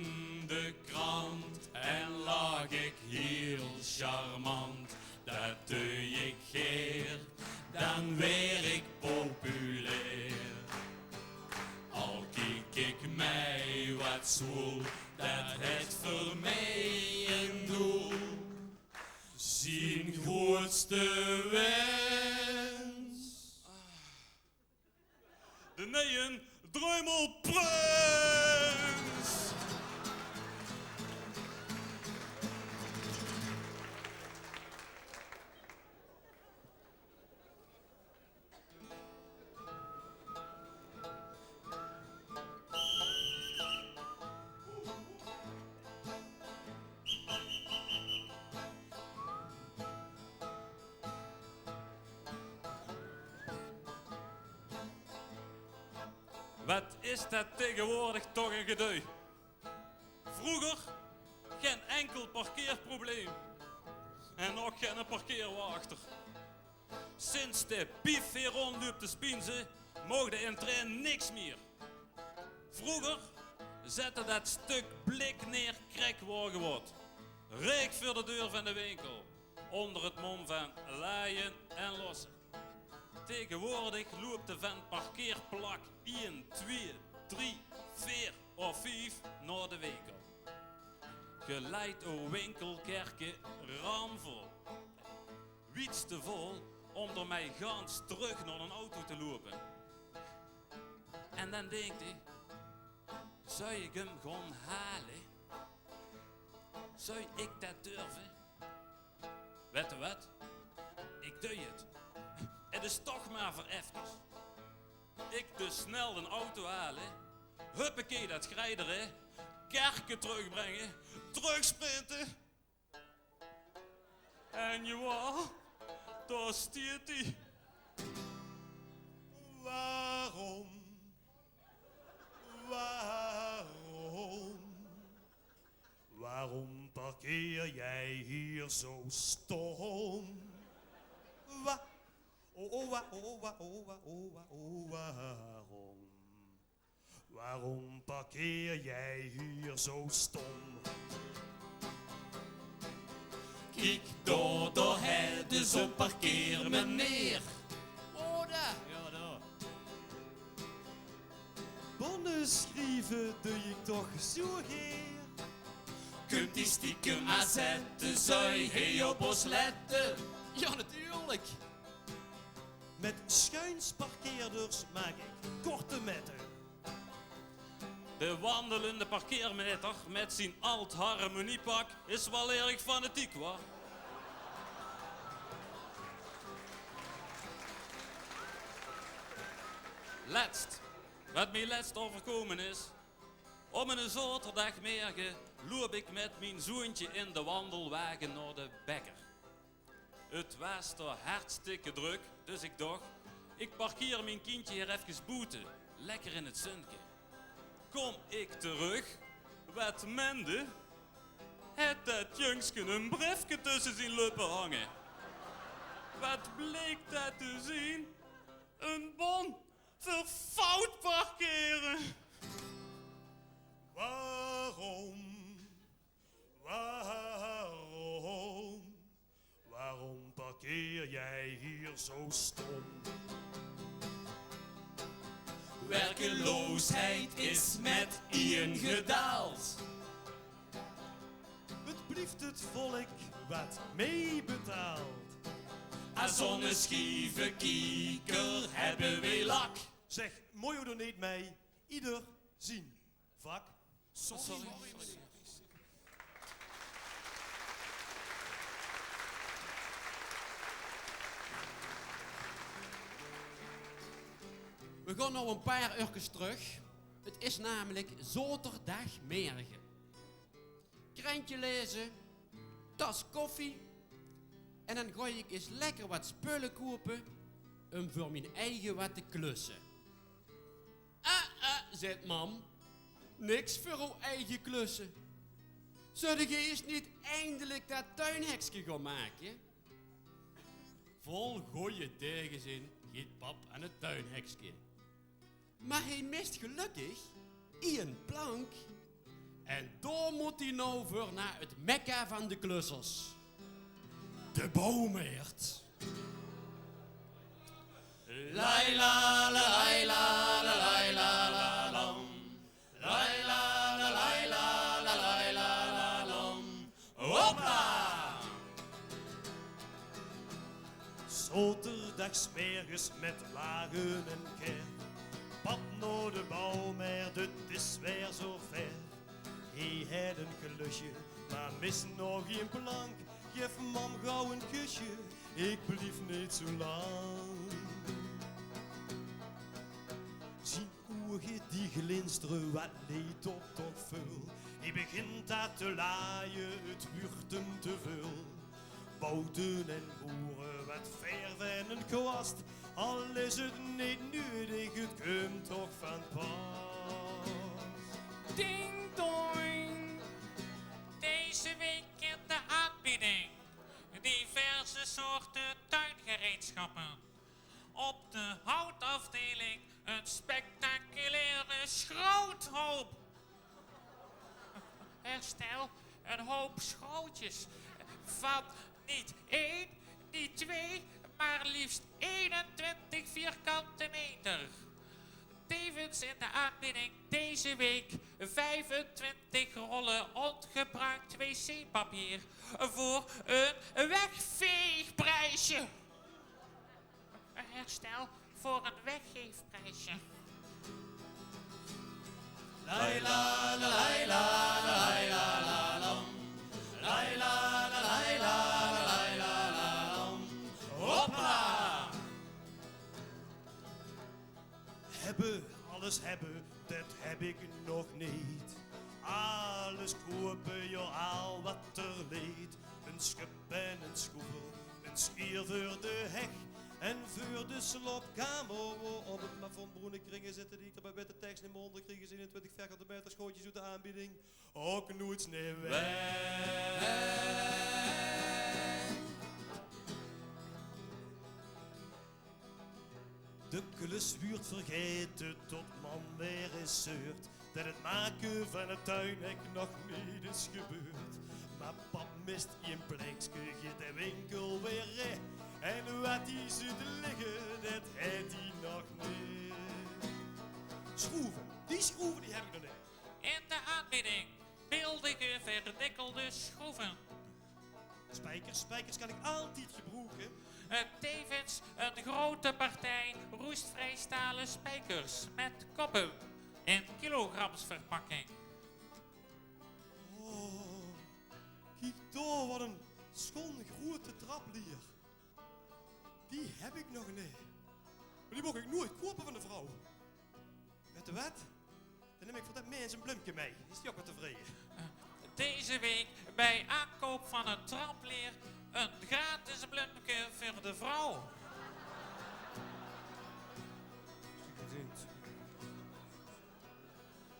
de krant en lach ik hiel charmant. Dat dej ik geer, dan weer ik populair. Al kiek ik mij wat zwoel, dat het veur mij een doel. Zien groot Ste wens. De neje Dreumelprins. Wat is det taegewoordig toch ein gedui. Vreuger gein inkel parkeerprobleem. En ouch geine parkeerwachter. Sinds de pief hie róndj löp te spienze, moog de entree niks mier. Vreuger zette det stök blik neer krek waor gewot. Reek veur de deur van de winkel. Ónger 't mom van laje en losse. Taegewoordig löp de van parkeerplak ein, twieë, drie, veer of vief nao de winkel. Geleid o winkelkerke ramvol. Wiets te vol óm d'r mei gans trök nao d'n auto te loupe. En dan dinkt ie: zoj ik 'm gaon hale? Zoj ik det durve? Wette wat? Ik dui 't. 't Is toch maar veur efkes. Ik dus snel d'n auto hale. Huppakee, det greidere. Kerke trökbrenge. Tröksprinte. En jao, dao stiet ie. Waarom? Waarom? Waarom parkeer jij hier zo stom? Wa-, oh, oh, wa-, oh, oh, wa-, oh, wa-, oh, wa-, oh, wa-, oh, waarom? Waarom parkeer jij hier zo stom? Kiek, dao, dao hebbe ze zo'n parkeermeneer. Oh, dao. Jao, dao. Bonne schrieve dui ik toch zoe geer. Kumt die stiekem aanzette, zoj hie op ós lette? Jao, natuurlijk. Met schuinsparkeerders maak ik korte metten. De wandelende parkeermeter met zien alt-harmoniepak is wel erg fanatiek, wa? Letst, wat mie letst euverkomen is, op 'ne zaoterdagmerge loop ik met mien zoontje in de wandelwagen nao de bekker. 't Waas dao hartstikke drök, dus ik doch: ik parkeer mien kindje hier efkes boete, lekker in 't zunke. Kom ik terug, wat mende, het det jungske 'n brefke tösse zien luppe hange. Wat bleek det te zien? 'n Bon veur fout parkere. Waarom? Waarom? Waarom parkeer jij hier zo stom? Werkeloosheid is met ien gedaald. 't Blieft 't volk wat mei betaalt. Aan zonneschievenkieker hebbe we lak. Zeg, mooi o d'r neet mei, ieder zien vak. Sorry. Sorry. We gaon now 'n paar eurkes trök. 't Is namelijk zaoterdagmerge. Krentje laeze, tas koffie en dan gaon ik ins lekker wat spulle koupe um veur mien eige wat te klusse. Ah, ah, zet mam, niks veur ow eige klusse. Zölle ge ins neet eindelik det tuinhekske gaon make? Vol goje taegezin geit pap aan 't tuinhekske. Maar hie mist gelökkig ien plank. En dao mót hie now veur nao 't mekka van de klussers. De bouwmeert. Laila, la, laila, la, laila, la, lam. Laila, la, laila, la, laila, la, lam. Hoppa! Daags 's mergens mit wage en ker. Pap nao de bouw, mer 't is weer zo ver. Hie het ein klusje, mer mis nog ein plank. Gef mam gauw ein kusje, ik blief neet zo lang. Zien ouge die glinstere, wat leet op toch veul. Hie begint dat te laaie, 't wuurt 'm te veul. Bouten en boere, wat verf en ein kwast. Al is 't neet nudig, 't kump toch van pas. Ding dong! Deze week in de aanbieding diverse soorten tuingereedschappen. Op de houtafdeling een spectaculaire schroothoop. Herstel, een hoop schrootjes van niet één, niet twee, maar liefst eenentwintig vierkante meter. Tevens in de aanbieding deze week vijfentwintig rollen ongebruikt wc-papier voor een wegveegprijsje. Herstel, voor een weggeefprijsje. Lai la la lai la la lai la la lam. Lai la la lai la la lai la la lam. Hoppa! Hebbe, alles hebbe, det heb ik nog neet. Alles koepe, jao, al wat er leet. Ein schup en ein schoevel, ein schier veur de heg en veur de slaopkamer, wo op 't plafond broene kringe zitte die ik d'r mit witte teks neet mier ónder krieg. Eenentwintig vierkante meter schootjes oet de aanbieding, ouch noeits neet weg. De klus wuurt vergaete tot mam weer ins zeurt det 't make van 't tuinhek nog neet is gebeurd. Mer pap mist ein plekske, geit de winkel weer rech. En wat ie zuut ligge, det het ie nog neet. Schroeve, die schroeve die heb ik nog neet. In de aanbieding: beeldige vernikkelde schroeven. Spijkers, spijkers kan ik altied gebroeke. Eh, tevens een grote partij roestvrijstalen spijkers met koppen in kilogramsverpakking. Oh, kiek dao, wat ein schoon groete traplier. Die heb ik nog neet. Mer die moch ik noeits koepe van de vrouw. Wet ge wat? Dan num ik veur det mins ein blumke mei. Is die ouch waal tevreje? Eh, deze week bij aankoop van een traplier een gratis blumke voor de vrouw.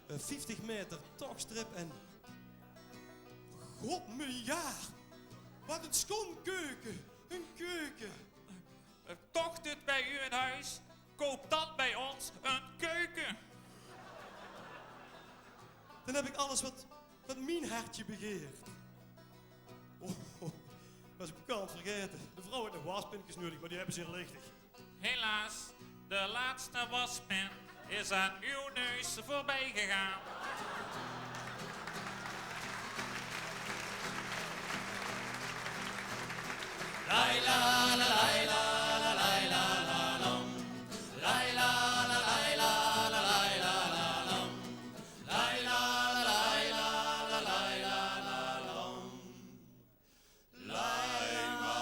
Eh, vieftig meter touwstrip en... God mien jaor! Wat ein schoon keuke! Ein keuke! Eh, kocht u het bij u in huis? Koop dan bij ons een keuken. Dan heb ik alles wat, wat mien hertje begeert. Oh, oh, was ik kant vergaete. De vrouw het nog waspinkes nudig, mer die hebbe ze hiel lichtig. Helaas, de laatste waspin is aan uw neus voorbij gegaan. Lai la la lai la la lai la la lam. Lai la la lai la la lai la la lam. Lai la la lai la la lai la la lam. Lai ma.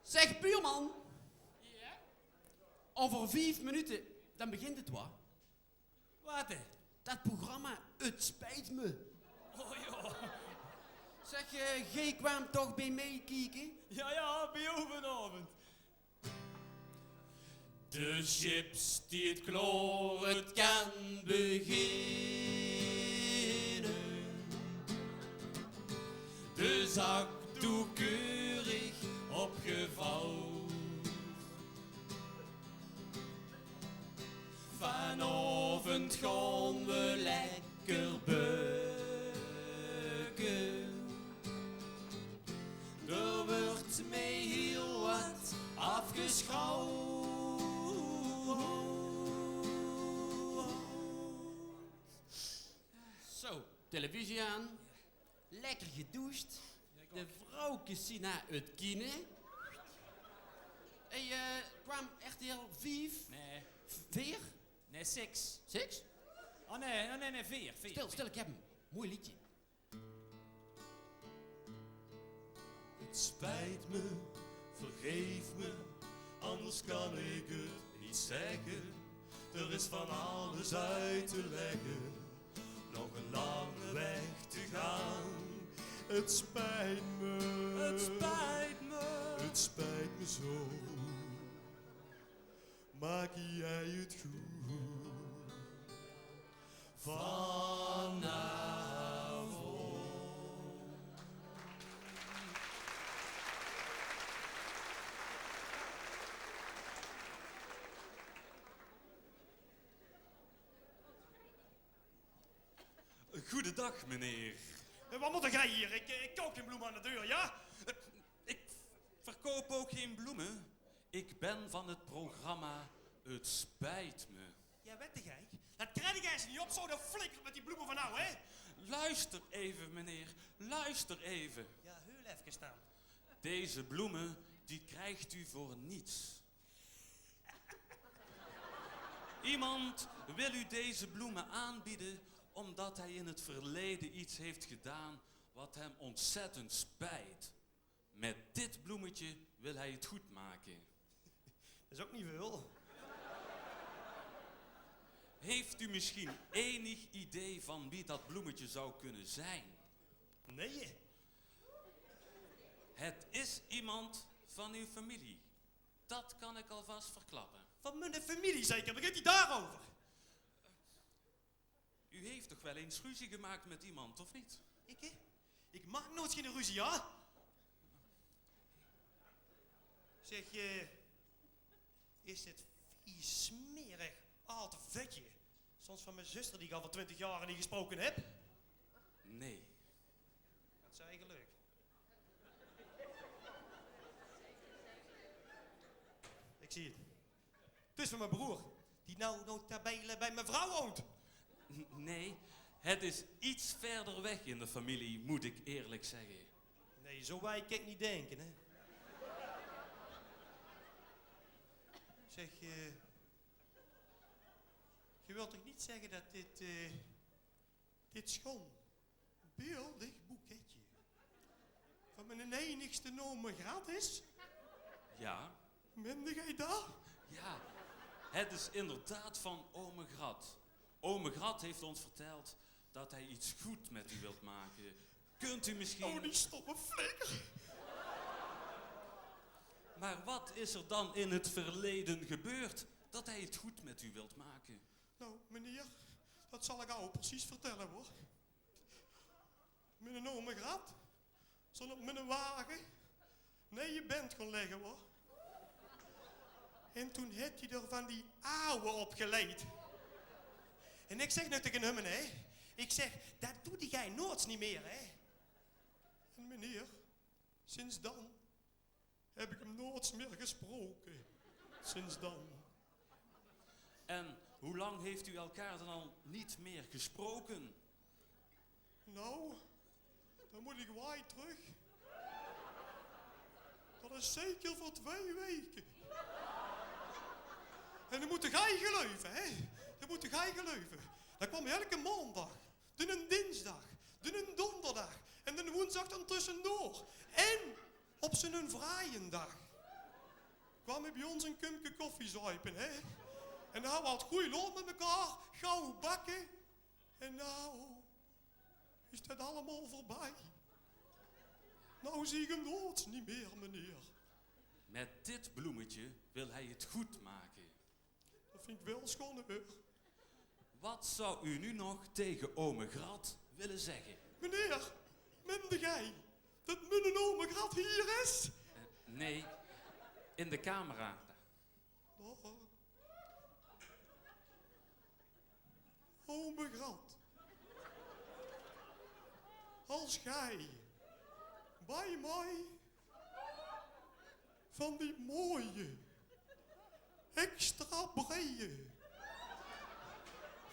Zeg, buurman. Ja? Over vief minuten, dan begint het, wa? Wat, hè? Dat programma, het spijt me. Oh, ja. Zeg, eh, gij kwam toch bij mij kieken? Ja, ja, bij u vanavond. De chips die het klaor, het kan beginne. De zakdoek keurig opgevouwd. Vanavond gaan we lekker beuke. Er wordt mij heel wat afgeschaald. Televisie aan. Lekker gedoesj. De vrouwkes zien nao 't kiene. Hey, eh, kwaam R T L vief? Nae. Veer? Nae, six. Six? Oh nae, oh nae, nae, veer, veer. Stil, stil, ik heb 'm. Mooi liedje. Het spijt me, vergeef me, anders kan ik het niet zeggen. Er is van alles uit te leggen, nog een lange weg te gaan. Het spijt me, het spijt me, het spijt me zo. Maak jij het goed vanavond. Goedendag, meneer. Eh, wat mót geej hier? Ik, eh, ik koup gein bloeme aan de deur, ja? Eh, ik verkoop ook geen bloemen. Ik ben van het programma Het spijt me. Ja, wèt geej. Dat krieg ik ins niet op, zo, de flikker met die bloemen van nou, hè? Luister even, meneer. Luister even. Ja, heel efkes dan. Deze bloemen, die krijgt u voor niets. Iemand wil u deze bloemen aanbieden omdat hij in het verleden iets heeft gedaan wat hem ontzettend spijt. Met dit bloemetje wil hij het goed maken. Dat is ook niet veel. Heeft u misschien enig idee van wie dat bloemetje zou kunnen zijn? Nee. Het is iemand van uw familie. Dat kan ik alvast verklappen. Van mijn familie zeker? Begint hij daarover? U heeft toch wel eens ruzie gemaakt met iemand, of niet? Ik, hè? Ik maak nooit geen ruzie, ja? Zeg, eh, is dit vies, smerig, aad vetje soms van mijn zuster die ik al voor twintig jaar niet gesproken heb? Nee. Dat zei je leuk. Ik zie het. Het is van mijn broer, die nou nota bene bij mijn vrouw woont. N- nee, het is iets verder weg in de familie, moet ik eerlijk zeggen. Nee, zo wijd kan ik niet denken, hè. Zeg, eh, je wilt toch niet zeggen dat dit, eh, dit schoon, beeldig boeketje van mijn enigste ome Grat is? Ja. Mende gij dat? Ja, het is inderdaad van ome Grat. Ome Grat heeft ons verteld dat hij iets goed met u wilt maken. Kunt u misschien... Oh, die stomme flikker. Maar wat is er dan in het verleden gebeurd dat hij het goed met u wilt maken? Nou, meneer, dat zal ik jou precies vertellen, hoor. Mijn ome Grat stond op mijn wagen nee je band gaan leggen, hoor. En toen heeft hij er van die ouwe opgeleid. En ik zeg nu tegen hem, hè. Ik zeg, dat doet hij nooit niet meer, hè. En meneer, sinds dan heb ik hem nooit meer gesproken. Sinds dan. En hoe lang heeft u elkaar dan al niet meer gesproken? Nou, dan moet ik waai terug. Dat is zeker voor twee weken. En dan moet gij geloven, hè? Dan moet gij geloven. Dat kwam elke maandag. Dan een dinsdag, dan een donderdag en dan woensdag dan tussendoor. En op zijn vraaiendag kwam hij bij ons een kumke koffie zuipen, hè? En dan hadden we het goeie lood met elkaar, gauw bakken. En nou is dat allemaal voorbij. Nou zie ik hem nooit niet meer, meneer. Met dit bloemetje wil hij het goed maken. Dat vind ik wel schoon, hoor. Wat zou u nu nog tegen ome Grat willen zeggen? Meneer, mende gij dat mijn ome Grat hier is? Eh, nee, in de camera. Oh. Ome Grat. Als gij bij mij van die mooie, extra brede,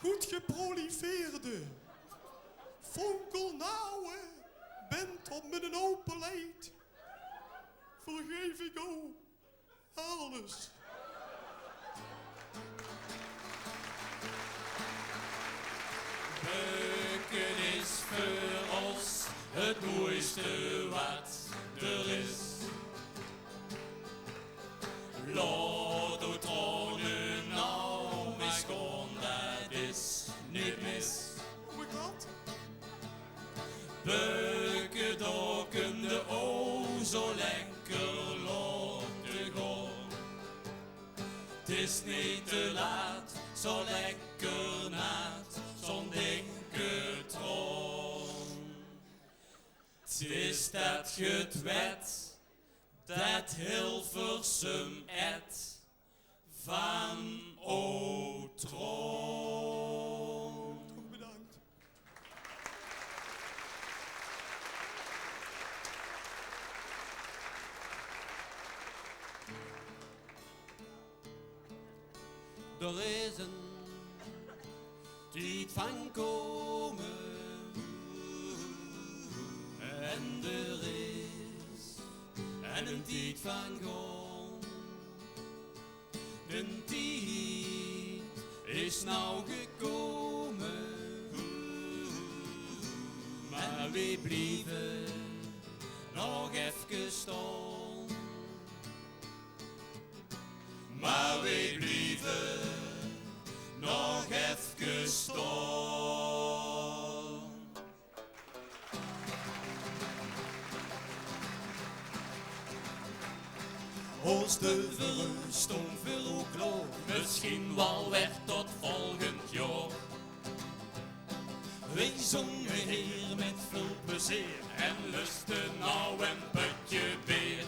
goed geproliveerde, Vonkel Nauwe bent op m'n open leid. Vergeef ik o alles. Beuke is veur os het moeiste wat d'r is. Laot ow traone now mer gaon, dat is neet mis. O m'n god. Beuke, dao kunde ow zo lekker laote gaon. 't Is neet te laat, zo lekker naat, zo'n dikke traon. 't Is dat ge 't wet, dat Hilversum et van ow traon. Hartelijk bedankt. D'r is 'n tied van kome en d'r is en 'n tied van gaon. Den tied is now gekome, maar weej blieve nog efkes staon. Maar weej blieve nog efkes staon. Os duvere stónge veur ow klaor, misschien waal weer tot volgend jaor. Weej zonge hier met veul plezeer en luste now en pötje beer.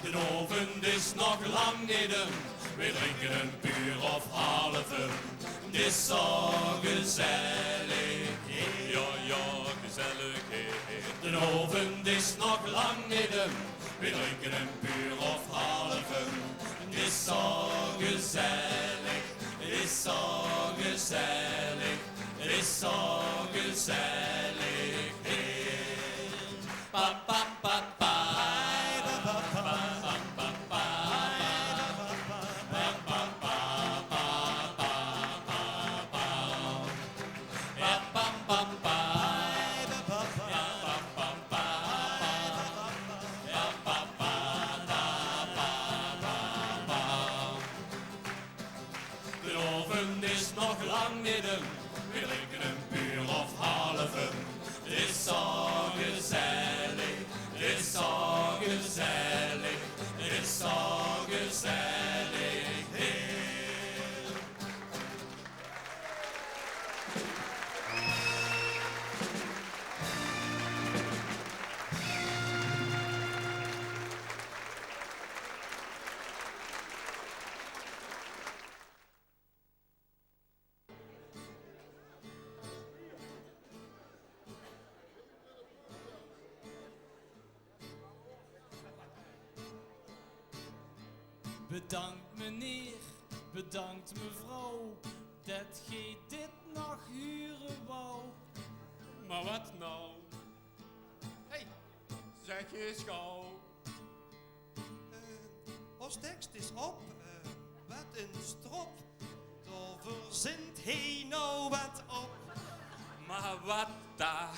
Den aovend is nog lang neet um, weej drinke 'n buur of half um. 't Is zo gezellig, ja, ja, gezellig, hè. Den aovend is nog lang neet um, weej drinke 'n buur of half um. 't Is zo gezellig, 't is zo gezellig, 't is zo gezellig, hè. Pa, pa, pa, pa. Den aovend is nog lang neet um, weej drinke 'n buur of half um. 't Is zo gezellig, 't is zo gezellig, 't is zo gezellig, hè. Bedankt meneer, bedankt mevrouw, det geej dit nog hure wou. Maar wat now? Hey, zeg eens gauw. Eh, os tekst is op, eh, wat 'n strop. Dao verzint heej now wat op. Maar wat dan?